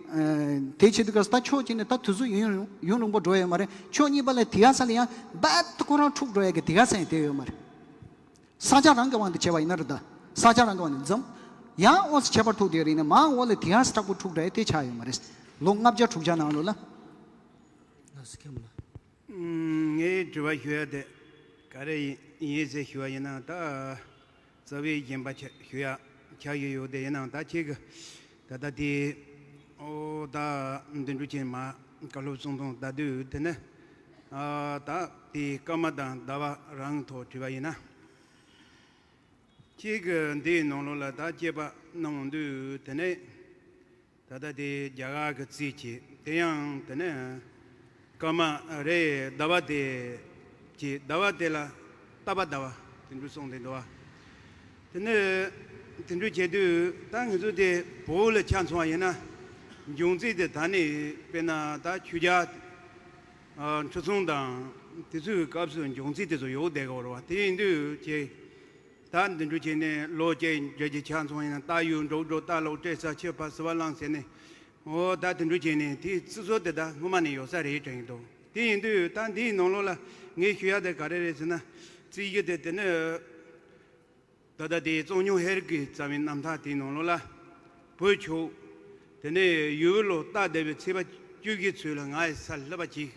ཨ། དེ་བྱེད་དུས་ག་ས་ད་ཕྱོགས་གཅིག་ནས་ད་དུས་ཚོད་ཡུན་ཡུན་རིང་པོ་འགྲོ་ཡོད་མ་རེད། ཕྱོགས་གཉིས་པ་ལ་དེ་ཡ་ས་ལ་ཡང་རྦད་དེ་ཁོ་རང་འཁྲུག་འགྲོ་ཡ་གི་དེ་ག་ས་ཡང་དེ་ཡོད་མ་རེད། ས་ཆ་རང་གི་དབང་དུ་བྱས་པ་ཡིན་ན་རེད་ད། ས་ཆ་རང་གི་དབང་དུ་འཛོམས། ཡང་འོ་ས་ཁྱད་པར་ཐུག་དེ་རེད་ན་མ་འོ་ལ་དེ་ཡང་ས་དྲག་པོ་འཁྲུག་འདྲ་ཡ་དེ་ཆགས་ཡོད་མ་རེད། ལོ་ལྔ་བརྒྱ་དྲུག་བརྒྱ་ནང་ལོགས་ལ། ལགས་སོ་མཁན་པོ་ལགས། ངའི་དྲི་བ་ཞུ་ཡ་དེ་ག་རེ་ཡིན་ཟེར་ཞུ་བ་ཡིན་ན། ད་རྩ་བའི་གཞན་པ་ཆ་ཞུ་ཡ་ཆགས་ཡོད་ཡོད་དེ་ཡིན་ནའང་ད་ཁྱེད་ཀྱི་ད་ལྟ་དེ་ཨོ་ད་དོན་གྲུབ་ཆེན་མ་བཀའ་སློབ་གསུང་སྟངས་ད་དུས་དེ་ནི་ད་དེ་སྐར་མ་དང་ཟླ་བ་རང་ཐོག་དྲི་བ་ཡིན་ན། ཁྱེད་ཀྱི་འདིའི་ནང་ལོགས་ལ་ད་དཔྱད་པ་གནང་འོང་དུས་དེ་ནས་ད་ལྟ་དེ་རྒྱ་གར་གྱི་རྩིས་ཀྱི་དེ་ཡང་དེ་ནས་སྐར་མ་རེ་ཟླ་བ་དེ་ཀྱི་ཟླ་བ་དེ་ལ་རྟག་པ་ཟླ་བ་དེ་འདྲ་གསུངས་དེ་འདུག་བ། དེ་ནས་དེ་འདྲ་བྱས་དུས་ད་ང་ཚོ་དེ་བོད་ལ་ཆ་མཚོན་པ་ཡིན་ན་འབྱུང་རྩིས་དེ་ད་ནི་དཔེར་ན་ད་ཆོས་རྒྱལ་ཁྲི་སྲོང་དང་དེ་ཚོའི་སྐབས་སུ་འབྱུང་རྩིས་དེ་ཚོ་ཡོད་བསྡད་ཀྱི་ཡོད་རེད་བ། དེ་ཡིན་དུས་ཀྱི། ད་འདི་འདྲ་བྱས་ནས་ལོ་བརྒྱད་བརྒྱད་ཀྱི་ཆ་མཚོན་ཡིན་ན་རྟ་ཡོས་འབྲོག་སྒྲོ་རྟ་ལོག་སྤྲེལ་ས་ཆུ་ཕ་སི་བ་གླང་ཟེར་ནས། འོ་ད་འདི་འདྲ་བྱས་ནས་དེའི་རྩི་སྲོལ་དེ་ད་སྔོན་མ་ནས་ཡོད་ས་རེད་དྲན་གྱི་འདུག་དེ་ཡིན་དུས་ད་འདིའི་ནང་ལོགས་ལ་ངས་ཞུ་ཡ་དེ་ག་རེ་རེད་ཟེར་ན། རྩིས་རྒྱུ་དེ་དེ་ནི་ད་ལྟ་དེ་གཙང་སྨྱོན་ཧེ་རུ་ཀའི་རྩ་བའི་རྣམ་ཐར་དེའི་ནང་ལོགས་ལ། བོད་ཆོས་དེ་ནས་ཡོས་ལོ་རྟ་བདས་པའི་ཚེས་པ་བཅུ་བཞི་ཚོད་ལ་ང་ཡི་སར་སླེབས་པ་ཅིག་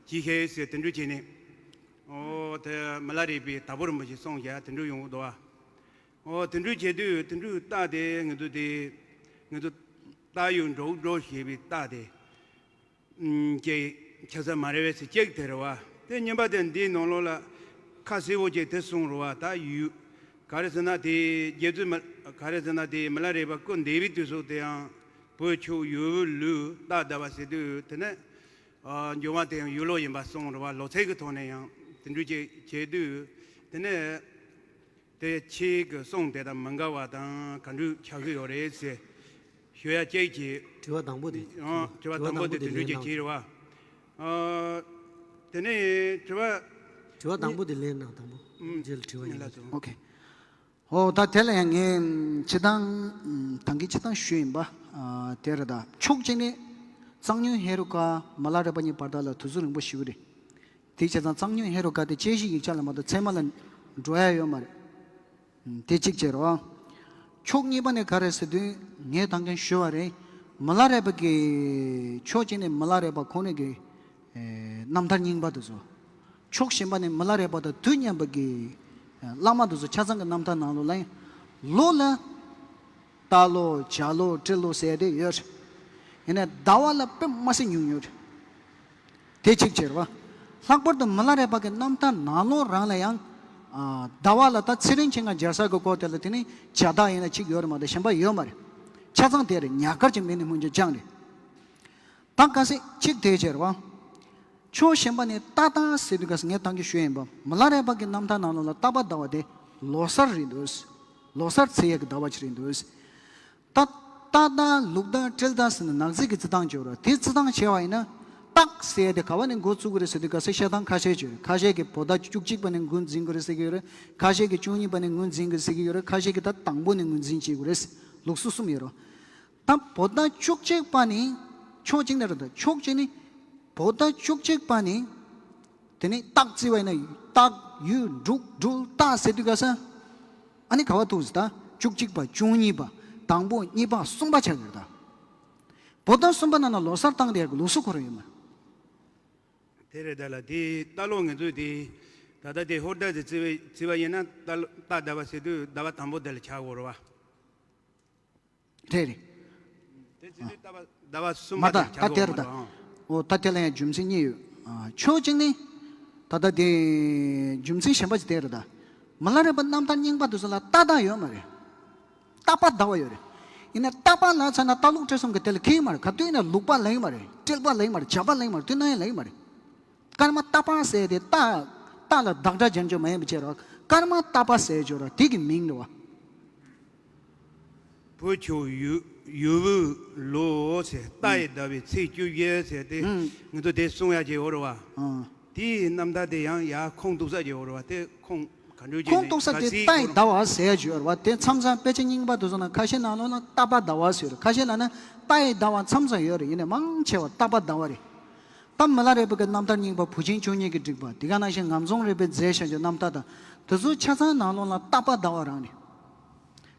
ཅིག་ཤེས་ཟེར་དེ་འདྲ་བྱས་ནས། ཨོ་དེ་མི་ལ་རས་པའི་དྭགས་པོ་རིན་པོ་ཆེ་གསུངས་བཞག་དེ་འདྲ་ཡོང་གི་འདུག་ཨ། ཨོ་དེ་འདྲ་བྱེད་དུས་དེ་འདྲའི་རྟགས་དེ་ང་ཚོ་དེ་ང་ཚོ་རྟགས་ཡོས་འབྲོག་སྒྲོ་ཞེས་པའི་རྟགས་དེ་ཀྱི་ཆ་ས་མ་རེད་པས་ཟེར་གཅིག་དེ་རེད་བ། དེ་གཉིས་པ་དེ་འདིའི་ནང་ལོགས་ལ་ཁ་གསལ་པོ་ཅིག་དེ་གསུངས་རེད་བ། ད་ཡོས་ག་རེ་ཟེར་ན་དེ་རྒྱལ་བཙུན་མ་ག་རེ་ཟེར་ན་དེ་མི་ལ་རས་པ་སྐུ་འདས་པའི་དུས་སུ་དེ་ཡང་བོད་ཆོས་ཡོས་ལུགས་རྟགས་བསྡད་པ་ཟེར་དུས་དེ་ནས། ཨ། འབྱུང་བ་དེ་ཡང་ཡོས་ལོ་ཡིན་པ་གསུངས་རེད་བ། ལོ་ཚིགས་ཀྱི་ཐོག་ནས་ཡང་དེ་འདྲ་ཅིག་བྱེད་དུས་དེ་ནས་དེ་ཁྱེད་ཀྱི་གསུང་དེ་དང་མི་འགལ་བ་དང་ག་འདྲ་ཆགས་ཀྱི་ཡོད་རེད་ཟེར་ཞུ་ཡ་སྐད་ཀྱིས། དྲི་བ་དང་པོ་དེ། ཨང་། དྲི་བ་དྲི་བ་དང་པོ་དང་པོ་དེ་དེ་དེ་འདྲ་ལན་ཅིག་གནང་བྱེད་རེད་བ། ཨ། དེ་ནས་དྲི་བ། དྲི་བ་དང་པོ་དེ་ལན་གནང་དང་པོ། ཨུམ། རྗེས་ལ་དྲི་བ་ཡིན་ལ་ལ་སོང་། ཨོ་ཁེ། ཨོ་ད་དེ་ལ་ཡང་ངས་སྤྱིར་བཏང་། ད་གིན་སྤྱིར་བཏང་ཞུས་ཡིན་པ། ཨ། དེ་རེད་ད། ཕྱོགས་གཅིག་ནས་གཙང་སྨྱོན་ཧེ་རུ་ཀ་མི་ལ་རས་པ་གཉིས་བར་དག་ལ་དུས་ཚོད་རིང་པོ་ཞིག་རེད། དེ་བྱས་ཙང་གཙང་སྨྱོན་ཧེ་རུ་ཀ་དེ་དཔྱད་གཞི་ཡིག་ཆ་ལ་མ་གཏོགས་ཚད་མ་ལ་འགྲོ་ཡ་ཡོད་མ་རེད། དེ་གཅིག་བྱས་རོགས། ཕྱོགས་གཉིས་པ་ནས་ག་རེ་ཟེར་དུས་ངས་ད་གིན་ཞུས་པ་རེད། མི་ལ་རས་པ་གི་ཕྱོགས་གཅིག་ནས་མི་ལ་རས་པ་ཁོང་རང་གི་ཨེ། རྣམ་ཐར་རྙིང་པ་དེ་ཚོ། ཕྱོགས་གཞན་པ་ནས་མི་ལ་རས་པ་དང་དུས་མཉམ་པ་གི་ཨེ། བླ་མ་དེ་ཚོ་ཆ་ཚང་གི་རྣམ་ཐར་ནང་ལོགས་ལ་ཡང་། ལོ་ལ་རྟ་ལོ་བྱ་ལོ་སྤྲེལ་ལོ་ཟེར་དེ་ཡོད་རེད། ཡིན་ནའི་ཟླ་བ་ལ་དཔེ་མ་སྲིད་ཉུང་ཉུང་རེད། དེ་གཅིག་བྱས་རེད་བ། ལྷག་པར་དུ་མི་ལ་རས་པ་གི་རྣམ་ཐར་ནང་ལོགས་རང་ལ་ཡང་། ཨ། ཟླ་བ་ལ་ད་ཚེ་རིང་མཆེད་ལྔ་སྦྱར་ས་གི་སྐོར་དེ་ལ་དེ་ནི་བྱ་རྟགས་ཡིན་ན་གཅིག་ཡོད་རེད་མ་གཏོགས་གཞན་པ་ཡོད་མ་རེད། ཆ་ཚང་དེ་རེད། ཉག་དཀར་གྱི་མིང་ནི་སྔོན་ཆད་རྐྱང་རེད། ད་གལ་སྲིད་གཅིག་དེ་བྱས་རེད་བ། ཕྱོགས་གཞན་པ་ནས་རྟག་རྟགས་ཟེར་དུས་ག་ས་ངས་ད་གིན་ཞུས་ཡིན་པ། མི་ལ་རས་པ་གི་རྣམ་ཐར་ནང་ལོགས་ལ་རྟག་པ་ཟླ་བ་དེ་ལོ་གསར་རེད་འདུག་ལོ་གསར་ཚེས་ཡས་ཀྱི་ཟླ་བ་ཅིག་རེད་འདུག་ད་རྟ་རྟགས་ལུག་རྟགས་སྤྲེལ་རྟགས་ཟེར་ནས་ནག་རྩིས་ཀྱི་རྩི་སྟངས་བྱས་རེད། དེ་རྩི་སྟངས་བྱས་པ་ཡིན་ན། རྟགས་ཟེར་ཡ་དེ་ག་བ་ནས་འགོ་བཙུགས་ཀྱི་རེད་ཟེར་དུས་ག་ས་བཤད་སྟངས་ཁ་ཤས་བྱས་རེད། ཁ་ཤས་ཀྱིས་བོད་ཟླ་བཅུ་གཅིག་པ་ནས་འགོ་འཛིན་གྱི་རེད་ཟེར་གྱི་ཡོད་རེད། ཁ་ཤས་ཀྱིས་བཅུ་གཉིས་པ་ནས་འགོ་འཛིན་གྱི་ཟེར་གྱི་ཡོད་རེད། ཁ་ཤས་ཀྱིས་ད་དང་པོ་ནས་འགོ་འཛིན་བྱེད་དགོས་རེད། ལུགས་སྲོལ་གསུམ་ཡོད་རེད། ད་བོད་ཟླ་བཅུ་གཅིག་པ་ནི་ཕྱོགས་གཅིག་ནས་རེད་ད། ཕྱོགས་གཅིག་ནི་བོད་ཟླ་བཅུ་གཅིག་པ་ནི་དེ་ནི་རྟགས་བརྩི་བ་ཡིན་ན་རྟགས་ཡོས་འབྲོག་སྦྲུལ་སྟག་ཟེར་དུས་ག་ས། ཨ་ནི་ག་བ་ཐུག་ཟེར་ད། བཅུ་གཅིག་པ་བཅུ་གཉིས་པ་དང་པོ་གཉིས་པ་གསུམ་པ་ཆགས་ཀྱི་རེད་ད། བོད་ཟླ་གསུམ་པ་ནང་ན་ལོ་གསར་བཏང་དེ་ཡག་གི་ལུགས་སྲོལ་ཁོ་རང་ཡོད་མ། དེ་རེད་ད་ལ་དེ་ལྟ་ལོ་ང་ཚོས་དེ་ད་ལྟ་དེ་ཧོར་ཟླ་ཟེར་བརྩི་བ་ཡིན་ན་རྟ་ལོ་རྟ་ཟླ་བ་ཟེར་དུས་ཟླ་བ་དང་པོ་དེ་ལ་ཆགས་དགོས་རེད་བ། རེད་རེད། དེ་ཚེ་འདི་ཟླ་བ་ཟླ་བ་གསུམ་མ་པ་ད་དེར་ད་ཆགས་དེར་དགོས་ད། མ་རེད། ཨོ་ད་དེ་ལ་ཡང་རྒྱུ་མཚན་གཉིས་ཡོད། ཨ། ཕྱོགས་གཅིག་ནི། ད་ལྟ་དེ་རྒྱུ་མཚན་གཞན་པ་ཅིག་དེར་ད། མི་ལ་རས་པ་རྣམ་ཐར་རྙིང་པ་དེ་ཚོ་ལ་རྟགས་རྟགས་ཡོད་མ་རེད། རྟག་པ་ཟླ་བ་ཡོད་རེད། ཡིན་ན་རྟག་པ་ལབ་ཚར་ན་རྟ་ལུག་སྤྲེལ་གསུམ་གྱི་དེ་ལ་ཁེལ་མ་རེད། ག་དུས་ཡིན་ན་ལུག་པ་ལབ་ཡོད་མ་རེད། སྤྲེལ་པ་ལབ་ཡོད་མ་རེད། བྱ་པ་ལབ་ཡོད་མ་རེད། དུས་ན་ཡང་ལབ་ཡོད་མ་རེད། སྐར་མ་རྟག་པ་ཟེར་དེ་རྟགས། རྟ་ལ་བདག་སྒྲ་སྦྱར་རྒྱུ་མ་ཡིན་པ་བྱས་རོགས། སྐར་མ་རྟ་པ་ཟེར་ཡོད་རོགས། དེ་གི་མིང་རེད་བ། བོད་ཆུ་ཡུ་ཡུ་བུ་ལོ་ཟེར། རྟ་ཡི་ཟླ་བའི་ཚེས་བཅུ་བཞི་ཟེར་ཏེ། ཨང་། ང་ཚོ་དེ་གསུང་ཡ་བྱས་ཡོད་རེད་བ། ཨང་། དེའི་རྣམ་ཐར་དེ་ཡང་ཡར་ཁུངས་གཏུགས་ས་བྱས་ཡོད་རེད་བ། དེ་ཁུངས་ག་འདྲ་བྱས་ཁུངས་ནས་གཏུགས་ས་ག་དེ་སྲིད་རྟ་ཡི་ཟླ་བ་ཟེར་ཡ་བྱས་ཡོད་རེད་བ། དེ་མཚམས་མཚམས་དཔེ་ཆ་རྙིང་པ་དེ་ཚོ་ནང་ཁ་ཤས་ནང་ལོགས་ན་རྟ་པ་ཟླ་བ་ཟེར་རེད། ཁ་ཤས་ནང་ན་རྟ་ཡི་ཟླ་བ་མཚམས་མཚམས་ཡོད་རེད། ཡིན་ནའི་མང་ཆེ་བ་རྟ་པ་ཟླ་བ་རེད། ད་མི་ལ་རས་པའི་གི་རྣམ་ཐར་རྙིང་པ་བུ་ཆེན་བཅུ་གཉིས་ཀྱི་བསྒྲིགས་པ་དེ་ག་ནང་བཞིན་ངམ་རྫོང་རས་པའི་མཛད་བཞག་རྒྱུ་རྣམ་ཐར་དང་དེ་ཚོ་ཆ་ཚང་ནང་ལོགས་ལ་རྟ་པ་ཟླ་བ་རང་རེད།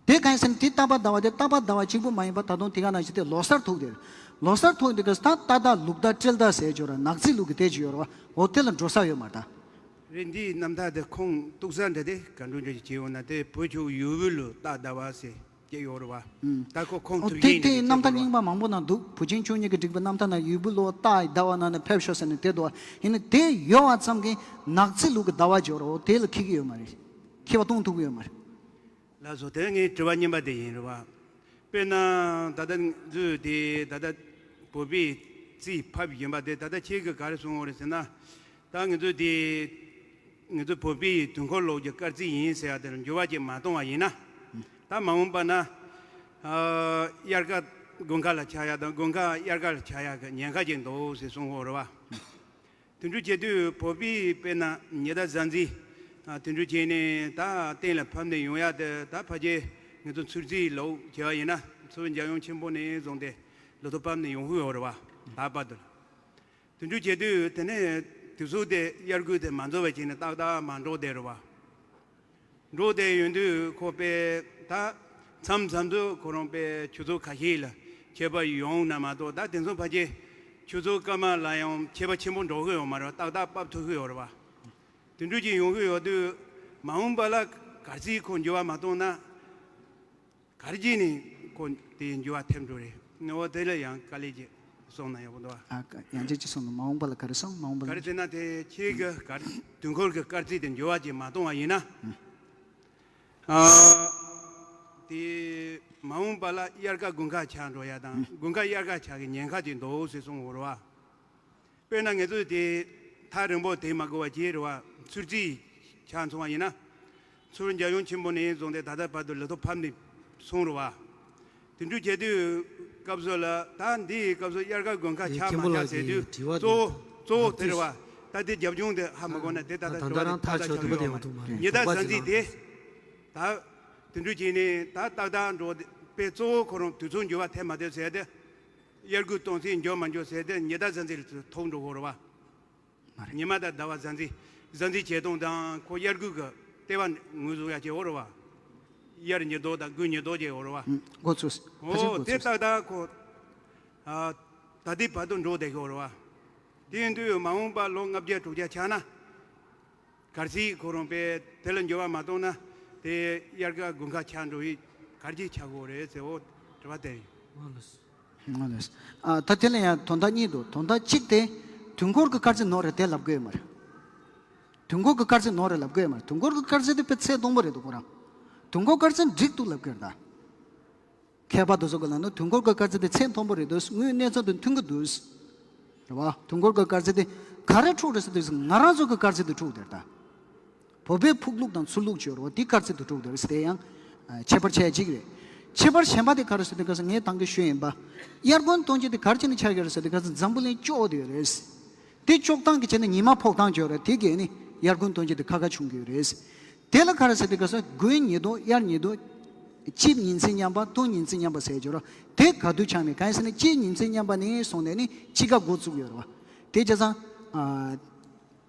དེ་གང་ཡིན་ཟེར་ན་དེ་རྟ་པ་ཟླ་བ་དེ་རྟ་པ་ཟླ་བ་གཅིག་པུ་མ་ཡིན་པ་ད་དུང་དེ་ག་ནང་བཞིན་དེ་ལོ་གསར་ཐུག་དེ་རེད། ལོ་གསར་ཐུག་དེ་ག་ས་རྟ་ཟླ་ལུག་ཟླ་སྤྲེལ་ཟླ་ཟེར་ཡོད་རེད། ནག་རྩིས་ལུག་གི་དེ་ཅིག་ཡོད་རེད་བ། འོ་དེ་ལ་འགྲོ་ས་ཡོད་མ་རེད་ད། རེད། འདིའི་རྣམ་ཐར་དེ་ཁུངས་གཏུགས་ས་འདྲ་དེ་ག་འདྲ་འདྲ་ཅིག་བྱས་ཡོང་ན་དེ་བོད་ཆུ་ཡུ་བུ་ལོ་རྟ་ཟླ་བ་ཟེར་སྐྱེས་ཡོད་རེད་བ། ཨུམ། ད་ཁོ་ཁུངས་ཨོ་གཏུགས་དེ་ཡིན་དེ་ནས་རྣམ་ཐར་རྙིང་པ་མང་པོ་ནང་འདུག་བུ་ཆེན་བཅུ་གཉིས་ཀྱིས་བསྒྲིགས་པའི་རྣམ་ཐར་ནང་ཡུ་བུ་ལོ་རྟ་ཟླ་བ་ནང་ནས་ཕེབས་ཤོག་ཟེར་ནས་དེ་འདུག་བ། ཡིན་ནའི་དེ་ཡོད་བ་ཙམ་གྱིས་ནག་རྩིས་ལུག་གི་ཟླ་བ་སྦྱོར་རོ་དེ་ལ་འཁེལ་གྱི་ཡོད་མ་རེད། འཁེལ་བ་གཏོང་ཐུབ་ཀྱི་ཡོད་མ་རེད། ལགས་སོ། དེ་ངའི་དྲི་བ་རྙིང་པ་དེ་ཡིན་རེད་བ། དཔེར་ན་ད་ལྟ་ང་ཚོས་དེ་ད་ལྟ་བོད་པའི་རྩིས་ཕབ་བཞིན་པ་དེ་ད་ལྟ་ཁྱེད་ཀྱིས་ག་རེ་གསུངས་ཡོད་རེད་ཟེར་ན། ད་ང་ཚོས་དེ་ང་ཚོ་བོད་པའི་དུས་འཁོར་ལུགས་ཀྱི་སྐར་རྩིས་ཡིན་ཟེར་ཡ་དེ་ལ་འགྱུར་བ་ཅིག་མ་གཏོང་བ་ཡིན་ན། ད་མ་འོངས་པ་ན་ཨ་དབྱར་ཁ་དགུན་ཁ་ལ་ཆགས་ཡ་དང་དགུན་ཁ་དབྱར་ཁ་ལ་ཆགས་ཡ་གི་ཉེན་ཁ་ཅིག་འདུག་ཟེར་གསུངས་ཡོད་རེད་བ། དེ་འདྲ་བྱེད་དུས་བོད་པའི་དཔེར་ན་ཉི་ཟླ་གཟའ་འཛིན་ཨ་དེ་འདྲ་བྱས་ནས་ད་གཏན་ལ་ཕབ་ནས་ཡོང་ཡ་དེ་ད་ཕལ་ཆེར་ང་ཚོ་ཚུར་རྩིས་ལུགས་བྱས་པ་ཡིན་ན་ཚུར་འཇམ་དབྱངས་ཆེན་པོ་ནས་བཟུང་སྟེ་ལོ་ཐོ་ཕབ་ནས་ཡོང་གི་ཡོད་རེད་བ། ད་བར་དུ་ལ། དེ་འདྲ་བྱེད་དུས་དེ་ནས་དུས་ཚོད་དེ་དབྱར་དགུན་དེ་མ་འཛོམས་པ་བྱས་ནས་ཏག་ཏག་མ་འགྲོ་བསྡད་རེད་བ། འགྲོ་བསྡད་ཡོང་དུས་ཁོ་པས་ད་མཚམས་མཚམས་སུ་ཁོ་རང་པས་ཆུ་ཚོད་ཁ་ཤས་ལ་ཁྱད་པར་ཡོང་ན་མ་གཏོགས། ད་དེང་སང་ཕལ་ཆེར་ཆུ་ཚོད་སྐར་མ་ལ་ཡང་ཁྱད་པར་ཆེན་པོ་འགྲོ་གི་ཡོད་མ་རེད། ཏག་ཏག་ཕབ་ཐུབ་ཀྱི་ཡོད་རེད་བ། དེ་འདྲ་ཅིག་ཡོང་གི་ཡོད་དུས་མ་འོངས་པ་ལ་གལ་སྲིད་ཁོ་འགྱུར་བ་མ་གཏོང་ན། ག་རེ་བྱས་ནས་ཁོ་དེ་འགྱུར་བ་ཐེབས་འགྲོ་རེད། འོ་དེ་ལ་ཡང་དཀའ་ལས་ཅིག་གསུངས་ན་ཡག་པོ་འདུག་ཨ། ཨ་ཡང་ཅིག་ཅིག་གསུངས་ན། མ་འོངས་པ་ལ་ག་རེ་གསུངས། མ་འོངས་པ་ལ། ག་རེ་ཟེར་ན་དེ་ཁྱེད་ཀྱི་ག་རེ་དུས་འཁོར་གྱི་སྐར་རྩིས་དེ་འགྱུར་བ་ཅིག་མ་གཏོང་བ་ཡིན་ན། ཨ། དེ་མ་འོངས་པ་ལ་དབྱར་ཁ་དགུན་ཁ་ཆགས་འགྲོ་ཡ་དང་དགུན་ཁ་དབྱར་ཁ་ཆགས་ཀྱི་ཉེན་ཁ་ཅིག་འདུག་ཟེར་གསུངས་ཡོད་རེད་བ། དཔེར་ན་ང་ཚོས་དེ་ཐག་རིང་པོ་དེ་མ་དགོས་པ་ཅིག་རེད་བ། ཚུར་རྩིས་ཆ་མཚུངས་པ་ཡིན་ན། ཚུར་འཇམ་དབྱངས་ཆེན་པོ་ནས་བཟུང་སྟེ་ད་ལྟ་བར་དུ་ལོ་ཐོ་ཕབ་ནས་སོང་རེད་བ། དེ་འདྲ་བྱེད་དུས་སྐབས་སུ་ལ་ད་འདིའི་སྐབས་སུ་དབྱར་ཁ་དགུན་ཁ་ཆགས་མ་ཆགས་ཟེར་དུས་གཙོ་བོ་གཙོ་བོ་དེ་རེད་བ། ད་དེ་རྒྱབ་ལྗོངས་དེ་ཧ་མ་གོ་ན་དེ་ད་ལྟ་དྲི་བ་དེ་ཐག་ཆོད་ཀྱི་ཡོད་མ་རེད། ཉི་ཟླ་གཟའ་འཛིན་དེ་ད་དེ་འདྲ་བྱས་ནས་ད་ཏག་ཏག་འགྲོ་དཔེ་གཙོ་བོ་ཁོ་རང་དུས་ཚོད་འགྱུར་བ་ཐེབས་མ་ཐེབས་ཟེར་དེ། དབྱར་དགུན་སྟོན་དཔྱིད་འགྱུར་མ་འགྱུར་ཟེར་དེ་ཉི་ཟླ་གཟའ་འཛིན་ལ་ཐུག་འགྲོ་གི་རེད་བ། མ་རེད། ཉི་མ་དང་ཟླ་བ་གཟའ་འཛིན། གཟའ་འཛིན་བྱེད་སྟངས་དང་ཁོ་དབྱར་དགུན་གྱི་ལྟེ་བ་ངོས་བཟུང་ཡ་བྱེད་འོ་རེད་བ། དབྱར་ཉི་ལྡོག་དང་དགུན་ཉི་ལྡོག་བྱེད་འོ་རེད་བ། ཨུ། འགོ་ཚུགས། ཕལ་ཆེར་འོ་འགོ་དེ་ཚུགས། ཏག་ཏག་ཁོ། ཨ། ད་ལྟའི་བར་དུ་འགྲོ་བསྡད་ཀྱི་འོ་རེད་བ། དེ་ཡིན་དུས་མ་འོངས་པ་ལོ་ལྔ་བརྒྱ་དྲུག་བརྒྱ་ཆགས་ན། གལ་སྲིད་ཁོ་རང་པས་དེ་ལ་འགྱུར་བ་མ་གཏོང་ན་དེ་དབྱར་ཁ་དགུན་ཁ་ཆགས་འགྲོ་ཡི་ག་རེ་ཆགས་ཀྱི་ཡོད་རེད་ཟེར་འོ་དྲི་བ་དེ་ཡིན། ཨ་ལས། ཨ་ད་དེ་ལ་ཡང་དོན་དག་གཉིས་འདུག་དོན་དག་གཅིག་དེ་དུས་འཁོར་གྱི་སྐར་རྩིས་ནོར་རེད་དེ་ལབ་དགོས་ཡོད་མ་རེད། དུས་འཁོར་གྱི་སྐར་རྩིས་ནོར་རེད་ལབ་དགོས་ཡོད་མ་རེད། དུས་འཁོར་གྱི་སྐར་རྩིས་དེ་དཔེ་ཚད་མཐོན་པོ་རེད་འདུག་ཁོ་རང་། དུས་འཁོར་སྐར་རྩིས་འགྲིག་འདུག་ལབ་དགོས་རེད་ད། མཁས་པ་དེ་ཚོ་གིས་ལབ་ན་དུས་འཁོར་གྱི་སྐར་རྩིས་དེ་ཚད་མཐོན་པོ་རེད་འདུག་དངོས་གནས་ཚད་དང་མཐུན་གྱི་འདུག་རེད་བ། དུས་འཁོར་གྱི་སྐར་རྩིས་དེ་ག་རེ་འཁྲུག་རེད་ཟེར་དུས་ང་རང་ཚོ་གི་སྐར་རྩིས་དེ་འཁྲུག་དེ་རེད་ད། བོད་པའི་ཕུག་ལུགས་དང་ཚུར་ལུགས་བྱོས་རེད་བ། དེ་སྐར་རྩིས་དེ་འཁྲུག་དེ་རེད་ཟེར། དེ་ཡང་ཁྱད་པར་ཆེ་གཅིག་རེད། ཁྱད་པར་གཞན་པ་དེ་ག་རེ་ཟེར་དུས་ཁ་སང་ངས་དང་གི་ཞུས་ཡིན་པ། དབྱར་དགུན་སྟོན་དཔྱིད་དེ་ག་རེ་བྱས་ནས་ཆགས་ཀྱི་རེད་ཟེར་དུས་ཁ་སང་འཛམ་བུ་གླིང་གཅོག་དེ་རེད། དེ་གཅོག་སྟངས་ཀྱི་ཆ་ནས་ཉི་མ་ཕོག་སྟངས་བྱོས་རེད། དེ་གས་ནི་དབྱར་དགུན་སྟོན་དཔྱིད་དེ་ཁ་ཁ་བྱུང་གི་རེད། དེ་ལ་ག་རེ་ཟེར་དུས་ཁ་སང་དགུན་ཉི་ལྡོག་དབྱར་ཉི་ལྡོག་དཔྱིད་ཉིན་མཚན་མཉམ་པ་སྟོན་ཉིན་མཚན་མཉམ་པ་ཟེར་གྱི་རེད། དེ་ག་དུས་ཆགས་ནས་གང་ཡིན་ཟེར་ན་དཔྱིད་ཉིན་མཚན་མཉམ་པ་ནས་བཟུང་ནས་ནི་དཔྱིད་ཀ་འགོ་བཙུགས་ཡོད་རེད་བ། དེ་བྱས་ཙང་ཨ།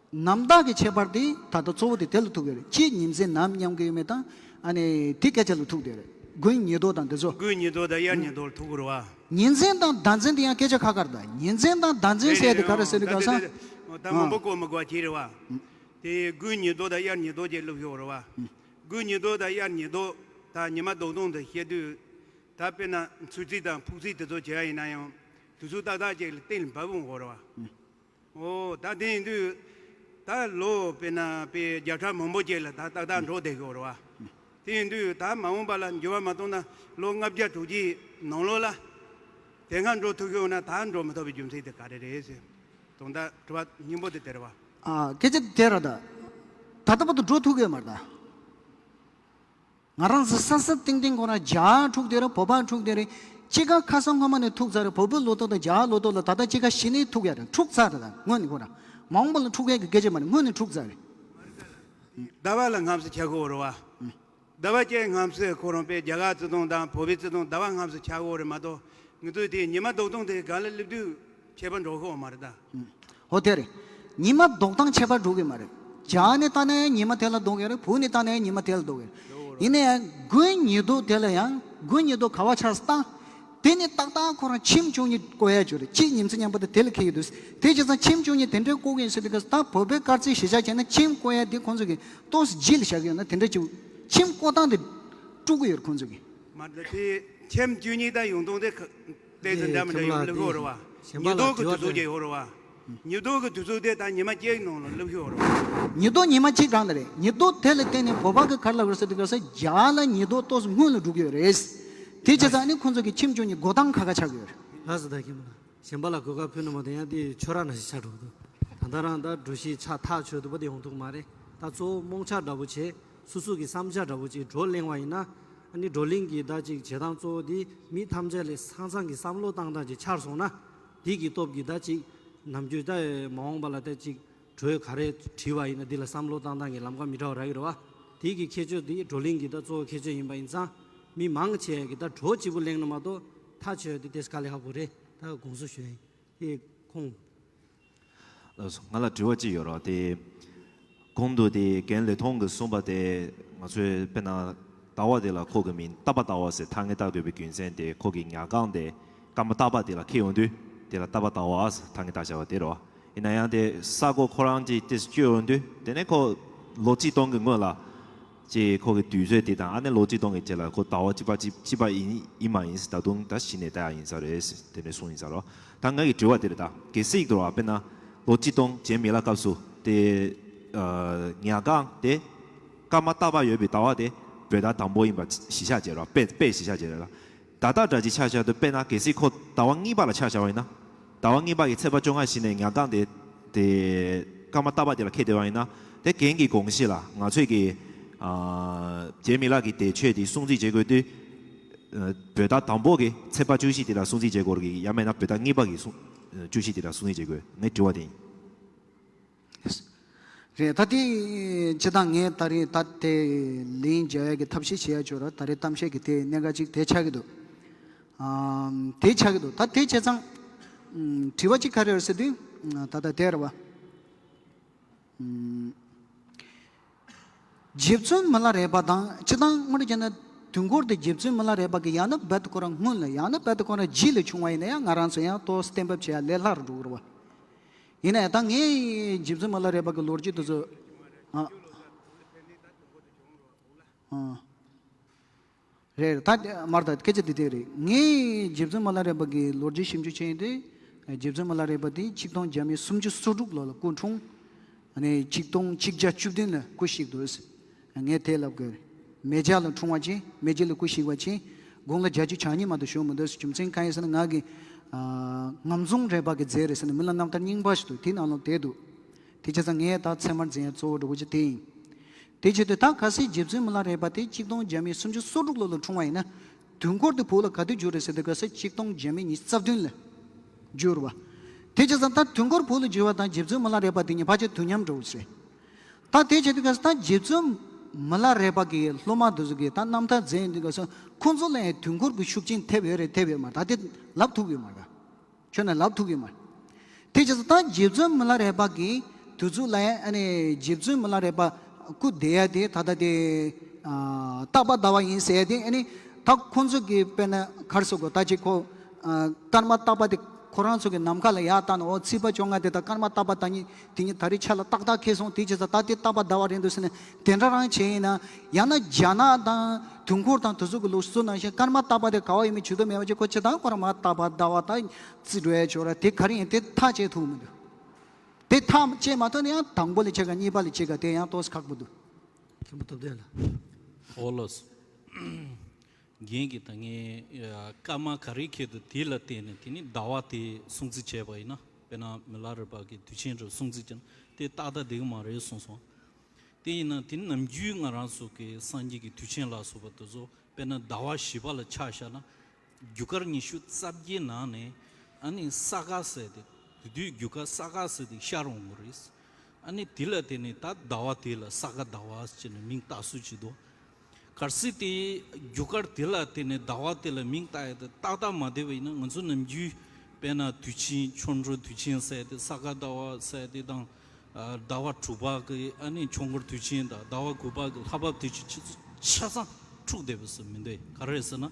ནམ་ཟླ་གི་ཁྱད་པར་དེ་ད་ལྟ་གཙོ་བོ་དེ་དེ་ལ་ཐུག་ཡོད་རེད། དཔྱིད་ཉིན་མཚན་ནམ་མཉམ་གི་ཡོད་མེད་དང་ཨ་ནི་དེ་སྐད་ཆ་ལ་ཐུག་དེ་རེད། དགུན་ཉི་ལྡོག་དང་དེ་ཚོ། དགུན་ཉི་ལྡོག་དང་དབྱར་ཉི་ལྡོག་ལ་ཐུག་གི་རེད་བ། ཉིན་མཚན་དང་ཟླ་མཚན་དེ་ཡང་སྐད་ཆ་ཁ་ཁ་རེད་ད། ཉིན་མཚན་དང་ཟླ་མཚན་ཟེར་དེ་ག་རེ་ཟེར་དུས་ཁ་སང་། ད་མང་པོ་གོ་མི་དགོས་པ་ཅིག་རེད་བ། དེ་དགུན་ཉི་ལྡོག་དང་དབྱར་ཉི་ལྡོག་ཅེས་ལབ་ཡོད་རེད་བ། དགུན་ཉི་ལྡོག་དང་དབྱར་ཉི་ལྡོག་ད་ཉི་མ་ལྡོག་སྟངས་དེ་བཤད་དུས། ད་དཔེར་ན་ཚུར་རྩིས་དང་ཕུག་རྩིས་དེ་ཚོ་བྱེད་ཡ་ཡིན་ན་ཡང་དུས་ཚོད་ཏག་ཏག་ཅིག་ལ་གཏན་ལ་འབེབས་འོང་གི་རེད་བ། ཨོ་ད་དེ་ཡིན་དུས་ད་ལོ་དཔེར་ན་དཔེ་བརྒྱ་ཕྲག་མང་པོ་ཅིག་ལ་ད་ཏག་ཏག་འགྲོ་བསྡད་ཀྱི་ཡོད་རེད་བ། དེ་ཡིན་དུས་ད་མ་འོངས་པ་ལ་འགྱུར་བ་མ་གཏོང་ན་ལོ་ལྔ་བརྒྱ་དྲུག་ཅུའི་ནང་ལོགས་ལ་དེ་སྔ་འགྲོ་ཐུབ་ཀྱི་ཡོད་ན་ད་འགྲོ་མི་ཐུབ་པའི་རྒྱུ་མཚན་དེ་ག་རེ་རེད་ཟེར། དོན་དག་དྲི་བ་སྙིང་པོ་དེ་དེ་རེད་བ། ཨ་སྐད་ཆ་དེ་རེད་ད། ད་ལྟ་བར་དུ་འགྲོ་ཐུབ་ཀྱི་ཡོད་མ་རེད་ད། ང་རང་ཚོ་ས་ས་སྟེང་སྟེང་ཁོ་རང་རྒྱ་འཁྲུག་དེ་རེད། བོད་པ་འཁྲུག་དེ་རེད། སྤྱི་ཁ་ཁ་སང་སྔོན་མ་ནས་ཐུག་ཚར་རེད། བོད་པའི་ལོ་ཏོག་དང་རྒྱ་ལོ་ཏོག་ལ་ད་ལྟ་སྤྱི་ཁ་གཞི་ནས་ཐུག་ཡ་རེད། འཁྲུག་ཚར་རེད་ད། སྔོན་ནས་ཁོ་རང་མ་འོངས་པ་ལ་འཁྲུག་ཡ་གི་སྐད་ཆ་མ་རེད། སྔོན་ནས་འཁྲུག་ཚར་རེད། ཟླ་བ་ལ་ངམ་སེ་ཆགས་ཀྱི་ཡོད་རེད་བ། ཟླ་བ་བཅས་ངམ་སེ་ཁོ་རང་པའི་རྒྱ་གར་བརྩི་མཐོང་དང་བོད་པའི་བརྩི་མཐོང་ཟླ་བ་ངམ་སེ་ཆགས་ཀྱི་ཡོད་རེད་མ་གཏོགས། ང་ཚོས་དེ་ཉི་མ་རྡོག་སྟོང་དེ་ག་ལ་སླེབས་དུས་ཁྱད་པར་འགྲོ་གི་ཡོད་མ་རེད་ད། ཧོ་དེ་རེད། ཉི་མ་རྡོག་སྟོང་ཁྱད་པར་འགྲོ་གི་མ་རེད། རྒྱ་ནས་བལྟས་ན་ཡང་ཉི་མ་དེ་ལ་ལྡོག་གི་རེད། བོད་ནས་བལྟས་ན་ཡང་ཉི་མ་དེ་ལ་ལྡོག་གི་རེད། ཡིན་ན་ཡང་དགུན་ཉི་ལྡོག་དེ་ལ་ཡང་དགུན་ཉི་ལྡོག་ག་བ་ཆགས་སྟངས། དེ་ནི་ཏག་ཏག་ཁོ་རང་ཁྱིམ་བཅུ་གཉིས་བསྐོར་ཡ་ཅིག་རེད། གཅིག་ཉིན་མཚན་མཉམ་པོ་དེ་དེ་ལ་འཁེལ་ཡོད་འདུག་དེ་བྱས་ཙང་ཁྱིམ་བཅུ་གཉིས་དེ་འདྲའི་བསྐོར་གི་ཡིན་ཟེར་དུས་སྐབས་སུ། ད་བོད་པའི་སྐར་རྩིས་གཞིར་བཞག་བྱས་ན་ཁྱིམ་བསྐོར་ཡ་དེ་ཁོང་ཚོ་གི་ཏོག་ཙམ་རྗེས་ལ་བཞག་གི་ཡོད་ན། དེ་འདྲ་ཅིག་ཁྱིམ་བསྐོར་སྟངས་དེ་དཀྲུག་གི་ཡོད་རེད་ཁོང་ཚོ་གི། མ་གཏོགས་དེ་ཁྱིམ་བཅུ་གཉིས་དང་ཡོང་སྟངས་དེ་ཁ་གཏན་ཚོད་འདྲ་མི་འདྲ་ཡོང་སླེབས་ཡོད་རེད་བ། ཉི་ལྡོག་གི་དུས་ཚོད་ཅིག་ཡོད་རེད་བ། ཉི་ལྡོག་གི་དུས་ཚོད་དེ་ད་ཉི་མ་གཅིག་ནང་ལ་སླེབས་ཡོད་རེད་བ། ཉི་ལྡོག་ཉི་མ་གཅིག་གང་ལ་རེད། ཉི་ལྡོག་དེ་ལ་བརྟེན་ནས་བོད་པ་གི་ག་རེ་ལབ་རེད་ཟེར་དུས་སྐབས་སུ་རྒྱ་ལ་ཉི་ལྡོག་ཏོག་ཙམ་སྔོན་ལ་འགྲོ་གི་ཡོད་རེད། དེ་བྱས་ཙང་ནི་ཁོང་ཚོ་གི་ཁྱིམ་བཅུ་གཉིས་བསྐོར་སྟངས་ཁ་ཁ་ཆགས་ཀྱི་ཡོད་རེད། ལགས་སོ། ད་ཁྱིམ་ལ་གཞན་པ་ལ་གོ་སྐབས་ཕུལ་ནས་མ་གཏོགས་ཡང་དེ་ཁྱོད་རང་ནང་བཞིན་ཆགས་འགྲོ་གི་འདུག་ད་ལྟ་རང་ད་འགྲོ་གཞི་ཆགས་ཐག་ཆོད་འདུག་པ་དེ་ཡོང་ཐུབ་མ་རེད། ད་གཙོ་བོ་རྨོངས་ཆ་འདྲ་པོ་བྱས། སོ་སོ་གི་བསམ་འཆར་འདྲ་པོ་ཅིག་བགྲོ་གླེང་བ་ཡིན་ན། ཨ་ནི་བགྲོ་གླེང་གི་ད་ཅིག་བྱེད་སྟངས་གཙོ་བོ་དེ་མི་ཐམས་ཅད་ལས་ས་ཚང་གི་བསམ་བློ་བཏང་སྟངས་ཅིག་ཆགས་སོང་ན། དེ་གི་སྟོབས་ཀྱིས་ད་ཅིག་ནམ་རྒྱུན་ད་མ་འོངས་པ་ལ་ད་ཅིག་གྲོས་ག་རེ་དྲིས་པ་ཡིན་ན་འདི་ལ་བསམ་བློ་བཏང་སྟངས་ཀྱི་ལམ་ཁ་མི་འདྲ་བ་རག་གི་རེད་བ། དེ་གི་ཁྱད་ཆོས་འདི་བགྲོ་གླེང་གི་ད་གཙོ་བོ་ཁྱད་ཆོས་ཡིན་པ་ཡིན་ཙང་། མི་མང་ཆེ་གི་ད་གྲོས་གཅིག་པུ་གླེང་ན་མ་གཏོགས་ཐག་ཆོད་དེ་ཏེས་དཀའ་ལས་ཁག་པོ་རེད། ད་དགོངས་སུ་ཞུ་ཡིན། དེ་ཁོང་། ལགས་སོ། ང་ལ་དྲི་བ་གཅིག་ཡོད་རེད་དེ། གོང་དུ་དེ་རྒན་ལེགས་མཐོང་གིས་གསུངས་པ་དེ། ང་ཚོས་དཔེར་ན་ཟླ་བ་དེ་ལ་ཁོ་གི་མིང་ཏ་པ་ཟླ་བ་ཟེར་ཐ་སྙད་བཏགས་དགོས་པའི་རྒྱུ་མཚན་དེ། ཁོ་གི་ཉལ་ཁང་དེ་སྐར་མ་ཏ་པ་དེ་ལ་འཁེལ་ཡོང་དུས་དེ་ལ་ཏ་པ་ཟླ་བ་ཟེར་ཐ་སྙད་བཏགས་བཞག་པ་དེ་རེད་བ། ཡིན་ན་ཡང་དེ་ས་གོ་ཁོ་རང་གཅིག་ཏེ་བསྐྱོད་ཡོང་དུས་དེ་ནས་ཁོ་ལོ་གཅིག་སྟོང་གི་སྔོན་ལ། ཅེས་ཁོ་གི་དུས་ཚོད་དེ་དང་ཨ་ནེ་ལོ་གཅིག་སྟོང་གི་རྗེས་ལ་ཁོ་ཟླ་བ་གཅིག་པ་གཅིག་གཅིག་པ་ཡིན་ཡིན་མ་ཡིན་ཟེར་ད་དུང་ད་གཞི་ནས་ལྟ་ཡ་ཡིན་ས་རེད་ཟེར་དེ་འདྲ་གསུངས་ཡིན་ས་རོ། ད་ངའི་གི་དྲི་བ་དེ་རེད། ད་གལ་སྲིད་དུ་བ་དཔེར་ན་ལོ་གཅིག་སྟོང་རྗེས་མི་ལ་སྐབས་སུ་དེ་ཉལ་ཁང་དེ་སྐར་མ་ཏ་པ་ཡོད་པའི་ཟླ་བ་དེ་བོད་ཟླ་དང་པོ་ཡིན་པ་གཞི་བཞག་བྱས་རོ། དཔེ་དཔེ་གཞི་བཞག་བྱས་རེད་ལ། ད་ལྟ་འདྲ་ཅིག་ཆ་བཞག་དུས་དཔེར་ན་གལ་སྲིད་ཁོ་ཟླ་བ་གཉིས་པ་ལ་ཆ་བཞག་པ་ཡིན་ན། ཟླ་བ་གཉིས་པ་གི་ཚེས་པ་བཅོ་ལྔ་གཞི་ནས་ཉལ་ཁང་དེ་དེ་སྐར་མ་ཏ་པ་དེ་ལ་འཁེལ་བསྡད་པ་ཡིན་ན། དེ་རྒན་གྱི་དགོངས་གཞི་ལ་ང་ཚོས་ཀྱི་ཨ་རྗེ་མི་ལགས་ཀྱི་དེ་ཆོས་དེ་སྲུང་བརྩི་བྱེད་དགོས་དུས། ཨ་བོད་ཟླ་དང་པོ་གི་ཚེས་པ་བཅུ་བཞི་དེ་ལ་སྲུང་བརྩི་བྱེད་དགོས་རེད་ཀྱི། ཡང་མིན་ན་བོད་ཟླ་གཉིས་པ་གི་སྲུང་བཅུ་བཞི་དེ་ལ་སྲུང་བརྩི་བྱེད་དགོས། ངའི་དྲི་བ་དེ་ཡིན། རེད། ད་དེ་སྤྱིར་བཏང་ངས་ད་རེས་ད་དེ་ལན་རྒྱག་ཡ་གི་ཐབས་ཤེས་བྱེད་ཡ་ཅིག་ཡོད་རེད། ད་རེས་གཏམ་བཤད་ཀྱི་དེ་གནད་འགག་ཅིག་དེ་ཆགས་ཀྱི་འདུག་ཨམ། དེ་ཆགས་ཀྱི་འདུག་ད་དེ་བྱས་ཙང་། ཨམ། དྲི་བ་གཅིག་ག་རེ་རེད་ཟེར་དུས། ཨམ། ད་ལྟ་དེ་རེད་བ། ཨམ། རྗེ་བཙུན་མི་ལ་རས་པ་དང་། སྤྱིར་བཏང་དངོས་གནས་བྱས་ན་དུས་འཁོར་དེ་རྗེ་བཙུན་མི་ལ་རས་པ་གི་ཡང་ན་རྦད་དེ་ཁོ་རང་སྔོན་ལ་ཡང་ན་རྦད་དེ་ཁོ་རང་རྗེས་ལ་བྱུང་བ་ཡིན་ན་ཡང་ང་རང་ཚོ་ཡང་ཏོག་ཙམ་གཏན་འབེབས་བྱེད་ཡ་ལས་སླ་རུ་འགྲོ་གི་རེད་བ། ཡིན་ན་ཡང་ད་ངས་རྗེ་བཙུན་མི་ལ་རས་པ་གི་ལོ་རྒྱུས་དེ་ཚོ། ཨ། ཨ། རེད། ད་མར་ད་སྐད་ཆ་འདི་དེ་རེད། ངས་རྗེ་བཙུན་མི་ལ་རས་པ་གི་ལོ་རྒྱུས་ཞིབ་འཇུག་བྱས་ཡིན་དུས། རྗེ་བཙུན་མི་ལ་རས་པ་དེ་ཆིག་སྟོང་བརྒྱ་མེད་སུམ་ཅུ་སོ་དྲུག་ལོ་ལ་སྐུ་འཁྲུངས། ཨ་ནི་ཆིག་སྟོང་ཆིག་བརྒྱ་བཅུ་བདུན་ལ་སྐུ་གཤེགས་འདུག་ངས་དེ་ལབ་དགོས་རེད། མེ་བྱ་ལ་འཁྲུངས་པ་ཅིག་མེ་བྱ་ལ་སྐུ་གཤེགས་པ་ཅིག་དགུང་ལོ་བརྒྱད་ཅུ་གྱ་གཉིས་མ་གཏོགས་བཞུགས་མི་འདུག་རྒྱུ་མཚན་གང་ཡིན་ཟེར་ན་ང་གི་ཨ་ངམ་རྫོང་རས་པ་གི་རྫས་རེད་ཟེར་ནས་མི་ལ་རྣམ་ཐར་རྙིང་པ་ཞིག་འདུག་དེའི་ནང་ལོགས་བསྡད་འདུག་དེ་བྱས་ཙང་ངས་ད་ཚད་མར་འཛིན་ཡ་གཙོ་བོ་འདྲ་བོ་ཅིག་དེ་ཡིན། དེ་བྱེད་དུས་ད་གལ་སྲིད་རྗེ་བཙུན་མི་ལ་རས་པ་དེ་ཆིག་སྟོང་བརྒྱ་མེད་སུམ་ཅུ་སོ་དྲུག་ལོ་ལ་འཁྲུངས་པ་ཡིན་ན། དུས་འཁོར་དེ་བོད་ལ་ག་དུས་བསྒྱུར་རེད་ཟེར་དུས་གལ་སྲིད་ཆིག་སྟོང་བརྒྱ་མེད་ཉི་ཤུ་རྩ་བདུན་ལ་བསྒྱུར་བ། དེ་བྱས་ཙང་ད་དུས་འཁོར་བོད་ལ་བསྒྱུར་བ་དང་རྗེ་བཙུན་མི་ལ་རས་པ་དེ་གཉིས་ཕལ་ཆེར་དུས་མཉམ་འདྲ་བོ་ཞིག་རེད། ད་དེ་བྱེད་དུས་གལ་སྲིད་ད་རྗེ་བཙུན་མི་ལ་རས་པ་གི་སློབ་མ་དེ་ཚོ་གིས་ད་རྣམ་ཐར་མཛད་ཡོང་དུས་གལ་སྲིད་ཁོང་ཚོ་ལ་ཡང་དུས་འཁོར་གྱི་ཤུགས་རྐྱེན་ཐེབས་ཡོད་རེད་ཐེབས་ཡོད་མ་རེད། ད་དེ་ལབ་ཐུབ་ཡོད་མ་རེད། ཁྱོན་ནས་ལབ་ཐུབ་ཀྱི་མ་རེད། དེ་བྱས་ཙང་ད་རྗེ་བཙུན་མི་ལ་རས་པ་གི་དུས་ཚོད་ལ་ཡང་ཨ་ནི་རྗེ་བཙུན་མི་ལ་རས་པ་སྐུ་བསྡད་ཡ་དེ་ད་ལྟ་དེ་ཨ་སྟག་པ་ཟླ་བ་ཡིན་ཟེར་ཡ་དེ། ཨ་ནི་ད་ཁོང་ཚོ་གི་དཔེར་ན་ག་རེ་ཟེར་དགོས། ད་ཅིག་ཁོ་ཨ་སྐར་མ་སྟག་པ་དེ་ཁོ་རང་ཚོ་གི་ནམ་མཁའ་ལ་ཡར་བལྟས་ན་འོ་ཚེས་པ་བཅོ་ལྔ་དེ་དང་སྐར་མ་སྟག་པ་ད་གཉིས་དེ་གཉིས་ད་རེས་ཆ་ལ་ཏག་ཏག་འཁེལ་སོང་། དེ་བྱས་ཙང་ད་དེ་སྟག་པ་ཟླ་བ་རེད་འདུག་ཟེར་ནས་དེ་འདྲ་རང་བྱས་ཡིན་ན། ཡང་ན་རྒྱ་ནག་དང་དུས་འཁོར་དང་དུས་ཚོད་ཀྱི་ལུགས་སྲོལ་ནང་བཞིན་སྐར་མ་སྟག་པ་དེ་ག་བ་ཡིན་མིན་ཇུས་གཏོགས་མེད་པ་ཅིག་ཁོ་ཆེ་དང་ཁོ་རང་མར་སྟག་པ་ཟླ་བ་ད་རྩིས་འགྲོ་ཡ་ཆོག་ར། དེ་ག་རེ་ཡིན་དེ་ཐག་བཅད་ཐུབ་མི་འདུག་དེ་ཐག་བཅད་མ་ཐུབ་ན་ཡང་དང་པོ་ལ་ཕྱེད་ཀ་གཉིས་པ་ལ་ཕྱེད་ཀ་དེ་ཡང་ཏོག་ཙམ་ཁག་པོ་འདུག་མཁན་པོ་སྟོབས་ལྡན་ལགས། ཨོ་ལགས་སོ། རྒན་གྱིས་ད་ངས་ཨ་སྐར་མ་ག་རེ་འཁེལ་འདུག་དེ་ལ་བརྟེན་ནས་དེ་ནི་ཟླ་བ་དེ་སྲུང་བརྩི་བྱས་པ་ཡིན་ན། དཔེར་ན་མི་ལ་རས་པ་གི་དུས་ཆེན་རེ་སྲུང་བརྩི་བྱས་ན་དེ་ཏག་ཏག་བསྡད་ཀྱི་མ་རེད་གསུངས་སོང་། དེ་ཡིན་ན་དེ་ནམ་རྒྱུན་ང་རང་ཚོ་གི་སངས་རྒྱས་ཀྱི་དུས་ཆེན་ལ་སོགས་པ་དེ་ཚོ་དཔེར་ན་ཟླ་བ་བཞི་པ་ལ་ཆ་བཞག་ན། རྒྱུ་སྐར་ཉི་ཤུ་རྩ་བརྒྱད་ནང་ནས་ཨ་ནི་ས་ག་ཟེར་ཏེ། དེ་དུས་རྒྱུ་སྐར་ས་ག་ཟེར་ཏེ་ཤར་འོང་གི་རེད། ཨ་ནི་དེ་ལ་བརྟེན་ནས་ད་ཟླ་བ་དེ་ལ་ས་ག་ཟླ་བ་ཟེར་ནས་མིང་བཏགས་སྲོལ་ཅིག་འདུག་གལ་སྲིད་དེ་རྒྱུ་སྐར་དེ་ལ་བརྟེན་ནས་ཟླ་བ་དེ་ལ་མིང་བཏགས་ཡ་དེ་ཏག་ཏག་མ་བསྡད་པ་ཡིན་ན། ང་ཚོ་ནམ་རྒྱུན་དཔེར་ན་དུས་ཆེན་ཆོ་འཕྲུལ་དུས་ཆེན་ཟེར་ཏེ་ས་ག་ཟླ་བ་ཟེར་ཏེ་དང་། ཟླ་བ་དྲུག་པ་གི་ཨ་ནི་ཆོ་འཕྲུལ་དུས་ཆེན་དང་། ཟླ་བ་དགུ་པ་གི་ལྷ་བབས་དུས་ཆེན། ཆ་ཚང་འཁྲུག་བསྡད་པ་ཟེར་མི་འདུག་ག་རེ་ཟེར་ན།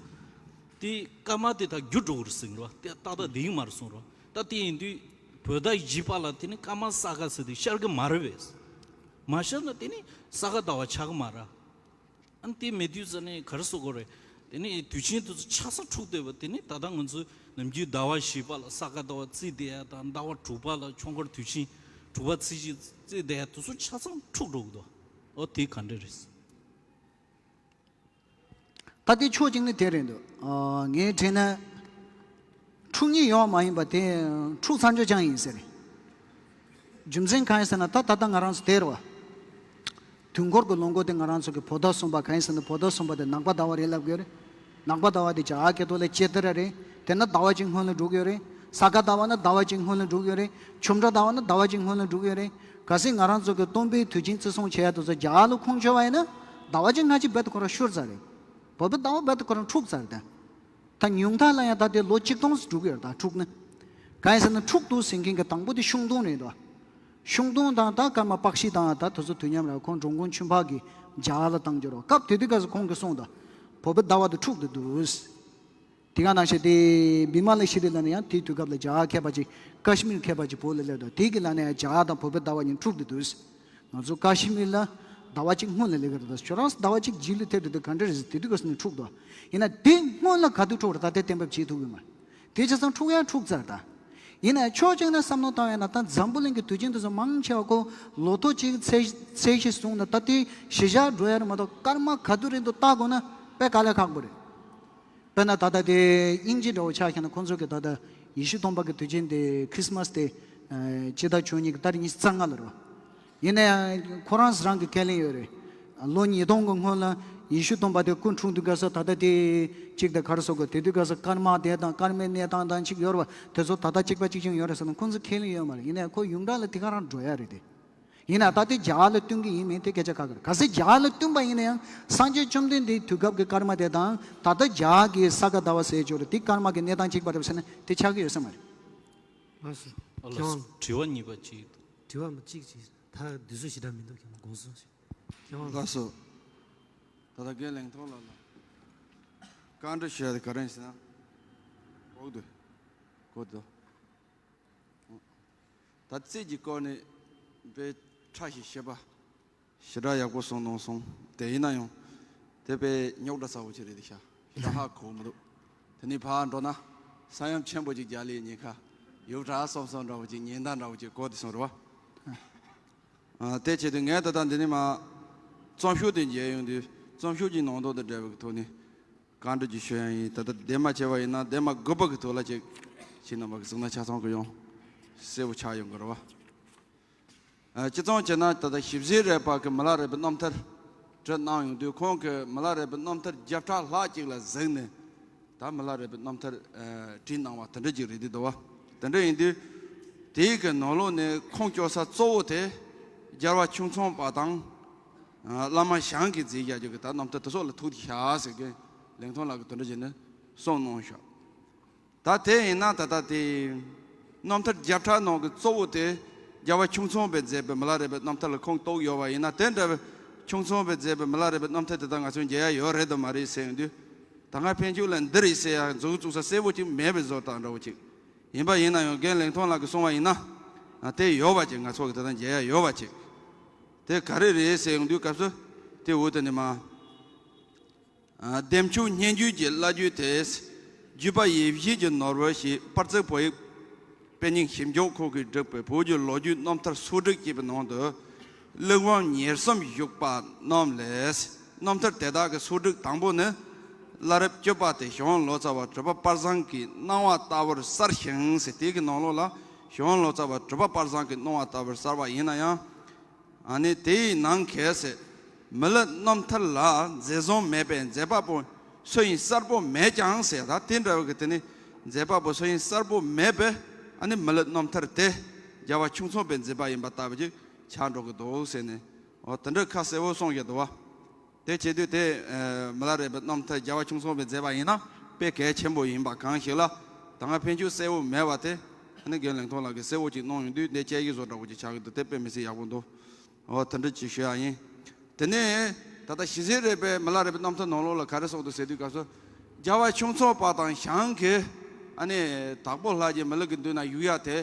དེ་སྐར་མ་དེ་ད་འགྱུར་འགྲོ་གི་རེད་ཟེར་གི་རེད་བ། དེ་ཏག་ཏག་བསྡད་ཀྱི་མ་རེད་གསུངས་རེད་བ། ད་དེ་ཡིན་དུས་བོད་ཟླ་བཞི་པ་ལ་དེ་ནི་སྐར་མ་ས་ག་ཟེར་དེ་ཤར་གི་མ་རེད་པས། མ་ཤར་ན་དེ་ནི་ས་ག་ཟླ་བ་ཆགས་གི་མ་རེད། ཨ་ནི་དེ་མེད་དུས་ཙ་ནས་ག་རེ་ཟེར་དགོས་རེད། དེ་ནི་དུས་ཆེན་དེ་ཚོ་ཆ་ཚང་འཁྲུག་བསྡད་པ་དེ་ནི་ད་ལྟ་ང་ཚོ་ནམ་རྒྱུན་ཟླ་བ་བཞི་པ་ལ་ས་ག་ཟླ་བ་བརྩི་བསྡད་ཡ་དང་། ཟླ་བ་དྲུག་པ་ལ་ཆོ་འཕྲུལ་དུས་ཆེན་དྲུག་པ་བརྩི་བཞིན་བརྩི་བསྡད་ཡ་དེ་ཚོ་ཆ་ཚང་འཁྲུག་འགྲོ་གི་འདུག་འོ་དེ་ག་འདྲ་རེད། ད་དེ་ཕྱོགས་གཅིག་ནས་དེ་རེད་འདུག་ཨ། ངས་དྲན་ན་འཁྲུག་ཉེན་ཡོད་མ་ཡིན་པ་དེ་འཁྲུག་ཚར་འཇོག་ཅང་ཡིན་ཟེར། རྒྱུ་མཚན་གང་ཡིན་ཟེར་ན། ད་ད་ལྟ་ང་རང་ཚོ་དེ་རེད་བ། དུས་འཁོར་གྱི་ལོ་འཁོར་དེ་ང་རང་ཚོ་གི་བོད་ཟླ་གསུམ་པ་གང་ཡིན་ཟེར་ན། བོད་ཟླ་གསུམ་པ་དེ་ནག་པ་ཟླ་བ་རེད་ལབ་ཀྱི་ཡོད་རེད། ནག་པ་ཟླ་བ་དེ་རྒྱ་གར་སྐད་ཐོག་ལ་ཅེ་ཏྲ་རེད། དེ་ན་ཟླ་བ་གཅིག་སྔོན་ལ་འགྲོ་གི་ཡོད་རེད། ས་ག་ཟླ་བ་ན་ཟླ་བ་གཅིག་སྔོན་ལ་འགྲོ་གི་ཡོད་རེད། ཆོ་འཕྲུལ་ཟླ་བ་ན་ཟླ་བ་གཅིག་སྔོན་ལ་འགྲོ་གི་ཡོད་རེད། གལ་སྲིད་ང་རང་ཚོ་གི་སྟོན་པའི་དུས་ཆེན་བརྩི་སྲུང་བྱེད་ཡ་དེ་ཚོ་རྒྱ་གར་ལ་ཁུངས་འཁྱོལ་བ་ཡིན་ན། ཟླ་བ་གཅིག་སྔ་ཕྱི་རྦད་དེ་ཁོ་རང་ཤོར་ཚར་རེད། བོད་པའི་ཟླ་བ་རྦད་དེ་ཁོ་རང་འཁྲུག་ཚར་རེད་ད། ད་ཉུང་མཐའ་ལ་ཡང་ད་དེ་ལོ་གཅིག་སྟོང་ཙམ་འགྲོ་གི་ཡོད་རེད་ད། འཁྲུག་ན། གང་ཡིན་ཟེར་ན་འཁྲུག་འདུག་ཟེར་མཁན་གྱི་དང་པོ་དེ་ཤུང་སྟོང་རེད་ད། ཤུང་སྟོང་དང་ད་སྐར་མ་པག་ཤི་དང་ད་དེ་ཚོ་དུས་མཉམ་རེད། ཁོང་འགྲོ་མགོན་ཆོས་འཕགས་ཀྱིས་རྒྱ་གར་ལ་བཏང་རྒྱུ་རེད། སྐབས་དེ་དུས་སྐབས་སུ་ཁོང་གིས་གསུངས་ད། བོད་པའི་ཟླ་བ་དེ་འཁྲུག་འདུག་འདུག་དེ་ག་ནང་བཞིན་དེ་བི་མ་ལ་ཤི་རི་ལ་ནི་ཡང་དེའི་དུས་སྐབས་ལ་རྒྱ་གར་མཁས་པ་ཅིག་ཀ་ཤི་མིར་མཁས་པ་ཅིག་བོད་ལ་སླེབས་དང་། དེ་གི་ལ་ནི་ཡང་རྒྱ་གར་དང་བོད་པའི་ཟླ་བ་གཉིས་འཁྲུག་འདུག་འདུག་ང་ཚོ་ཀ་ཤི་མིར་ལ་ཟླ་བ་གཅིག་སྔོན་ལ་སླེབས་ཀྱི་རེད། ད་ཁྱོད་རང་ཟླ་བ་གཅིག་རྗེས་ལ་ཐེབས་འདུག་དེ་ག་འདྲ་རེད་ཟེར། དེ་དུས་སྐབས་སུ་ནི་འཁྲུག་འདུག་ཡིན་ན་དེ་སྔོན་ལ་ག་དུས་འཁྲུག་རེད་ད། དེ་གཏན་འབེབས་བྱེད་ཐུབ་ཀྱི་མ་རེད། དེ་བྱས་ཙང་འཁྲུག་ཡང་འཁྲུག་ཚར་ད། ཡིན་ན་ཕྱོགས་གཅིག་ནས་བསམ་བློ་བཏང་ཡོད་ན། ད་འཛམ་བུ་གླིང་གི་དུས་ཆེན་དེ་ཚོ་མང་ཆེ་བ་ཁོ་ལོ་ཐོ་གཅིག་ཚད་ཚད་གཞི་བཟུང་ནས་ད་དེ་གཞི་བཞག་འགྲོ་ཡ་རེད་མ་གཏོགས། སྐར་མ་ག་དུས་རེད་འདུག་བལྟ་དགོས་ན་དཔེ་དཀའ་ལས་ཁག་པོ་རེད། དཔེར་ན་ད་ལྟ་དེ་དབྱིན་ཇི་འདྲ་བོ་ཆ་བཞག་ན། ཁོང་ཚོ་གི་ད་ལྟ་ཡེ་ཤུ་སྟོན་པ་གི་དུས་ཆེན་དེ་ཁྲི་སི་མ་སི་དེ་ཨ་སྤྱི་ཟླ་བཅུ་གཉིས་ཀྱི་ཏ་རིག་ཉི་ཤུ་རྩ་ལྔ་ལ་རེད། ཡིན་ན་ཡང་ཁོ་རང་རང་གི་ཁས་ལེན་ཡོད་རེད། ལོ་ཉིས་སྟོང་གི་སྔོན་ལ་ཡེ་ཤུ་སྟོན་པ་དེ་སྐུ་འཁྲུངས་དུས་སྐབས་སུ་ད་ལྟ་དེ་གཅིག་དེ་ག་རེ་ཟེར་དགོས། དེ་དུས་སྐབས་སུ་སྐར་མ་དེ་དང་སྐར་མའི་གནས་སྟངས་དང་གཅིག་ཡོད་རེད་བ། དེ་ཚོ་ད་ལྟ་གཅིག་པ་གཅིག་རྐྱང་ཡོད་རེད་ཟེར་ན་ཁོང་ཚོ་ཁས་ལེན་ཡོད་མ་རེད། ཡིན་ན་ཡང་ཁོ་ཡོངས་གྲགས་ལ་དེ་ག་རང་འགྲོ་ཡ་རེད་དེ། ཡིན་ན་ད་དེ་རྒྱ་གར་ལ་བསྟུན་གྱི་ཡིན་མིན་དེ་སྐད་ཆ་ཁག་གི་རེད། གལ་སྲིད་རྒྱ་གར་ལ་བསྟུན་པ་ཡིན་ན་ཡང་། སངས་རྒྱས་བཅོམ་ལྡན་འདས་དུས་སྐབས་ཀྱི་སྐར་མ་དེ་དང་ད་ལྟ་རྒྱ་གར་གྱི་ས་ག་ཟླ་བ་ཟེར་ཅོག་རེད། དེ་སྐར་མ་གི་གནས་སྟངས་གཅིག་པ་རེད་ཟེར་ན་དེ་ཆགས་ཀྱི་ཡོད་ས་མ་རེད། ལགས་སོ། ཨ་ལགས་སོ། དྲི་བ་གཉིས་པ་གཅིག་དྲི་བ་མ་གཅིག་གཅིག་ད་དུས་ཚོད་ཞེ་དྲག་མི་འདུག་ཁྱེད་མ་དགོངས་སོང་ཞིག་ཁྱེད་མ། ལགས་སོ། ད་ལྟ་རྒན་ལེང་ཐོང་ལགས་ལ་བཀའ་འདྲི་ཞུ་ཡ་དེ་ག་རེ་ཡིན་ཟེར་ན། གོ་འདུག་གོ་འདུག་ད་རྩིས་ཀྱི་སྐོར་ནས་དཔེ་ཕྲ་ཞིང་ཞིབ་པ་ཞེ་དྲག་ཡག་པོ་གསུངས་གནང་སོང་། དེ་ཡིན་ན་ཡང་དེ་དཔེ་རྙོག་དྲ་ཚ་བོ་ཅིག་རེད་དེ་ཤག་ཞེ་དྲག་ཧ་གོ་མི་འདུག་དེ་ནས་ཕར་འགྲོ་ན་ས་ཡོམ་ཆེན་པོ་ཅིག་རྒྱག་ལེ་ཉེན་ཁ་ཡོད་དྲག་བསམ་བསམ་འདྲ་བོ་ཅིག་ཉེན་བརྡ་འདྲ་བོ་ཅིག་གོ་བསྡད་སོང་རེད་བ། ཨ། དེ་བྱེད་དུས་ངས་ད་ལྟ་འདི་ནས་མར་རྩོམ་ཤོག་དེ་མཇལ་ཡོང་དུས། རྩོམ་ཤོག་གི་ནང་དོན་དང་འབྲེལ་བའི་ཐོག་ནས་བཀའ་འདྲི་ཅིག་ཞུ་ཡ་ཡིན། ད་ལྟ་འདེམས་མ་བྱས་པ་ཡིན་ན་འདེམས་མ་དགོས་པ་གི་ཐོག་ལ་ཅིག་ཁྱེད་རྣམ་པ་གི་གཟིགས་སྣང་ཆ་ཚང་གི་ཡོང་གསལ་པོ་ཆགས་ཡོང་གི་རེད་བ། ཨ། སྤྱི་ཚོགས་བྱས་ན་ད་ལྟ་ཞིབ་འཚོལ་རད་པ་གི་མི་ལ་རས་པའི་རྣམ་ཐར་བྲིས་གནང་ཡོང་དུས། ཁོང་གི་མི་ལ་རས་པའི་རྣམ་ཐར་བརྒྱ་ཕྲག་ལྷག་ཅིག་ལ་གཟིགས་ནས། ད་མི་ལ་རས་པའི་རྣམ་ཐར་ཨ་བྲིས་གནང་བ་དེ་འདྲ་ཅིག་རེད་འདུག་བ། དེ་འདྲ་ཡིན་དུས་དེའི་གི་ནང་ལོགས་ནས་ཁུངས་སྐྱེལ་ས་གཙོ་བོ་དེ་རྒྱལ་བ་ཁྱུང་ཚང་པ་དང་། ཨ། བླ་མ་ཞང་གིས་མཛད་བཞག་རྒྱུ་གི་ད་རྣམ་ཐར་དེ་ཚོ་ལ་ཐུག་བསྡད་ཤག་ཟེར་གི་ལེང་ཐོང་ལགས་ཀྱིས་དེ་འདྲ་བྱས་ནས་གསུངས་གནང་ཤག་ད་དེ་ཡིན་ན་ད་ལྟ་དེ་རྣམ་ཐར་བརྒྱ་ཕྲག་ནང་གི་གཙོ་བོ་དེ་རྒྱལ་བ་ཁྱུང་ཚང་པས་མཛད་པའི་མི་ལ་རས་པའི་རྣམ་ཐར་ལ་ཁུངས་གཏུགས་ཡོད་པ་ཡིན་ན། དེ་འདྲ་བའི་ཁྱུང་ཚང་པས་མཛད་པའི་མི་ལ་རས་པའི་རྣམ་ཐར་དེ་དག་ང་ཚོས་མཇལ་ཡ་ཡོད་རེད་དམ་མ་རེད་ཟེར་ཡོང་དུས། ད་སྔ་ཕན་ཆད་ལ་འདི་རེད་ཟེར་ཡ་མཛུབ་བཙུགས་ས་གསལ་པོ་ཅིག་མེད་པའི་བཟོ་ལྟ་འདྲ་བོ་ཅིག་ཡིན་པ་ཡིན་ན་ཡང་རྒན་ལེང་ཐོང་ལགས་ཀྱིས་གསུངས་པ་ཡིན་ན། ཨ། དེ་ཡོད་པ་ཅིག་ང་ཚོ་གི་ད་ལྟ་མཇལ་ཡ་ཡོད་པ་ཅིག་དེ་ག་རེ་རེད་ཟེར་ཡོང་དུས་སྐབས་སུ། དེ་འོ་དེ་ནི་མ། ཨ། བདེ་མཆོག་སྙན་བརྒྱུད་ཀྱི་བླ་བརྒྱུད་དེ། བརྒྱུད་པ་ཡེ་ཤེས་ཀྱི་ནོར་བུ་ཞེས། པར་ཙིར་བོད་ཡིག་དཔེ་རྙིང་ཞིབ་འཇུག་ཁང་གིས་བསྒྲིགས་པའི་བོད་ཀྱི་ལོ་རྒྱུས་རྣམ་ཐར་སོ་བསྒྲིགས་ཅེས་པའི་ནང་དུ། གླེགས་བམ་ཉེར་གསུམ་བཞུགས་པ་རྣམས་ལས། རྣམ་ཐར་དེ་དག་གི་སོ་བསྒྲིགས་དང་པོ་ནི། བླ་རབས་བཅུ་པ་སྟེ་ཞི་བ་ལོ་ཙཱ་བ་གྲུབ་པ་དཔལ་བཟང་གིས་གནང་བ་ལྟ་བུར་གསལ་ཞིང་ཟེར། དེ་གི་ནང་ལོགས་ལ་ཞི་བ་ལོ་ཙཱ་བ་གྲུབ་པ་དཔལ་བཟང་གིས་གནང་བ་ལྟ་བུར་གསལ་བ་ཡིན་ན་ཡང་། ཨ་ནི་དེའི་ནང་གལ་སྲིད་མི་ལུས་རྣམ་ཐར་ལ་མཛེས་བཟང་མེད་པས་མཛད་པ་པོ་སུ་ཡིན་གསལ་པོ་མེད་ཀྱང་ཟེར། ད་དེ་འདྲ་བའི་གི་དེ་ནི་མཛད་པ་པོ་སུ་ཡིན་གསལ་པོ་མེད་པས། ཨ་ནི་མི་ལུས་རྣམ་ཐར་དེ་རྒྱལ་བ་ཁྱུང་ཚང་པས་མཛད་པ་ཡིན་པ་ལྟ་བུ་ཅིག་ཆགས་འགྲོ་གི་འདུག་ཟེར་ནས། འོ་དེ་འདྲ་ཁ་གསལ་བོ་གསུངས་ཡོད་འདུག་བ། དེ་བྱེད་དུས་དེ་མི་ལ་རས་པའི་རྣམ་ཐར་རྒྱལ་བ་ཁྱུང་ཚང་པས་མཛད་པ་ཡིན་ན་དཔེ་གལ་ཆེན་པོ་ཡིན་པ་གང་ཞིག་ལ། ད་སྔ་ཕན་ཆོད་གསལ་བོ་མེད་པ་དེ་ཨ་ནི་རྒན་ལེགས་མཐོང་ལགས་ཀྱིས་གསལ་བོ་ཅིག་གནང་ཡོང་དུས་འདི་དཔྱད་ཡིག་བཟོ་འདྲ་བོ་ཅིག་ཆགས་ཀྱི་འདུག་དེ་དཔེ་མི་སྲིད་ཡག་པོ་འདུག་འོ་དེ་འདྲ་ཅིག་ཞུ་ཡ་ཡིན། དེ་ནས་ད་ལྟ་ཞི་བྱེད་རས་པས་མི་ལ་རས་པའི་རྣམ་ཐར་ནང་ལོགས་ལ་ག་རེ་གསུངས་འདུག་ཟེར་དུས་སྐབས་སུ། རྒྱལ་བ་ཁྱུང་ཚང་པ་དང་ཞང་གིས་ཨ་ནི་དྭགས་པོ་ལྷ་རྗེ་མི་ལུས་ཀྱི་མདུན་ན་བཞུགས་ཡ་དེ་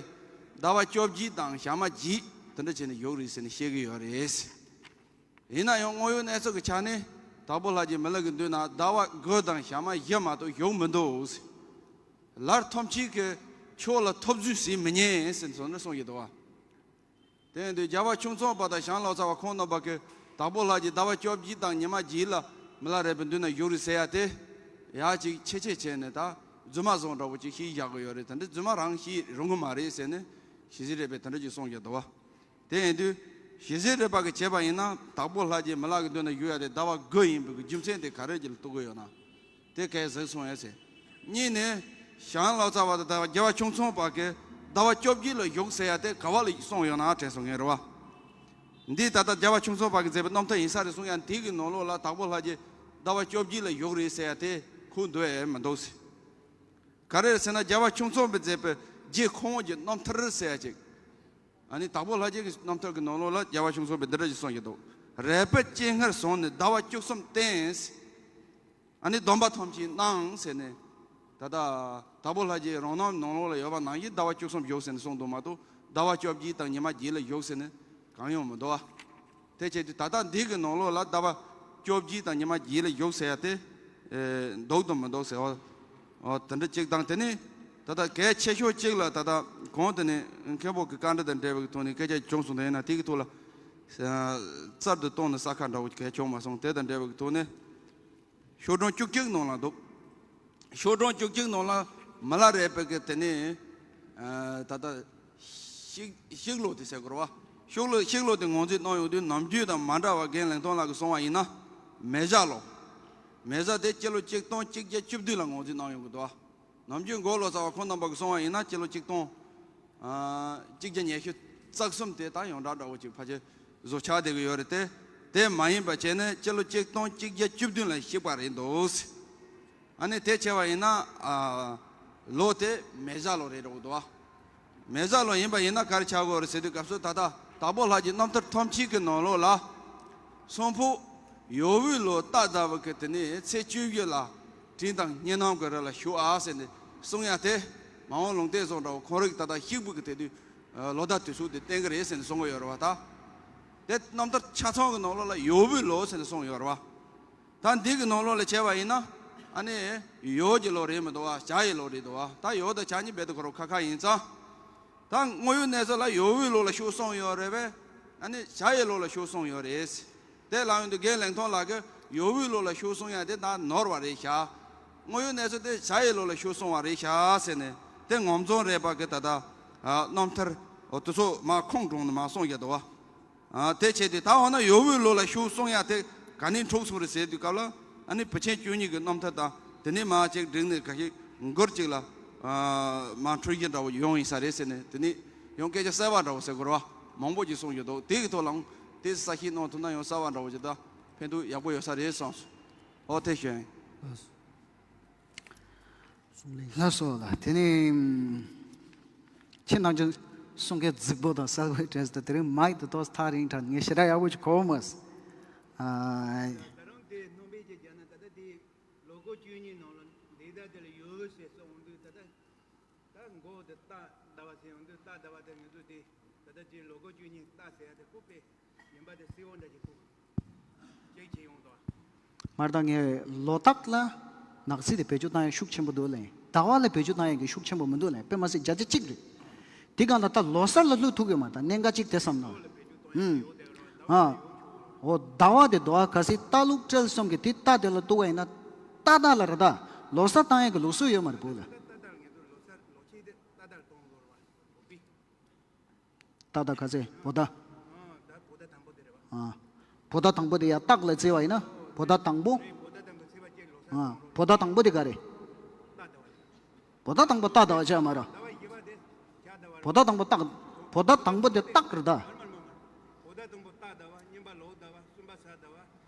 ཟླ་བ་བཅོ་བརྒྱད་དང་ཞག་མ་བརྒྱད་དེ་འདྲ་བྱས་ནས་བཞུགས་རེད་ཟེར་ནས་བཤད་ཀྱི་ཡོད་རེད། ཡིན་ན་ཡང་དངོས་ཡོད་གནས་ཚུལ་གྱི་ཆ་ནས་དྭགས་པོ་ལྷ་རྗེ་མི་ལུས་ཀྱི་མདུན་ན་ཟླ་བ་དགུ་དང་ཞག་མ་བཞི་མ་གཏོགས་བཞུགས་མི་འདུག་སླར་ཐམས་ཅད་ཀྱི་ཕྱོགས་ལ་ཐོབ་བརྫུས་ཟིན་མི་ཉན་ཟེར་ནས་གསུངས་ཡོད་འདུག་བ། དེ་ཡིན་དུས་རྒྱལ་བ་ཁྱུང་ཚང་པ་དང་ཞང་ལོ་ཙཱ་བ་ཁོང་རྣམ་པ་གིས་དྭགས་པོ་ལྷ་རྗེ་ཟླ་བ་བཅོ་བརྒྱད་དང་ཉི་མ་བརྒྱད་ལ་མི་ལ་རས་པའི་མདུན་ན་བཞུགས་རེད་ཟེར་ཡ་དེ། ཡ་གཅིག་ཆེ་ཆེ་བྱས་ནས་ད་རྫུན་མ་བཟོ་འདྲ་བོ་ཅིག་ཤེས་བཞག་གི་ཡོད་རེད། དེ་འདྲ་རྫུན་མ་རང་ཤེས་རུང་གི་མ་རེད་ཟེར་ནས་ཞི་བྱེད་རས་པས་དེ་འདྲ་ཅིག་གསུངས་ཡོད་འདུག་བ། དེ་ཡིན་དུས་ཞི་བྱེད་རས་པ་གིས་བྱས་པ་ཡིན་ན་དྭགས་པོ་ལྷ་རྗེ་མི་ལ་གི་མདུན་ན་བཞུགས་ཡ་དེ་ཟླ་བ་དགུ་ཡིན་པའི་གི་རྒྱུ་མཚན་དེ་ག་རེ་ཅིག་ལ་གཏུག་གི་ཡོད་ན། དེ་གས་གཟིགས་སོང་ཡ་ཟེར། གཉིས་ནས་ཞང་ལོ་ཙཱ་བ་དང་རྒྱལ་བ་ཁྱུང་ཚང་པ་གིས་ཟླ་བ་བཅོ་བརྒྱད་ལ་བཞུགས་ཟེར་ཡ་དེ་ག་བ་ལ་གསུངས་ཡོད་ན་དྲན་སོང་ངས་རེད་བ། འདི་ད་ལྟ་རྒྱལ་བ་ཁྱུང་ཚང་པ་གིས་མཛད་པའི་རྣམ་ཐར་ཡིན་ས་རེད་གསུང་ཡ་འདི་གི་ནང་ལོགས་ལ་དྭགས་པོ་ལྷ་རྗེ་ཟླ་བ་བཅོ་བརྒྱད་ལ་བཞུགས་རེད་ཟེར་ཡ་དེ་ཁུངས་འདུག་ཨེ་མི་འདུག་ཟེར། ག་རེ་རེད་ཟེར་ན་རྒྱལ་བ་ཁྱུང་ཚང་པས་མཛད་པའི་རྗེ་ཁོང་གི་རྣམ་ཐར་ཟེར་ཡ་ཅིག་ཨ་ནི་དྭགས་པོ་ལྷ་རྗེ་གི་རྣམ་ཐར་གི་ནང་ལོགས་ལ་རྒྱལ་བ་ཁྱུང་ཚང་པས་འདི་འདྲ་ཞིག་གསུངས་ཡོད་འདུག་རས་པའི་སྤྱན་སྔར་བཟུང་ནས་ཟླ་བ་བཅུ་གསུམ་བསྟེན། ཨ་ནི་སྡོམ་པ་ཐམས་ཅད་གནང་ཟེར་ནས། ད་ལྟ་དྭགས་པོ་ལྷ་རྗེ་རང་རྣམ་ནང་ལོགས་ལ་ཡོད་པ་ནང་བཞིན་ཟླ་བ་བཅུ་གསུམ་བཞུགས་ཟེར་ནས་གསུངས་འདུག་མ་གཏོགས་ཟླ་བ་བཅོ་བརྒྱད་དང་ཉི་མ་བརྒྱད་ལ་བཞུགས་ཟེར་ནས་གང་ཡང་མི་འདུག་བ། དེ་བྱས་དུས་ད་ལྟ་འདི་གི་ནང་ལོགས་ལ་ཟླ་བ་བཅོ་བརྒྱད་དང་ཉི་མ་བརྒྱད་ལ་བཞུགས་ཟེར་ཡ་དེ། ཨེ་འདུག་དང་མི་འདུག་ཟེར་བ། ཨོ་དེ་འདྲ་གཅིག་དང་དེ་ནི་ད་ལྟ་གལ་ཆེ་ཤོས་གཅིག་ལ་ད་ལྟ་གོང་དེ་ནི་མཁན་པོ་གི་བཀའ་འདྲི་དང་འབྲེལ་བའི་ཐོག་ནས་སྐད་ཆ་བྱུང་སོང་དེ་ཡིན་ན་དེ་གི་ཐོག་ལ། ཨ་རྩལ་དུ་གཏོང་ནས་ས་ཁ་འདྲ་བོ་གལ་བྱུང་མ་སོང་དེ་དང་འབྲེལ་བའི་ཐོག་ནས། ཤོག་གྲངས་བཅུ་གཅིག་ནང་ལ་འདུག་ཤོག་གྲངས་བཅུ་གཅིག་ནང་ལ་མི་ལ་རས་པའི་གི་དེ་ནས་ཨ་ད་ལྟ་ཤིག་ཤིག་ལོ་དེ་ཟེར་དགོས་རེད་བ། ཤོག་ལོ་ཤིག་ལོ་དེ་ངོས་འཛིན་གནང་ཡོང་དུས་ནམ་རྒྱུན་དང་མ་འདྲ་བ་རྒན་ལེགས་མཐོང་ལགས་ཀྱིས་གསུངས་པ་ཡིན་ན། མེ་བཞག་ལོ། མེ་བཞག་དེ་སྤྱི་ལོ་གཅིག་སྟོང་གཅིག་བརྒྱ་བཅུ་བདུན་ལ་ངོས་འཛིན་གནང་ཡོང་གི་འདུག་བ། ནམ་རྒྱུན་མགོ་ལོ་ཙཱ་བ་ཁོང་རྣམ་པ་གིས་གསུངས་པ་ཡིན་ན་སྤྱི་ལོ་གཅིག་སྟོང་ཨ་གཅིག་བརྒྱ་ཉི་ཤུ་རྩ་གསུམ་དེ་ད་ཡོངས་གྲགས་འདྲ་བོ་ཅིག་ཕལ་ཆེར་བཟོ་ཆགས་བསྡད་ཀྱི་ཡོད་རེད་དེ། དེ་མ་ཡིན་པ་བྱས་ནས་སྤྱི་ལོ་གཅིག་སྟོང་གཅིག་བརྒྱ་བཅུ་བདུན་ལ་གཤེགས་པ་རེད་འདུག་ཨ་ནི་དེ་བྱས་པ་ཡིན་ན་ཨ་ལོ་དེ་མེ་བཞག་ལོ་རེད་འགྲོ་གི་འདུག་བ། མེ་བཞག་ལོ་ཡིན་པ་ཡིན་ན་ག་རེ་ཆགས་དགོས་རེད་ཟེར་དུས་སྐབས་སུ་ད་ལྟ་དྭགས་པོ་ལྷ་རྗེ་རྣམ་ཐར་ཐམས་ཅད་ཀྱི་ནང་ལོགས་ལ། སང་ཕོད་ཡོས་བུའི་ལོ་སྟག་ཟླ་བ་གི་དེ་ནས་ཚེས་བཅུ་བཞི་ལ་དྲིན་དང་གཉེན་རྣམས་ཀྱི་རི་ལ་བཞུགས་ཨ་ཟེར་ནས་གསུང་ཡ་དེ་མ་འོངས་ལུང་བསྟན་སོགས་འདྲ་བོ་ཁོང་རང་གི་ད་ལྟ་གཤེགས་པའི་གི་དེ་དུས་ལོ་ཟླ་དུས་ཚོད་དེ་བསྟན་གི་རེད་ཟེར་ནས་གསུང་གི་ཡོད་རེད་བ་ད། དེ་རྣམ་ཐར་ཆ་ཚང་གི་ནང་ལོགས་ལ་ཡོས་བུའི་ལོ་ཟེར་ནས་གསུངས་ཡོད་རེད་བ། ད་འདི་གི་ནང་ལོགས་ལ་བྱས་པ་ཡིན་ན། ཨ་ནི་ཡོས་ཀྱི་ལོ་རེད་མི་འདུག་བ་བྱ་ཡི་ལོ་རེད་འདུག་བ་ད་ཡོས་དང་བྱ་གཉིས་རྦད་དེ་ཁོ་རང་ཁ་ཁ་ཡིན་ཙང་། ད་དངོས་ཡོད་གནས་ཚུལ་ལ་ཡོས་བུའི་ལོ་ལ་བཞུགས་གསུངས་ཡོད་རེད་པས། ཨ་ནི་བྱ་ཡི་ལོ་ལ་བཞུགས་གསུངས་ཡོད་རེད། དེ་ལ་ཡོང་དུས་རྒན་ལེགས་མཐོང་ལགས་ཀྱིས་ཡོས་བུའི་ལོ་ལ་བཞུགས་གསུང་ཡ་དེ་ད་ནོར་བ་རེད་ཤག་དངོས་ཡོད་གནས་ཚུལ་དེ་བྱ་ཡི་ལོ་ལ་བཞུགས་གསུང་བ་རེད་ཤག་ཟེར་ནས་དེ་ངོམ་རྫོང་རས་པ་གི་ད་ལྟ་རྣམ་ཐར་དེ་ཚོ་མར་ཁུངས་དྲངས་ནས་མར་གསུངས་བཞག་འདུག་བ། ཨ་དེ་བྱས་ཏེ་ད་འོ་ན་ཡོས་བུའི་ལོ་ལ་བཞུགས་གསུང་ཡ་དེ་ག་ནས་འཁྲུགས་སོང་རེད་ཟེར་དུས་སྐབས་ལ་ཨ་ནི་བུ་ཆེན་བཅུ་གཉིས་ཀྱི་རྣམ་ཐར་དང་དེ་ནས་མར་ཅིག་བསྒྲིགས་ནས་ག་ཞིག་མགུར་ཅིག་ལ་ཨ་མར་འཁྲུལ་གཞི་འདྲ་བོ་ཡོང་ཡིན་ས་རེད་ཟེར་ནས་དེ་ནས་ཡང་སྐད་ཆ་གསར་བ་འདྲ་བོ་ཟེར་དགོས་རེད་བ་མང་པོ་ཅིག་གསུངས་ཡོད་འདུག་དེ་གི་ཐོག་ལའང་དེ་གསལ་བཤད་གནང་ཐུབ་ན་ཡང་གསར་བ་འདྲ་བོ་ཅིག་དང་ཕན་ཐོགས་ཡག་པོ་ཡོད་ས་རེད་བསམས་སོང་། ཨོ་དེ་ཞུ་ཡིན། ལགས་སོ་ལགས། དེ་ནི་ཁྱེད་རྣམས་ཀྱི་གསུང་སྐད་རྫིག་པོ་དང་གསལ་པོའི་གྲས་སུ་དེ་རིང་མའིག་དེ་ཏོག་ཙམ་ཐག་རིང་དྲགས་ངས་ཞེ་དྲག་ཡག་པོ་ཞིག་གོ་མ་སོང་། ཨ། ད་རུང་དེ་སྣང་བས་ཀྱི་རྒྱ་ན་ད་ལྟ་དེ་ལོ་གོ་བཅུ་གཉིས་ནང་ལ་འདི་ད་དེ་ལ་ཡོད་ཟེར་སོང་འོང་དུས་ད་ལྟ་ད་མགོ་དེ་སྟག་ཟླ་བ་ཟེར་འོང་དུས་སྟག་ཟླ་བ་དེ་ངེད་ཚོ་དེ་ད་ལྟ་དེ་ལོ་གོ་བཅུ་གཉིས་སྟག་ཟེར་ཡ་དེ་ཁོ་དཔེ་ཉན་པ་དེ་གསལ་བོ་འདྲ་ཞིག་ཁོ། ཅིག་བྱེད་ཡོང་དོ། མར་ད་ངས་ལོ་སྟག་ལ་ནག་རྩིས་དེ་བེད་སྤྱོད་བཏང་ཡ་ཤུགས་ཆེན་པོ་འདུག་ལེ། ཟླ་བ་ལ་བེད་སྤྱོད་བཏང་ཡ་གི་ཤུགས་ཆེན་པོ་མི་འདུག་ལེ། དཔེ་མ་སྲིད་བརྒྱ་ཆ་གཅིག་རེད། དེ་གང་ལ་ད་ལོ་གསར་ལ་བླུག་ཐུབ་ཀྱི་མ་ད་གནད་འགག་གཅིག་དེ་བསམ་ན། ཨུམ། ཨ། འོ་ཟླ་བ་དེ་འདུག་ཨ་གལ་སྲིད་སྟག་ལུག་སྤྲེལ་གསུམ་གྱི་དེ་སྟག་དེ་ལ་གཏུག་པ་ཡིན་ན། ཏག་ཏག་ལ་རེད་ད། ལོ་གསར་བཏང་ཡ་གི་ལུགས་སྲོལ་ཡོད་མ་རེད་བོད་ལ། ཏག་ཏག་ག་ཚད་བོ་ད། ཨ་ད་བོ་ད་དང་པོ་དེ། ཨ། བོད་ཟླ་དང་པོ་དེ་ཡ་སྟག་ལ་བརྩི་བ་ཡིན་ན། བོད་ཟླ་དང་པོ། ཨ། བོད་ཟླ་དང་པོ་དེ་ག་རེད། བོད་ཟླ་དང་པོ་སྟག་ཟླ་བ་ཆགས་མ་རེད། བོད་ཟླ་དང་པོ་སྟག་བོད་ཟླ་དང་པོ་དེ་སྟག་རེད་ད།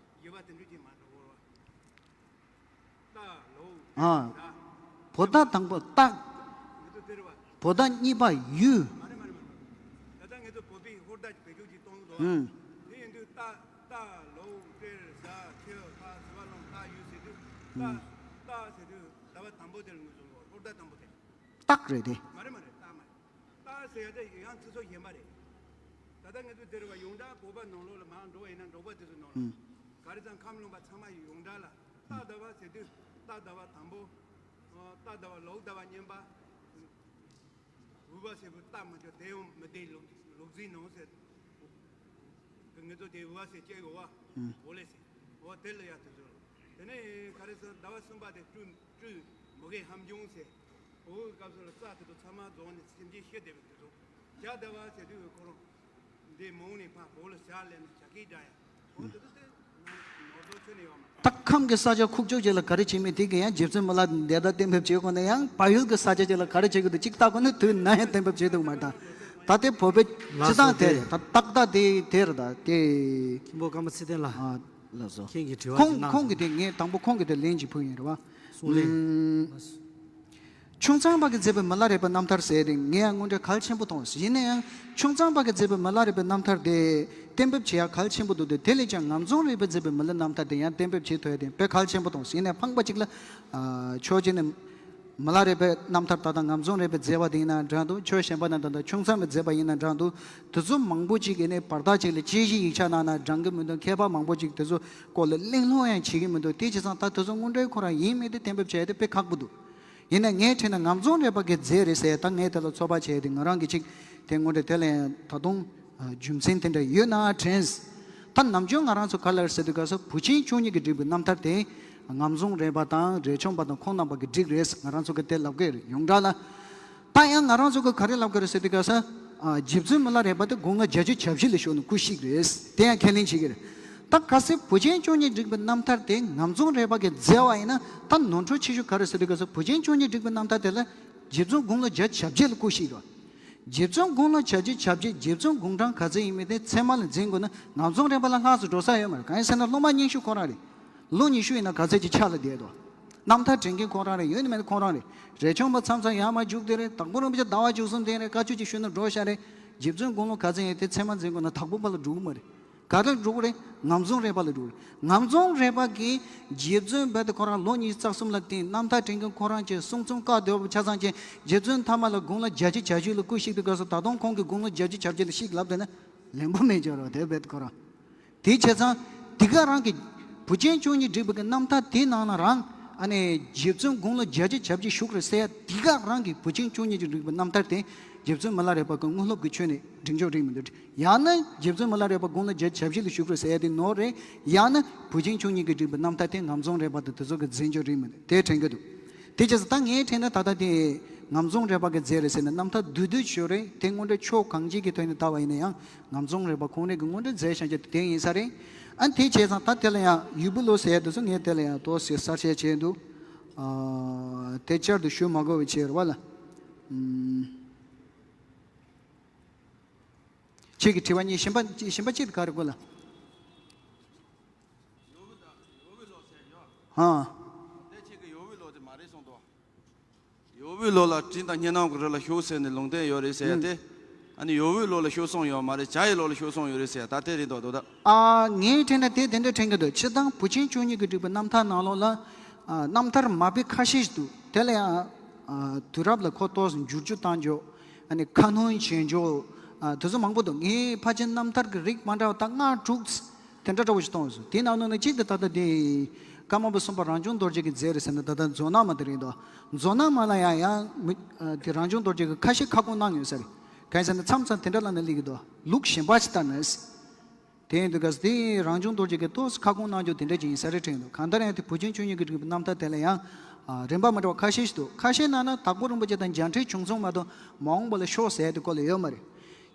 ཨ། བོད་ཟླ་དང་པོ་སྟག་བོད་ཟླ་གཉིས་པ་ཡོས། ཨུམ། སྟག་རེད་དེ། སྟག་ཟེར་ཡ་དེ་ཡང་ཚིག་ཚོ་གཞན་པ་རེད། ད་ལྟ་ང་ཚོ་འདིར་བ་ཡོངས་གྲགས་བོད་པ་ནང་ལོགས་ལ་མར་འགྲོ་བ་ཡིན་ན་འབྲོག་པ་དེ་ཚོ་ནང་ལོགས་ཨུམ། ག་རེ་ཙམ་ཁམས་ལུང་པ་ཚང་མ་ཡོངས་གྲགས་ལ་སྟག་ཟླ་བ་ཟེར་དུས་སྟག་ཟླ་བ་དང་པོ། སྟག་ཟླ་བ་ལོག་ཟླ་བ་གཉིས་པ། འུ་བ་ཟེར་བུ་སྟག་མ་ཆོག་དེ་ཡང་མི་བདེ་ལུག་ལུག་རྫི་ནང་ཟེར། ང་ཚོ་དེ་འུ་བ་ཟེར་སྐྱེ་གི་བ། ཨུམ། འོ་ལེ་ཟེར། འོ་དེ་ལ་ཡ་དེ་ཚོ། དེ་ནས་ག་རེ་ཟེར་ཟླ་བ་གསུམ་པ་དེ་སྤྲུལ་སྤྲུལ་མི་དགེ་ཧམ་བྱུང་ཟེར། འོ་སྐབས་སུ་ལ་རྩ་དེ་ཚོ་ཚང་མ་རྫོགས་ནས་སེམས་ཅན་ཤི་བསྡད་པའི་དེ་ཚོ། བྱ་ཟླ་བ་ཟེར་དུས་ཁོ་རང་། འདི་མོང་ནས་ཕར་བོད་ལ་ཞག་ལས་ནས་ཞག་གི་འདྲ་ཡ། འོ་དེ་ཚོ་དེ་ནང་ནོར་བཟོ་ཆོད་ནས་ཡོད་མ་རེད། ད་ཁམས་ཀྱི་ས་ཆ་ཁུག་ཀྱོག་ཅིག་ལ་ག་རེ་བྱེད་མིན་དེ་གི་ཡང་རྗེ་བཙུན་མི་ལ་འདི་ལྟར་གཏན་འབེབས་བྱེད་དགོས་ན་ཡང་བལ་ཡུལ་གྱི་ས་ཆ་ཅིག་ལ་ག་རེ་བྱེད་དགོས་འདུག་ཅིག་ལྟ་དགོས་ན་དུས་ན་ཡང་གཏན་འབེབས་བྱེད་ཐུབ་མ་རེད་ད། ད་དེ་བོད་པའི་སྤྱི་བཏང་དེ་རེད་ད། ཏག་ཏག་དེ་དེ་རེད་ད་དེ། མཁན་པོ་ཀརྨ་ཚེ་བརྟན་ལགས། ཨ་ལགས་སོ། ཁྱེད་ཀྱིས་དྲི་བ་ཅིག་ཁོང་གནང་ཁོང་གིས་དེ་ངས་དང་པོ་ཁོང་གིས་དེ་ལན་ཅིག་ཕུལ་ཡིན་རེད་བ། གསུང་ལན། ཨུམ། ཁྱུང་ཚང་པ་གིས་མཛད་པའི་མི་ལ་རས་པའི་རྣམ་ཐར་ཟེར་ཏེ་ངས་ཡང་དངོས་འབྲེལ་གལ་ཆེན་པོ་མཐོང་། ཡིན་ན་ཡང་ཁྱུང་ཚང་པ་གིས་མཛད་པའི་མི་ལ་རས་པའི་རྣམ་ཐར་དེ་གཏན་འབེབས་བྱེད་ཡ་གལ་ཆེན་པོ་འདུག་སྟེ། དེ་ལས་ཀྱང་ངམ་རྫོང་རས་པས་མཛད་པའི་མི་ལའི་རྣམ་ཐར་དེ་ཡང་གཏན་འབེབས་བྱེད་ཐུབ་ཡ་དེ་དཔེ་གལ་ཆེན་པོ་མཐོང་། ཡིན་ན་ཡང་ཕངས་པ་གཅིག་ལ། ཨ། ཕྱོགས་གཅིག་ནས་མི་ལ་རས་པའི་རྣམ་ཐར་ད་ལྟ་ངམ་རྫོང་རས་པས་མཛད་པ་དེ་ཡིན་ན་འདྲ་འདུག་ཕྱོགས་གཞན་པ་ན་ད་ལྟ་ཁྱུང་ཚང་པས་མཛད་པ་ཡིན་ན་འདྲ་འདུག་དེ་ཚོ་མང་པོ་ཅིག་གིས་ནི་བར་ཐག་ཅིག་ལ་དཔྱད་གཞི་ཡིག་ཆ་ནང་ན་བགྲང་གི་མི་འདུག་མཁས་པ་མང་པོ་ཅིག་དེ་ཚོ་སྐོར་ལ་གླེང་སློང་ཡང་བྱེད་ཀྱི་མི་འདུག་དེ་བྱས་ཙང་ད་དེ་ཚོ་དངོས་འབྲེལ་ཁོ་རང་ཡིན་མིན་དེ་གཏན་འབེབས་བྱས་ཏེ་དཔེ་ཁག་པོ་འདུག་ཡིན་ན་ངའི་དྲན་ན་ངམ་རྫོང་རས་པ་གིས་མཛད་རེད་ཟེར། ད་ངས་དེ་ལ་ཚོད་དཔག་བྱས་ཏེ་ང་རང་གིས་ཅིག་དེ་དངོས་འབྲེལ་དེ་ལ་ཡང་ད་དུང་རྒྱུ་མཚན་དེ་འདྲ་ཡོད་ན་དྲན། ད་ནམ་རྒྱུན་ང་རང་ཚོ་ག་ལ་རེད་ཟེར་དུས་སྐབས་སུ་བུ་ཆེན་བཅུ་གཉིས་ཀྱིས་བསྒྲིགས་པའི་རྣམ་ཐར་དེ་ངམ་རྫོང་རས་པ་དང་རས་ཆུང་པ་དང་ཁོང་རྣམ་པ་གིས་བསྒྲིགས་རེད། ང་རང་ཚོ་གིས་དེ་ལབ་གི་རེད་ཡོངས་གྲགས་ལ། ད་ཡང་ང་རང་ཚོ་གིས་ག་རེ་ལབ་གི་རེད་ཟེར་དུས་སྐབས་སུ། ཨ། རྗེ་བཙུན་མི་ལ་རས་པ་དེ་དགུང་ལོ་བརྒྱད་ཅུ་གྱ་བཞི་ལ་བཞུགས་ནས་སྐུ་གཤེགས་རེད། དེ་ཡང་ཁས་ལེན་བྱེད་ཀྱི་རེད། ད་གལ་སྲིད་བུ་ཆེན་བཅུ་གཉིས་བསྒྲིགས་པའི་རྣམ་ཐར་དེ་ངམ་རྫོང་རས་པ་གིས་མཛད་པ་ཡིན་ན་ད་ནོར་འཁྲུལ་ཆེ་ཤོས་ག་རེ་ཟེར་དུས་སྐབས་སུ་བུ་ཆེན་བཅུ་གཉིས་བསྒྲིགས་པའི་རྣམ་ཐར་དེ་ལ་རྗེ་བཙུན་དགུང་ལོ་བརྒྱད་ཅུ་གྱ་བརྒྱད་ལ་སྐུ་གཤེགས་རེད། རྗེ་བཙུན་དགུང་ལོ་བརྒྱད་ཅུ་གྱ་བརྒྱད། རྗེ་བཙུན་དགུང་གྲངས་ག་ཚོད་ཡིན་མིན་དེ་ཚད་མ་ལ་འཛིན་དགོས་ན་ངམ་རྫོང་རས་པ་ལ་ལྷག་ཙམ་འགྲོ་ས་ཡོད་མ་རེད། གང་ཡིན་ཟེར་ན་སློབ་མ་རྙིང་ཤོས་ཁོ་རང་རེད། ལོ་ཉི་ཤུ་ཡིན་ན་ག་ཚོད་ཅིག་ཆགས་ལ་བསྡད་འདུག་རྣམ་ཐར་དྲན་མཁན་ཁོ་རང་རེད། ཡོད་ནི་མེད་ནི་ཁོ་རང་རེད། རས་ཆུང་པ་མཚམས་མཚམས་ཡར་མར་རྒྱུགས་བསྡད་རེད། དྭགས་པོ་རིན་པོ་ཆེ་ཟླ་བ་བཅུ་གསུམ་བསྟེན་རེད། བཀའ་ཆོས་ཅིག་ཞུས་ན་འགྲོ་ཤག་རེད། རྗེ་བཙུན་དགུང་ལོ་ག་ཚོད་ཡིན་དེ་ཚད་མ་འཛིན་དགོས་ན་དྭགས་པོ་པ་ལ་འགྲོ་གི་མ་རེད། ག་རེ་འགྲོ་གི་རེད། ངམ་རྫོང་རས་པ་ལ་འགྲོ་གི་རེད། ངམ་རྫོང་རས་པ་གིས་རྗེ་བཙུན་རྦད་དེ་ཁོ་རང་ལོ་ཉི་ཤུ་རྩ་གསུམ་ལ་བསྟེན། རྣམ་ཐར་དྲན་མཁན་ཁོ་རང་བྱས། གསུང་རྩོམ་བཀའ་བསྡུ་བ་ཆ་ཚང་བྱས། རྗེ་བཙུན་མཐའ་མ་ལ་དགུང་ལོ་བརྒྱད་ཅུ་གྱ་བཞི་ལ་སྐུ་གཤེགས་དུས་སྐབས་སུ་ད་དུང་ཁོང་གིས་དགུང་ལོ་བརྒྱད་ཅུ་གྱ་བརྒྱད་ལ་གཤེགས་ལབ་བསྡད་ན་ལན་པོ་མེད་ཅོག་རེད་དེ་རྦད་ཁོ་རང་། དེ་བྱས་ཙང་། དེ་ག་རང་གི་བུ་ཆེན་བཅུ་གཉིས་བསྒྲིགས་པའི་གི་རྣམ་ཐར་དེའི་ནང་ན་རང་། ཨ་ནི་རྗེ་བཙུན་དགུང་ལོ་བརྒྱད་ཅུ་གྱ་བརྒྱད་བཞུགས་རེད་ཟེར་ཡ་དེ་ག་རང་གི་བུ་ཆེན་བཅུ་གཉིས་ཀྱིས་བསྒྲིགས་པའི་རྣམ་ཐར་དེ་རྗེ་བཙུན་མི་ལ་རས་པ་གི་དངོས་སློབ་ཀྱི་ཆོས་ནས་འགྲིག་འཇོག་རིགས་མི་འདུག་ཡང་ན་རྗེ་བཙུན་མི་ལ་རས་པ་དགུང་ལོ་བརྒྱད་ཅུ་གྱ་བཞི་ལ་བཞུགས་རེད་ཟེར་ཡ་དེ་ནོར་རེད། ཡང་ན་བུ་ཆེན་བཅུ་གཉིས་ཀྱིས་བསྒྲིགས་པའི་རྣམ་ཐར་དེ་ངམ་རྫོང་རས་པ་དང་དེ་ཚོ་གིས་འཛིན་འཇོག་རིགས་མི་འདུག་དེ་དྲན་གྱི་འདུག་དེ་བྱས་ཙང་ད་ངའི་དྲན་ན་ད་ལྟ་དེ་ངམ་རྫོང་རས་པ་གིས་མཛད་རེད་ཟེར་ནས་རྣམ་ཐར་བསྡུས་བསྡུས་ཤོས་རེད། དེ་དངོས་འབྲེལ་ཕྱོགས་གང་ཅིའི་གི་ཐོག་ནས་ལྟ་བ་ཡིན་ན་ཡང་ངམ་རྫོང་རས་པ་ཁོང་རང་གི་དངོས་འབྲེལ་མཛད་བཞག་རྒྱུ་དེ་ཡིན་ས་རེད། ཨ་ནི་དེ་བྱས་ཙང་ད་དེ་ལ་ཡང་ཡུ་བུ་ལོ་ཟེར་ཡ་དེ་ཚོ་ངས་དེ་ལ་ཡང་ཏོག་ཙམ་གསལ་བཤད་བྱས་འདུག་ཨ། དེ་བསྐྱར་དུ་ཞུ་མ་དགོས་པའི་ཕྱིར་བ་ལ། ཨུམ། ཁྱེད་ཀྱི་དྲི་བ་གཉིས་གཞན་པ་གཞན་པ་གཅིག་དེ་ག་རེ་དགོས་ལ། ཡོ་བི་ལོ་ཟེར་ཡོད། ཧ། དེ་ཁྱེད་ཀྱི་ཡོ་བི་ལོ་དེ་མ་རེད་གསུངས་འདུག་ཡོ་བི་ལོ་ལ་དྲིན་དང་བསྙེན་རྣམ་གྱི་རི་ལ་ཞུགས་ཟེར་ནས་ལུང་བསྟན་ཡོད་རེད་ཟེར་ཡ་དེ། ཨ་ནི་ཡོ་བི་ལོ་ལ་ཞུགས་སོང་ཡོད་མ་རེད། བྱ་ཡི་ལོ་ལ་ཞུགས་སོང་ཡོད་རེད་ཟེར་ཡ་ད་དེ་རེད་འདུག་འདུག་ད། ཨ། ངའི་དྲན་ན་དེ་དེ་འདྲ་དྲན་གྱི་འདུག་སྤྱིར་བཏང་བུ་ཆེན་བཅུ་གཉིས་ཀྱིས་བསྒྲིགས་པའི་རྣམ་ཐར་ནང་ལོགས་ལ། ཨ། རྣམ་ཐར་མ་དཔེ་ཁ་ཤས་ཤིག་འདུག་དེ་ལ་ཡང་། ཨ། དུས་རབས་ལ་ཁོ་ཏོག་ཙམ་འགྱུར་བཅོས་བཏང་འཇོག་ཨ་ནི་ཁ་སྣོན་བྱེད་འཇོག་ཨ། དེ་ཚོ་མང་པོ་འདུག་ངས་ཕལ་ཆེར་རྣམ་ཐར་གྱི་རིགས་མ་འདྲ་བ་ད་ལྔ་དྲུག་དེ་འདྲ་འདྲ་བོ་ཞིག་མཐོང་སོང་། དེའི་ནང་ནས་གཅིག་དེ་ད་ལྟ་དེ་ཀརྨ་པ་གསུམ་པ་རང་བྱུང་རྡོ་རྗེ་གིས་མཛད་རེད་ཟེར་ན་ད་ལྟ་མཛོ་ནག་མ་དེ་རེད་འདུག་མཛོ་ནག་མ་ལ་ཡང་ཡང་མི། ཨ། དེ་རང་བྱུང་རྡོ་རྗེ་གིས་ཁ་ཤས་ཁ་སྐོང་གནང་ཡོད་ས་རེད། གང་ཡིན་ཟེར་ན་མཚམས་མཚམས་དེ་འདྲ་ལབ་ནས་སླེབས་ཀྱི་འདུག་ལུགས་གཞན་པ་ཞིག་ལྟར་ན། དེ་ཡིན་དུས་སྐབས་དེ་རང་བྱུང་རྡོ་རྗེ་གིས་ཏོག་ཙམ་ཁ་སྐོང་གནང་རྒྱུ་དེ་འདྲ་ཅིག་ཡིན་ས་རེད་དྲན་འདུག་གང་ལྟར་ཡང་དེ་བུ་ཆེན་བཅུ་གཉིས་ཀྱིས་བསྒྲིགས་པའི་རྣམ་ཐར་དེ་ལ་ཡང་། ཨ། རིམ་པ་མི་འདྲ་བ་ཁ་ཤས་ཤིག་འདུག་ཁ་ཤས་ནང་ན་དྭགས་པོ་རིན་པོ་ཆེ་དང་མཇལ་འཕྲད་བྱུང་སོང་མ་གཏོགས་མ་འོངས་པ་ལ་ཤོག་ཟེར་ཡ་དེ་སྐོར་ལ་ཡོད་མ་རེད།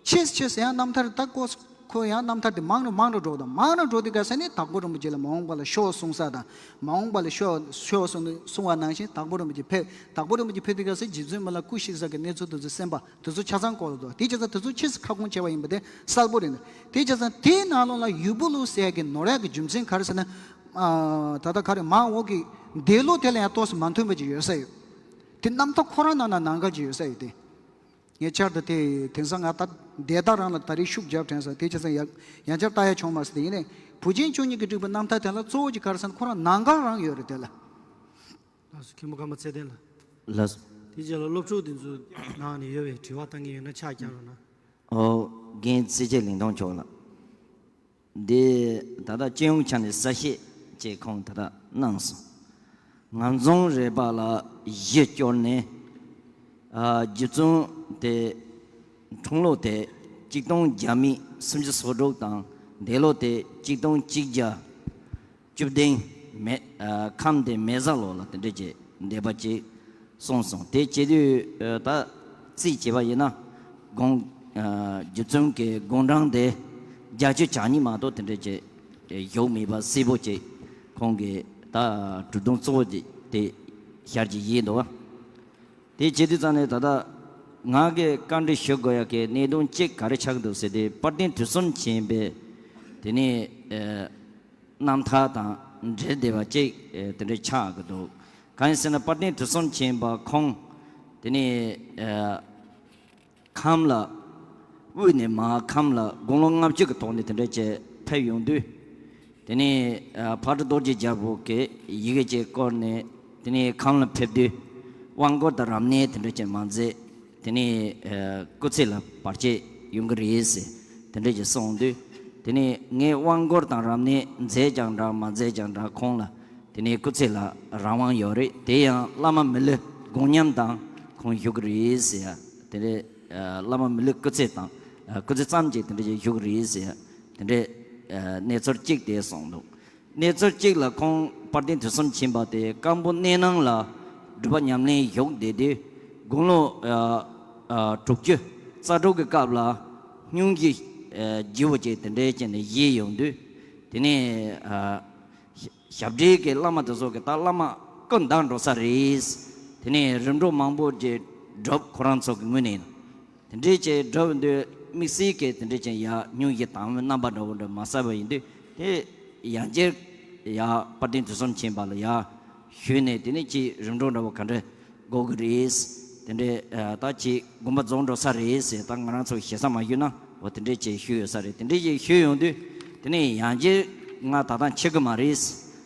ཕྱིས་ཕྱིས་སུ་ཡང་རྣམ་ཐར་ད་ཀོ་ ཁོ་ཡང་རྣམ་ཐར་དེ་མང་རུ་མང་རུ་འགྲོ་དང་མང་རུ་འགྲོ་དུས་སྐབས་སུ་ནི་དྭགས་པོ་རིན་པོ་ཆེ་ལ་མ་འོངས་པ་ལ་ཤོག་གསུངས་ས་དང་མ་འོངས་པ་ལ་ཤོག་ཤོག་གསུངས་གསུངས་པ་ནང་བཞིན་དྭགས་པོ་རིན་པོ་ཆེ་ཕེབས། དྭགས་པོ་རིན་པོ་ཆེ་ཕེབས་དུས་སྐབས་སུ་རྗེ་བཙུན་མི་ལ་སྐུ་གཤེགས་ས་གི་གནས་ཚུལ་དེ་ཚོ་གསན་པ་དེ་ཚོ་ཆ་ཚང་གོ་ལ་འདུག་དེ་བྱས་ཙང་དེ་ཚོ་ཕྱིས་སུ་ཁ་སྐོང་བྱས་པ་ཡིན་པ་དེ་གསལ་པོ་རེད། དེ་བྱས་ཙང་དེའི་ནང་ལོགས་ལ་ཡུ་བུ་ལུ་ཟེར་ཡ་གི་ནོར་ཡ་གི་རྒྱུ་མཚན་ག་རེ་ཟེར་ན། ཨ། ད་ལྟ་ག་རེ་མར་འོག་གི་འདས་ལོ་དེ་ལ་ཡང་ཏོག་ཙམ་མ་མཐུན་པ་ཅིག་ཡོད་ས་ཡོད། དེ་རྣམ་ཐར་ཁོ་རང་ནང་ན་ནང་འགལ་ཅིག་ཡོད་ས་ཡོད་དེ། ངས་བསྐྱར་དུ་དེ་དེང་སང་ང་ད་འདས་ད་རང་ལ་ད་རེས་ཤུགས་རྒྱབ་དྲན་སོང་། དེ་བྱས་ཙང་ཡང་ཡང་བསྐྱར་ལྟ་ཡ་བྱུང་མ་སོང་། དེ་ཡིན་ནའི་བུ་ཆེན་བཅུ་གཉིས་ཀྱི་བསྒྲིགས་པའི་རྣམ་ཐར་དེ་ལ་གཙོ་བོ་ཅིག་ག་རེ་ཟེར་ན་ཁོ་རང་ནང་འགལ་རང་ཡོད་རེད་དེ་ལ། ལགས་སོ། མཁན་པོ་ཀརྨ་ཚེ་བརྟན་ལགས། ལགས་སོ། དེ་རྗེས་ལ་སློབ་ཕྲུག་དེ་ཚོ་ནང་ནས་ཡོད་པའི་དྲི་བ་བཏང་གི་ཡོད་ན་ཕྱག་བརྐྱང་རོགས་གནང་། ཨོ། རྒན་ཚེ་རྗེ་གླིང་སྒྲུང་མཆོག་ལགས། འདི་ད་ལྟ་སྤྱི་ཡོངས་ཆ་ནས་གསལ་བཤད་ཅིག་ཁོང་ད་ལྟ་གནང་སོང་། ངམ་རྫོང་རས་པ་ལ་གཞི་བསྐྱོར་ནས། ཨ། རྗེ་བཙུན་དེ་འཁྲུངས་ལོ་དེ་གཅིག་སྟོང་བརྒྱ་མེད་སུམ་ཅུ་སོ་དྲུག་དང་འདས་ལོ་དེ་གཅིག་སྟོང་གཅིག་བརྒྱ་བཅུ་བདུན། མེ། ཨ། ཁམས་དེ་མེ་བཟའ་ལོ་ལ་དེ་འདྲ་ཅིག་འདས་པ་ཅིག་གསུངས་སོང་། དེ་བྱེད་དུས་ད་རྩིས་བྱས་པ་ཡིན་ན་དགུང་། ཨ། རྗེ་བཙུན་གྱི་དགུང་གྲངས་དེ་བརྒྱད་ཅུ་གྱ་གཉིས་མ་གཏོགས་དེ་འདྲ་ཅིག་བཞུགས་མེད་པ་གསལ་པོ་ཅིག་ཁོང་གི་ད་གྲུབ་དོན་གཙོ་བོ་དེ་དེ་ཤར་གྱི་ཡིན་འདུག་བ། དེ་བྱེད་དུས་ཙང་ནས་ད་ལྟ་ང་གིས་བཀའ་འདྲི་ཞུ་དགོས་ཡ་གི་གནད་དོན་གཅིག་ག་རེ་ཆགས་འདུག་ཟེར་ཏེ། དཔལ་ལྡན་དུས་གསུམ་མཁྱེན་པའི་དེ་ནས། ཨ། རྣམ་ཐར་དང་འབྲེལ་བསྡད་པ་ཅིག་ཨ། དེ་འདྲ་ཆགས་ཀྱི་འདུག་གང་ཡིན་ཟེར་ན་དཔལ་ལྡན་དུས་གསུམ་མཁྱེན་པ་ཁོང་དེ་ནས། ཨ། ཁམས་ལ། དབུས་ནས་མར་ཁམས་ལ་དགུང་ལོ་ལྔ་བཅུ་གི་ཐོག་ནས་དེ་འདྲ་བྱས་ཕེབས་ཡོང་དུས། དེ་ནས། ཨ། ཕག་གྲུ་རྡོ་རྗེ་རྒྱལ་པོ་གིས་ཡི་གེ་ཅིག་བསྐུར་ནས་དེ་ནས་ཁམས་ལ་ཕེབས་དུས་དབང་བསྐུར་དང་རབ་གནས་དེ་འདྲ་ཅིག་མ་མཛད། དེ་ནས། ཨ། སྐུ་ཚེ་ལ་བར་ཆད་ཡོང་གི་རེད་ཟེར་དེ་འདྲ་ཅིག་གསུངས་དུས། དེ་ནས་ངས་དབང་བསྐུར་དང་རབ་གནས་མཛད་ཀྱང་འདྲ་མ་མཛད་ཀྱང་འདྲ་ཁོང་ལ་དེ་ནས་སྐུ་ཚེ་ལ་རང་དབང་ཡོད་རེད། དེ་ཡང་བླ་མ་མི་ལུས་དགོངས་ཉམས་དང་ཁོང་བཞུགས་ཀྱི་རེད་ཟེར་ཡ། དེ་འདྲའི། ཨ། བླ་མ་མི་ལུས་སྐུ་ཚེ་དང་། ཨ། སྐུ་ཚེ་ཙམ་ཅིག་དེ་འདྲ་ཅིག་བཞུགས་ཀྱི་རེད་ཟེར་ཡ། དེ་འདྲའི། ཨ། གནས་ཚུལ་གཅིག་དེ་གསུངས་འདུག་གནས་ཚུལ་གཅིག་ལ་ཁོང་དཔལ་ལྡན་དུས་གསུམ་མཁྱེན་པ་དེ་སྐམ་པོ་གནས་ནང་ལ་སྒྲུབ་པ་ཉམས་ལེན་བཞུགས་བསྡད་དུས་དགུང་ལོ། ཨ། ཨ། དྲུག་ཅུ་རྩ་དྲུག་གི་སྐབས་ལ་སྙུང་གཞི། ཨ། ལྗིད་པོ་ཅིག་དེ་འདྲའི་བྱས་ནས་བཞེས་ཡོང་དུས། དེ་ནས། ཨ། ཞབས་འདྲེན་གྱི་བླ་མ་དེ་ཚོ་གིས་ད་བླ་མ་སྐུ་འདས་འགྲོ་ས་རེད། དེ་ནས་རིམ་གྲོ་མང་པོ་ཅིག་སྒྲུབ། ཁོ་རང་ཚོ་གི་ངོས་ནས་དེ་འདྲའི་ཅིག་སྒྲུབ་དུས་དམིགས་བསལ་གྱི་དེ་འདྲའི་ཅིག་ཡ་སྙུང་གཞི་དང་རྣམ་པ་འདྲ་བོ་འདྲ་མ་གསལ་བ་ཡིན་དུས། དེ་ཡང་བསྐྱར་ཡ་དཔལ་ལྡན་དུས་གསུམ་མཁྱེན་པ་ལ་ཡ་ཞུས་ནས། དེ་ནས་ཅིག་རིམ་གྲོ་འདྲ་བོ་ག་འདྲ་དགོས་ཀྱི་རེད། དེ་འདྲའི། ཨ། ད་ཅིག་དགོངས་པ་རྫོགས་འགྲོ་ས་རེད་ཟེར། ད་ང་རང་ཚོ་ཞེ་ས་མ་ཞུས་ན་འོ་དེ་འདྲའི་ཅིག་ཞུས་ཡོད་ས་རེད། དེ་འདྲའི་ཅིག་ཞུས་ཡོང་དུས། དེ་ནས་ཡང་བསྐྱར་ང་ད་ལྟ་འཆི་གི་མ་རེད།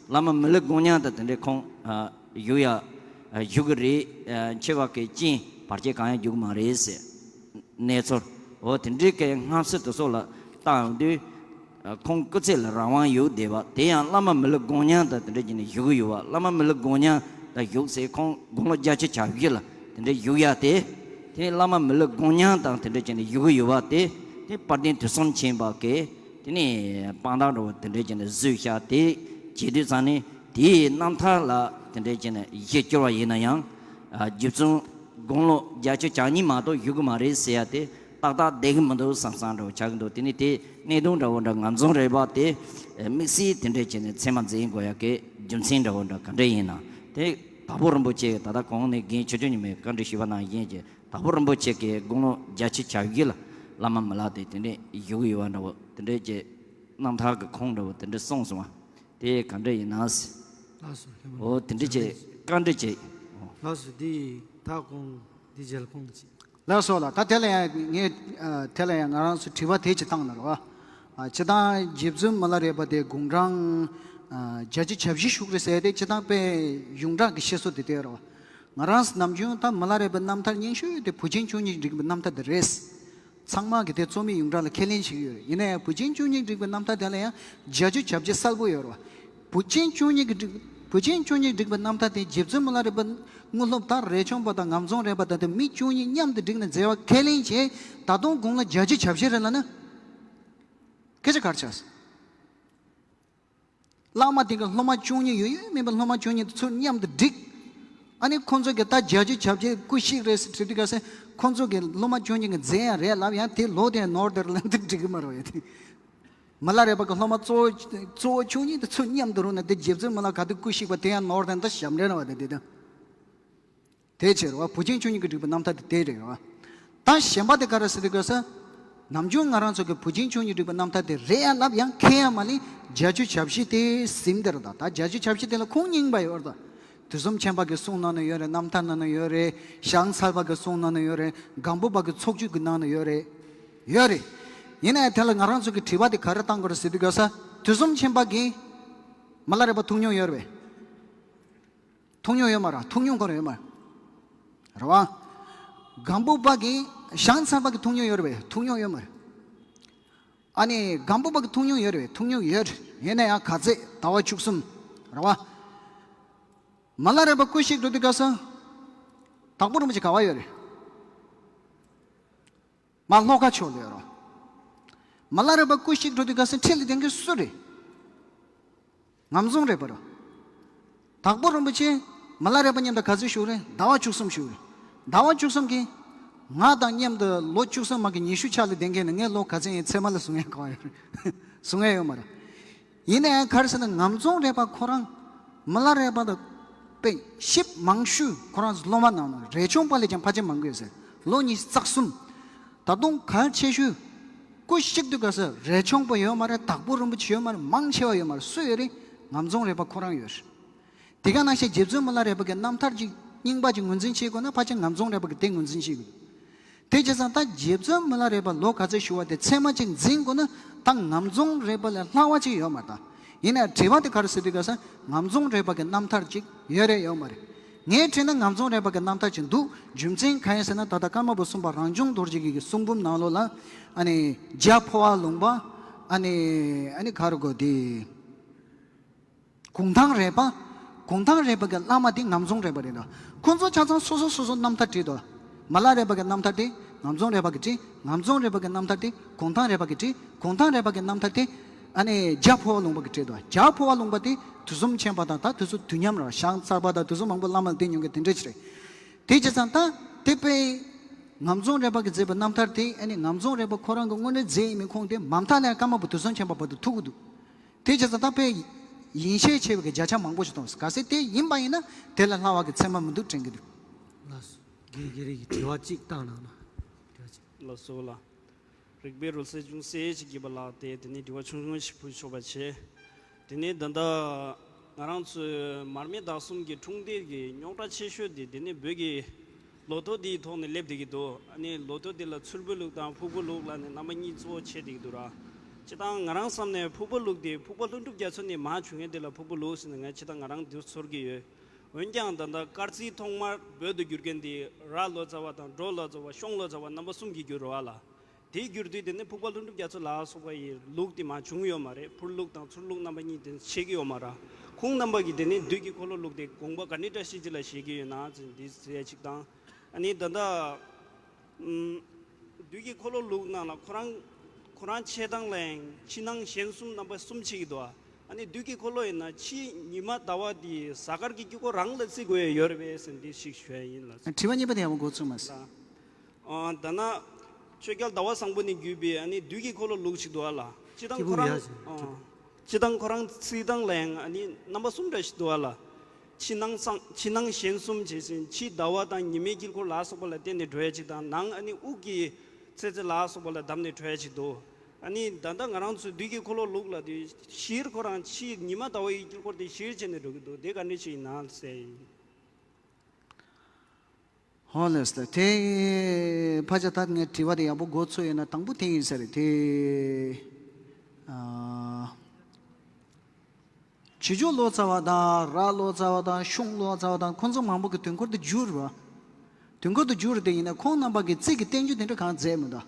བླ་མ་མི་ལུས་དགོངས་ཉམས་དང་དེ་འདྲའི་ཁོང་། ཨ། བཞུགས་ཡ། ཨ། བཞུགས་ཀྱི་རེད། ཨ། འཆི་བ་གི་རྐྱེན་བར་ཆད་གང་ཡང་འགྱུར་གི་མ་རེད་ཟེར། གནས་ཚུལ་འོ་དེ་འདྲའི་གི་སྔ་ཕྱི་དེ་ཚོ་ལ་བལྟ་ཡོང་དུས། ཨ། ཁོང་སྐུ་ཚེ་ལ་རང་དབང་ཡོད་བསྡད་པ་དེ་ཡང་བླ་མ་མི་ལུས་དགོངས་ཉམས་དང་དེ་འདྲ་བྱས་ནས་བཞུགས་ཀྱི་ཡོད་པ། བླ་མ་མི་ལུས་དགོངས་ཉམས་དང་བཞུགས་ཚེ་ཁོང་དགུང་ལོ་བརྒྱད་ཅུ་གྱ་བཞི་ལ་དེ་འདྲ་བཞུགས་ཡ་དེ། དེ་བླ་མ་མི་ལུས་དགོངས་ཉམས་དང་དེ་འདྲ་བྱས་ནས་བཞུགས་ཀྱི་ཡོད་པ་དེ། དེ་དཔལ་ལྡན་དུས་གསུམ་མཁྱེན་པ་གིས་དེ་ནས་དཔང་རྟགས་འདྲ་བོ་དེ་འདྲ་བྱས་ནས་བཟོས་བཞག་དེ་བྱེད་དུས་ཙང་ནས་དེའི་རྣམ་ཐར་ལ་དེ་འདྲ་བྱས་ནས་གཞི་བསྐྱུར་བ་ཡིན་ན་ཡང་། ཨ། རྗེ་བཙུན་དགུང་ལོ་བརྒྱད་ཅུ་གྱ་གཉིས་མ་གཏོགས་བཞུགས་ཀྱི་མ་རེད་ཟེར་ཡ་དེ་ཏག་ཏག་བསྡད་ཀྱི་མི་འདུག་བསམ་བསམ་འདྲ་བོ་ཆགས་ཀྱི་འདུག་དེ་ནི་དེ་གནད་དོན་འདྲ་བོ་འདྲ་ངམ་རྫོང་རས་པ་དེ་དམིགས་བསལ་དེ་འདྲ་བྱས་ནས་མཚན་མ་འཛིན་དགོས་ཡ་གི་རྒྱུ་མཚན་འདྲ་བོ་འདྲ་ག་འདྲ་ཡིན་ན། དེ་དྭགས་པོ་རིན་པོ་ཆེ་ད་ལྟ་གོང་ནས་རྒན་ཆོས་སྐྱོང་ཉི་མས་བཀའ་འདྲི་ཞུས་པ་ནང་བཞིན་གྱི་དྭགས་པོ་རིན་པོ་ཆེ་གི་དགུང་ལོ་བརྒྱད་ཅུ་གྱ་བཞི་ལ་བླ་མ་མི་ལུས་དེ་དེ་འདྲ་བཞུགས་ཡོད་པ་འདྲ་བོ་དེ་འདྲ་གྱི་རྣམ་ཐར་གྱི་ཁུངས་འདྲ་བོ་དེ་འདྲ་གསུངས་སོང་བ། དེ་ག་འདྲ་ཡིན་ན་ཟེར། ལགས་སོ། ལྷན་པ། འོ་དེ་འདྲ་བྱས་བཀའ་འདྲི་བྱས། ལགས་སོ། འདི་ད་ཁོང་འདི་རྗེས་ལ་ཁོང་གིས། ལགས་སོ་ལགས། ད་དེ་ལ་ཡང་ངས། ཨ། དེ་ལ་ཡང་ང་རང་ཚོ་དྲི་བ་དེ་ཅིག་བཏང་ན་རོ། ཨ། སྤྱིར་བཏང་རྗེ་བཙུན་མི་ལ་རས་པ་དེ་དགུང་གྲངས། ཨ། བརྒྱད་ཅུ་གྱ་བཞི་བཞུགས་རེད་ཟེར་ཏེ་སྤྱིར་བཏང་དཔེ་ཡོངས་གྲགས་ཀྱི་བཤད་སྲོལ་དེ་དེ་རོ། ང་རང་ཚོ་ནམ་རྒྱུན་ད་མི་ལ་རས་པའི་རྣམ་ཐར་སྙན་ཤོས་དེ་བུ་ཆེན་བཅུ་གཉིས་བསྒྲིགས་པའི་རྣམ་ཐར་དེ་རེད། ཚང་མ་གིས་དེ་རྩོད་མེད་ཡོངས་གྲགས་ལ་ཁས་ལེན་བྱེད་ཀྱི་ཡོད་རེད། ཡིན་ན་ཡང་བུ་ཆེན་བཅུ་གཉིས་བསྒྲིགས་པའི་རྣམ་ཐར་དེ་ལ་ཡང་བརྒྱད་ཅུ་གྱ་བརྒྱད་གསལ་པོ་ཡོད་རེད་བ། བུ་ཆེན་བཅུ་གཉིས་ཀྱི་བསྒྲིགས། བུ་ཆེན་བཅུ་གཉིས་བསྒྲིགས་པའི་རྣམ་ཐར་དེ་རྗེ་བཙུན་མི་ལ་རས་པ་དངོས་སློབ་དང་རས་ཆུང་པ་དང་ངམ་རྫོང་རས་པ་དང་དེ་མི་བཅུ་གཉིས་མཉམ་དུ་བསྒྲིགས་ནས་མཛད་པ་ཁས་ལེན་བྱས། ད་དུང་དགུང་ལོ་བརྒྱད་ཅུ་གྱ་བཞི་རེད་ལབ་ན། སྐད་ཆ་ག་རེ་ཆགས་སོང་། བླ་མ་དེ་གི་སློབ་མ་བཅུ་གཉིས་ཡོད་ཡོད་མིན་པ་སློབ་མ་བཅུ་གཉིས་དེ་ཚུར་མཉམ་དུ་བསྒྲིགས། ཨ་ནི་ཁོང་ཚོ་གི་ད་བརྒྱད་ཅུ་གྱ་བརྒྱད་སྐུ་གཤེགས་རེད་ཟེར་དྲིས་དུས་སྐབས་སུ་ཁོང་ཚོ་གི་སློབ་མ་བཅུ་གཉིས་ཀྱི་མཛད་ཡ་རེད་ལབ། ཡང་དེ་ལོ་དེ་ནོར་དེར་ལབ་དུས་འགྲིག་གི་མ་རེད་ཡ་དེ། མི་ལ་རས་པ་གི་སློབ་མ་གཙོ་བོ་གཙོ་བོ་བཅུ་གཉིས་དེ་ཚོ་མཉམ་དུ་རུང་ན་དེ་རྗེ་བཙུན་མི་ལ་ག་དུས་སྐུ་གཤེགས་པ་དེ་ཡང་ནོར་དང་ད་ཞབས་འདྲེན་བ་དེ་དེ་དང་། དེ་ཕྱིར་བ་བུ་ཆེན་བཅུ་གཉིས་ཀྱི་སྒྲིག་པའི་རྣམ་ཐར་དེ་དེ་རེད་བ། ད་གཞན་པ་དེ་ག་རེ་ཟེར་དུས་ག་ས། ནམ་རྒྱུན་ང་རང་ཚོ་གི་བུ་ཆེན་བཅུ་གཉིས་སྒྲིག་པའི་རྣམ་ཐར་དེ་རེད་ཡ་ལབ་ཡང་མཁྱེན་ཡ་མ་ལས་བརྒྱད་ཅུ་གྱ་བཞི་དེ་ཟིན་དེ་རེད་ད། ད་བརྒྱད་ཅུ་གྱ་བཞི་དེ་ལ་ཁུངས་རྙིང་པ་ཡོད་རེད་ད། དུས་གསུམ་མཁྱེན་པ་གི་གསུང་ནང་ན་ཡོད་རེད། རྣམ་ཐར་ནང་ན་ཡོད་རེད། ཞང་ཚལ་པ་གི་གསུང་ནང་ན་ཡོད་རེད། སྒམ་པོ་པ་གི་ཚོགས་བརྒྱུད་ཀྱི་ནང་ན་ཡོད་རེད། ཡོད་རེད། ཡིན་ན་ཡང་དེ་ལ་ང་རང་ཚོ་གི་དྲི་བ་དེ་ག་རེ་བཏང་དགོས་རེད་ཟེར་དུས་ག་ས། དུས་གསུམ་མཁྱེན་པ་གི་མི་ལ་རས་པ་ཐུགས་མྱོང་ཡོད་རེད་པས། ཐུགས་མྱོང་ཡོད་མ་རེད། ཐུགས་མྱོང་ཁོ་རང་ཡོད་མ་རེད། རེད་བ། སྒམ་པོ་པ་གི་ཞང་ཚལ་པ་གི་ཐུགས་མྱོང་ཡོད་རེད་པས། ཐུགས་མྱོང་ཡོད་མ་རེད། ཨ་ནི་སྒམ་པོ་པ་གི་ཐུགས་མྱོང་ཡོད་རེད་པས། ཐུགས་མྱོང་ཡོད་རེད། ཡིན་ན་ཡང་ག་ཚད་ཟླ་བ་བཅུ་གསུམ། རེད་བ། མི་ལ་རས་པ་སྐུ་གཤེགས་འགྲོ་དུས་ག་ས། དྭགས་པོ་རིན་པོ་ཆེ་ག་བ་ཡོད་རེད། མ་ལྷོ་ཁ་ཕྱོགས་ལ་ཡོད་རོ། མི་ལ་རས་པ་སྐུ་གཤེགས་འགྲོ་དུས་ག་ས་འཁྲིས་ལ་ལྡན་མཁན་སུ་རེད། ངམ་རྫོང་རས་པ་རོ། དྭགས་པོ་རིན་པོ་ཆེ་མི་ལ་རས་པ་མཉམ་དུ་ག་ཚོད་བཞུགས་རེད། ཟླ་བ་བཅུ་གསུམ་བཞུགས་རེད། ཟླ་བ་བཅུ་གསུམ་གྱིས། ང་དང་མཉམ་དུ་ལོ་བཅུ་གསུམ་མ་གི་ཉི་ཤུ་ཆ་ལ་ལྡན་མཁན་ནི་ངས་ལོ་ག་ཚོད་ཡིན་ཚད་མ་ལ་བཟུང་ཡ་ག་བ་ཡོད་རེད། བཟུང་ཡ་ཡོད་མ་རེད། ཡིན་ན་ཡང་ག་རེ་ཟེར་ན་ངམ་རྫོང་རས་པ་ཁོ་རང་མི་ལ་རས་པ་དང་དཔེ་ཞིབ་མང་ཤོས་ཁོ་རང་སློབ་མ་ནང་ནས་རས་ཆུང་པ་ལས་ཀྱང་ཕལ་ཆེར་མང་གི་ཡོད་ཟེར། ལོ་ཉི་ཤུ་རྩ་གསུམ། ད་དུང་གལ་ཆེ་ཤོས་སྐུ་གཤེགས་དུས་ག་ས་རས་ཆུང་པ་ཡོད་མ་རེད། དྭགས་པོ་རིན་པོ་ཆེ་ཡོད་མ་རེད། མང་ཆེ་བ་ཡོད་མ་རེད། སུ་ཡོད་རེད། ངམ་རྫོང་རས་པ་ཁོ་རང་ཡོད་རེད། དེ་ག་ནང་བཞིན་རྗེ་བཙུན་མི་ལ་རས་པ་གི་རྣམ་ཐར་ཅིག་རྙིང་པ་ཅིག་ངོས་འཛིན་བྱེད་དགོས་ན་ཕལ་ཆེར་ངམ་རྫོང་རས་པ་གི་དེ་ངོས་འཛིན་བྱེད་དགོས། དེ་བྱས་ཙང་ད་རྗེ་བཙུན་མི་ལ་རས་པ་ལོ་ག་ཚོད་བཞུགས་པ་དེ་ཚད་མ་ཅིག་འཛིན་དགོས་ན་ད་ངམ་རྫོང་རས་པ་ལས་ལྷག་པ་ཅིག་ཡོད་མ་རེད་ད། ཡིན་ནའང་དྲི་བ་དེ་ག་རེ་ཟེར་དུས་ག་ས་ངམ་རྫོང་རས་པ་གི་རྣམ་ཐར་ཅིག་ཡོད་རེད་ཡོད་མ་རེད། ངས་དྲིས་ན་ངམ་རྫོང་རས་པ་གི་རྣམ་ཐར་ཅིག་འདུག་རྒྱུ་མཚན་གང་ཡིན་ཟེར་ན་ད་ལྟ་ཀརྨ་པ་གསུམ་པ་རང་བྱུང་རྡོ་རྗེ་གི་གསུང་འབུམ་ནང་ལོགས་ལ་ཨ་ནི་རྒྱ་འཕོ་བ་ལུང་པ་ཨ་ནི་ཨ་ནི་ག་རེ་གོ་དེ། གུང་ཐང་རས་པ། གུང་ཐང་རས་པ་གི་བླ་མ་དེ་ངམ་རྫོང་རས་པ་རེད་དོ། ཁོང་ཚོ་ཆ་ཚང་སོ་སོ་སོ་སོ་རྣམ་ཐར་བྲིས་དོ། མ་ལ་རས་པ་གི་རྣམ་ཐར་དེ་ངམ་རྫོང་རས་པ་གི་བྲིས། ངམ་རྫོང་རས་པ་གི་རྣམ་ཐར་དེ་གུང་ཐང་རས་པ་གི་བྲིས། གུང་ཐང་རས་པ་གི་རྣམ་ཐར་དེ་ཨ་ནི་རྒྱ་འཕོ་བ་ལུང་པ་གི་བྲིས་དོ། རྒྱ་འཕོ་བ་ལུང་པ་དེ་དུས་གསུམ་མཁྱེན་པ་དང་ད་དུས་ཚོད་དུས་མཉམ་ར་ཞང་ཚལ་པ་དང་དུས་ཚོད་མང་པོ་བླ་མ་ལ་བསྟེན་མྱོང་མཁན་དེ་འདྲ་ཞིག་རེད། དེ་བྱས་ཙང་ད་དེ་དཔེ་ངམ་རྫོང་རས་པ་གི་མཛད་པའི་རྣམ་ཐར་དེ་ཨ་ནི་ངམ་རྫོང་རས་པ་ཁོ་རང་གི་དངོས་གནས་མཛད་ཡིན་མིན་ཁུངས་དེ་མ་མཐའ་ལ་ཀརྨ་པ་དུས་གསུམ་མཁྱེན་པ་བར་དུ་ཐུག་གི་འདུག་དེ་བྱས་ཙང་ད་དཔེ་ཡིན་ཤས་ཆེ་བའི་བརྒྱ་ཆ་མང་པོ་ཞིག་མཐོང་སོང་། གལ་སྲིད་དེ་ཡིན་པ་ཡིན་ན་དེ་ལས་སླ་བ་གི་ཚད་མ་མི་འདུག་དྲན་གི་འདུག་ལགས་སོ། དགེ་རྒན་རིགས་ཀྱི་དྲི་བ་གཅིག་བཏང་གནང་ན། དྲི་བ་གཅིག་ལགས་སོ་ལགས། རིག་པའི་རོལ་རྩེད་ཅུང་ཟད་ཅིག་བགྱིས་པ་ལགས་ཏེ། དེ་ནས་དྲི་བ་ཆུང་ཆུང་ཞིག་ཕུལ་ཆོག་པ་བྱས། དེ་ནས་ད་ལྟ་ང་རང་ཚོའི་མར་མེ་དྭགས་གསུམ་གྱི་འཁྲུངས་འདས་ཀྱི་རྙོག་དྲ་ཆེ་ཤོས་དེ་དེ་ནས་བོད་ཀྱི་ལོ་ཐོ་འདིའི་ཐོག་ནས་སླེབས་བསྡད་ཀྱི་འདུག་ཨ་ནི་ལོ་ཐོ་འདི་ལ་མཚུར་ཕུ་ལུགས་དང་ཕུར་བུ་ལུགས་ལ་ནི་རྣམ་པ་གཉིས་གཙོ་བོ་ཕྱེ་བསྡད་ཀྱི་འདུག་ར། སྤྱིར་བཏང་ང་རང་བསམ་ནས་ཕུར་བུ་ལུགས་དེ་ཕུར་པ་ལྷུན་གྲུབ་རྒྱ་མཚོ་ནས་མར་བྱུང་མཁན་དེ་ལ་ཕུར་བུ་ལུགས་ཟེར་ནས་ང་སྤྱིར་བཏང་ང་རང་འདིར་ཚོར་གྱི་ཡོད། འོན་ཀྱང་ད་ལྟ་སྐར་རྩིས་ཐོག་མར་བོད་དུ་བསྒྱུར་མཁན་དེ་ར་ལོ་ཙཱ་བ་དང་འབྲོ་ལོ་ཙཱ་བ་གཤོང་ལོ་ཙཱ་བ་རྣམ་པ་གསུམ་གྱིས་བསྒྱུར་བ་ལ། དེའི་བསྒྱུར་དུས་དེ་ནི་ཕུར་པ་ལྷུན་གྲུབ་རྒྱ་མཚོ་ལ་སོགས་པ་ཡི་ལུགས་དེ་མར་བྱུང་ཡོད་མ་རེད། ཕུར་ལུགས་དང་མཚུར་ལུགས་རྣམ་པ་གཉིས་དེ་ཕྱེ་གི་ཡོད་མ་རེད། ཁོང་རྣམ་པ་གིས་དེ་ནི་བདུད་ཀྱི་འཁོར་ལོ་ལུགས་དེ་དགོངས་པ་ག་འདྲ་འདྲ་ཞིག་ཅིག་ལ་བཞེས་ཀྱི་ཡོད་ན་ཅེས་འདི་ཟེར་ཡ་གཅིག་དང་། ཨ་ནི་ད་ལྟ་ཨུམ། བདུད་ཀྱི་འཁོར་ལོ་ལུགས་ནང་ལ་ཁོ་རང་ཁོ་རང་ཆད་སྟངས་ལ་ཡང་ཕྱི་ནང་གཞན་གསུམ་རྣམ་པ་གསུམ་ཕྱེ་གི་འདུག་ཨ་ནི་བདུད་ཀྱི་འཁོར་ལོ་ཡིན་ན་ཕྱི་ཉི་མ་ཟླ་བ་འདི་གཟའ་སྐར་གྱི་དཀྱིལ་འཁོར་རང་ལ་བརྩི་དགོས་ཡ་ཡོད་རེད་པས་ཟེར་འདི་ཞིག་ཞུ་ཡ་ཡིན་ལ། དྲི་བ་གཉིས་པ་དེ་ཡག་པོ་འགོ་ཚུགས་མ་སོང་། ཨ། ད་ན། ཆོས་རྒྱལ་ཟླ་བ་བཟང་པོ་ནས་བརྒྱུད་པའི་ཨ་ནི་བདུད་ཀྱི་འཁོར་ལོ་ལུགས་ཤིག་འདུག་ཨ་ལ། སྤྱི་དང་ཁོ་རང་། སྤྱི་དང་ཁོ་རང་རྩིས་སྟངས་ལ་ཡང་ཨ་ནི་རྣམ་པ་གསུམ་འདྲ་ཞིག་འདུག་ཨ་ལ། ཕྱི་ནང་གསང་ཕྱི་ནང་གཞན་གསུམ་བྱས་ཟིན་ཕྱི་ཟླ་བ་དང་ཉི་མའི་དཀྱིལ་འཁོར་ལ་སོགས་པ་ལ་བརྟེན་ནས་འགྲོ་ཡ་ཅིག་དང་ནང་ཨ་ནི་དབུགས་ཀྱི་ཚེ་ཚེ་ལ་སོགས་པ་ལ་བསྡམས་ནས་འགྲོ་ཡ་ཅིག་འདུག་ཨ་ནི་ད་ལྟ་ང་རང་ཚོའི་བདུད་ཀྱི་འཁོར་ལོ་ལུགས་ལ་དེ་ཤིར་ཁོ་རང་ཕྱི་ཉི་མ་ཟླ་བ་ཡི་དཀྱིལ་འཁོར་དེ་ཤིར་བྱས་ནས་འགྲོ་གི་འདུག་དེ་ག་འདྲ་ཞིག་ཡིན་ན་ཟེར་ཡིན། ཧོ་ལེས་ལེ་དེ་ཕ་ཆ་ད་ངས་དྲི་བ་དེ་ཡག་པོ་འགོ་ཚུགས་ཡོད་ན་དང་པོ་དེ་ཡིན་ས་རེད་དེ། ཨ། བྱི་ཅུང་ལོ་ཙཱ་བ་དང་ར་ལོ་ཙཱ་བ་དང་གཤོང་ལོ་ཙཱ་བ་དང་ཁོང་ཚོ་མང་པོ་གི་དུས་འཁོར་དུ་བསྒྱུར་བ། དུས་འཁོར་དུ་བསྒྱུར་དེ་ཡིན་ན་ཁོང་རྣམ་པ་གི་རྩིས་ཀྱི་བསྟན་བཅོས་དེ་འདྲ་གང་མཛད་མི་འདུག་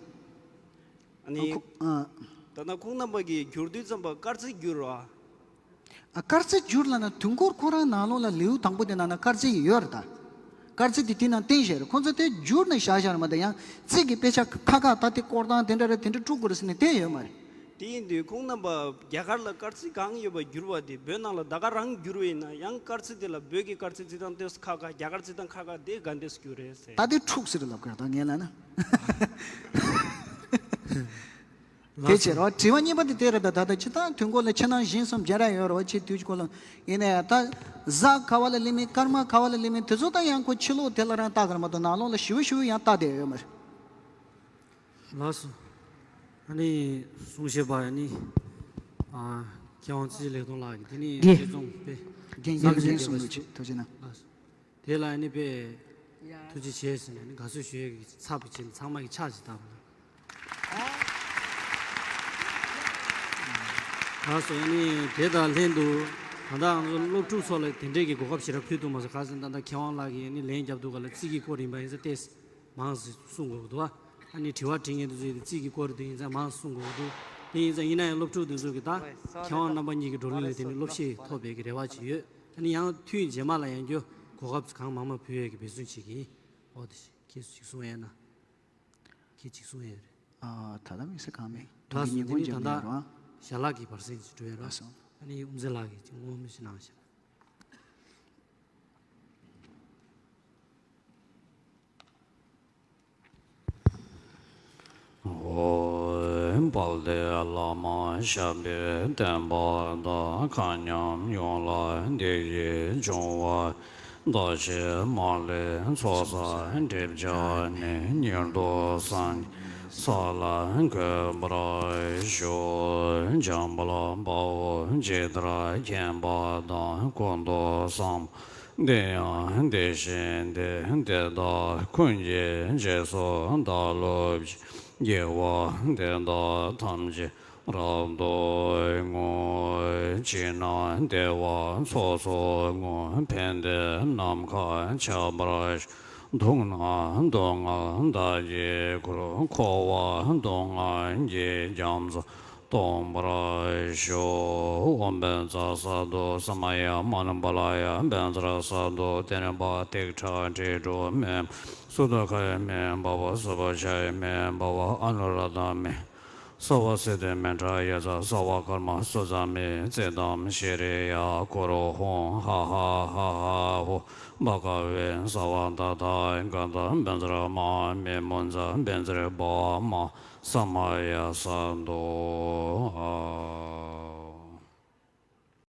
ཨ་ནི། ཁོ་ཨ། ད་ལྟ་ཁོང་རྣམ་པ་གིས་བསྒྱུར་དུས་ཙམ་པ་སྐར་རྩིས་བསྒྱུར་བ། ཨ། སྐར་རྩིས་བསྒྱུར་ལབ་ན་དུས་འཁོར་ཁོ་རང་ནང་ལོགས་ལ་ལེའུ་དང་པོ་དེ་ནང་ན་སྐར་རྩིས་ཡོད་རེད་ད། སྐར་རྩིས་དེ་དེ་ནང་བསྟན་བཞག་རེད། ཁོང་ཚོ་དེ་བསྒྱུར་ནས་བཞག་བཞག་རེད་མ་གཏོགས་ཡང་རྩིས་ཀྱི་དཔེ་ཆ་ཁ་ཁ་ད་དེ་སྐོར་སྟངས་དེ་འདྲ་རེད་དེ་འདྲ་དཀྲུག་དགོས་རེད་ཟེར་ནས་བསྟན་ཡོད་མ་རེད། དེ་ཡིན་དུས་ཁོང་རྣམ་པ་རྒྱ་གར་ལ་སྐར་རྩིས་གང་ཡོད་པ་བསྒྱུར་བ་དེ་བོད་ནང་ལ་ད་ག་རང་བསྒྱུར་བ་ཡིན་ན་ཡང་སྐར་རྩིས་དེ་ལ་བོད་ཀྱི་སྐར་རྩིས་རྩིས་སྟངས་དེ་ཁ་ཁ་རྒྱ་གར་རྩིས་སྟངས་ཁ་ཁ་དེ་ག་འདྲས་བསྒྱུར་རེད་ཟེར། ད་དེ་འཁྲུག་ཟེར་ལབ་དགོས་རེད་ད་ངས་ལབ་ན། དེ་བྱས་རོ། དྲི་བ་གཉིས་པ་དེ་དེ་རེད་པས། ད་ལྟ་ཇི་ལྟར་དུས་འཁོར་ལ་ཕྱི་ནང་བཞིན་གསུམ་སྦྱར་ཡ་ཡོད་རོ། ཕྱི་དུས་འཁོར་ལ་ཡིན་ནའི་ད་གཟའ་ག་བ་ལ་སླེབས་མིན་སྐར་མ་ག་བ་ལ་སླེབས་མིན་དེ་ཚོ་ད་ཡང་ཁོ་ཕྱི་ལོགས་དེ་ལ་རང་བལྟ་གི་རེད་མ་གཏོགས་ནང་ལོགས་ལ་ཞིབ་པོ་ཞིབ་པོ་ཡང་བལྟ་བསྡད་ཡོད་མ་རེད། ལགས་སོ། ཨ་ནི་གསུང་བཤད་པ་ཡ་ནི་ཨ་མཁས་དབང་ཚེ་རིང་ལེགས་མཐོང་ལགས་ཀྱིས་དེ་ནི་དགེ་རྒན་ཚོང་དཔེ་རྒན་རྒན་རྒན་གསུང་རོགས་བྱེད། ཐུགས་རྗེ་གནང་། ལགས་སོ། དེ་ལ་ཨ་ནི་དཔེ་ཐུགས་རྗེ་ཆེ་ཟེར་ནས་ནི་དགའ་བསུ་ཞུ་ཡས་ཀྱི་ཚབ་བྱས་ནས་ཚང་མ་གི་ཕྱག་ཅིག་བཏབ་པ་ལགས་སོ། ཨ་ནི་དེ་དང་ལྷན་དུ་ད་ལྟ་ང་ཚོ་སློབ་ཕྲུག་ཚོ་ལ་དེ་འདྲས་ཀྱི་གོ་སྐབས་ཞེ་དྲག་ཕུལ་ཐུབ་མ་སོང་། ག་ཟེར་ན་ད་ལྟ་མཁས་དབང་ལགས་ཀྱིས་ཨ་ནི་ལན་རྒྱབ་དུས་ག་ལ་རྩིས་ཀྱི་སྐོར་ཡིན་པ་ཡིན་ཙང་ཏོག་ཙམ་མང་ཙམ་གསུང་དགོས་ཀྱི་འདུག་ཨ་ནི་དྲི་བ་དྲི་མཁན་དེ་ཚོས་རྩིས་ཀྱི་སྐོར་དེ་ཡིན་ཙང་མང་གསུང་དགོས་འདུག་དེ་ཡིན་ཙང་ཡིན་ན་ཡང་སློབ་ཕྲུག་དེ་ཚོ་གིས་ད་མཁས་དབང་རྣམ་པ་གཉིས་ཀྱི་བགྲོ་གླེང་ལ་དེ་ནས་སློབ་ཤེས་ཐོབ་པའི་གི་རེ་བ་ཅིག་ཡོད། ཨ་ནི་ཡང་ཐུན་རྗེས་མ་ལ་ཡང་བསྐྱར་གོ་སྐབས་གང་མང་མང་ཕུལ་ཡས་ཀྱི་འབད་བརྩོན་བྱེད་ཀྱི་ཡིན། འོ་དེ་ཁྱེད་ཚོ་ཅིག་གསུང་ཡས་ན། ཁྱེད་ཅིག་གསུང་ཡས་རེད། ཨ། ད་ལྟ་དམིགས་བསལ་གང་མེད། ཐུགས་ཀྱི་ཉིན་གུང་མཇལ་མེད་རོགས། ཞལ་ལག་གི་བར་གསེང་ཅིག་འགྲོ་ཡས་རོགས། ཨ་སོ། ཨ་ནི་དབུ་མཛད་ལགས་ཀྱིས་ཅིག་བསྔོ་སྨོན་ཞིག་གནང་ཞིག་ཨོ། དཔལ་ལྡན་བླ་མ་ཞབས་པད་བརྟན་པ་དང་། མཁའ་མཉམ་ཡོངས་ལ་བདེ་སྐྱིད་འབྱུང་བ། བདག་གཞན་མ་ལུས་ཚོགས་བསགས་སྒྲིབ་སྦྱངས་ནས། མྱུར་དུ་སངས་རྒྱས་ས་ལ་འགོད་པར་ཤོག་འཇམ་དཔལ་དཔའ་བོས་ཇི་ལྟར་མཁྱེན་པ་དང་། ཀུན་ཏུ་བཟང་པོ་དེ་ཡང་དེ་བཞིན་ཏེ། དེ་དག་ཀུན་གྱི་རྗེས་སུ་བདག་སློབ་ཅིང་། དགེ་བ་འདི་དག་ཐམས་ཅད་རབ་ཏུ་བསྔོ། ཅི་ནས་བདེ་བ་ཚོགས་སུ་བསྔོ། ཕན་བདེ་ནམ་མཁའ་ཁྱབ་པར་ཤོག་སྡུག་བསྔལ་སྡུག་བསྔལ་དག་གིས་ཁུར། འཁོར་བ་སྡུག་བསྔལ་གྱིས་ཀྱང་ཚུར་སྟོན་པར་ཤོག་ཨོཾ་བཛྲ་སཏྭ་ས་མ་ཡ་མ་ཎི་བྷཱ་ལ་ཡ། བཛྲ་སཏྭ་ཏདྱ་ཐཱ། ཏིག་ཕྲག་དྲིལ་བསྒྲོད་མེ་སུ་ཏ་ཁ་ཡི་མེ་འབར་བ། སྲིད་པ་ཆུ་ཡི་མེ་འབར་བ། ཨ་ནུ་ར་ཏ་མེ་སརྦ་སིདྡྷི་མེ་ཏྲ་ཡ་ཙྪ་སརྦ་ཀརྨ་སུ་ཙྪ་མེ། ཙིཏྟམ་ཤྲི་ཡ་ཀུ་རུ་ཧཱུྃ། ཧ་ཧ་ཧ་ཧ་ཧོ། བྷ་ག་ཝེ་སརྦ་ཏ་ཐཱ་ག་ཏ་བཛྲ་མ་མེ་མུཉྩ་བཛྲ་བྷཱ་མ་ས་མ་ཡ་སཏྭ། ཨ།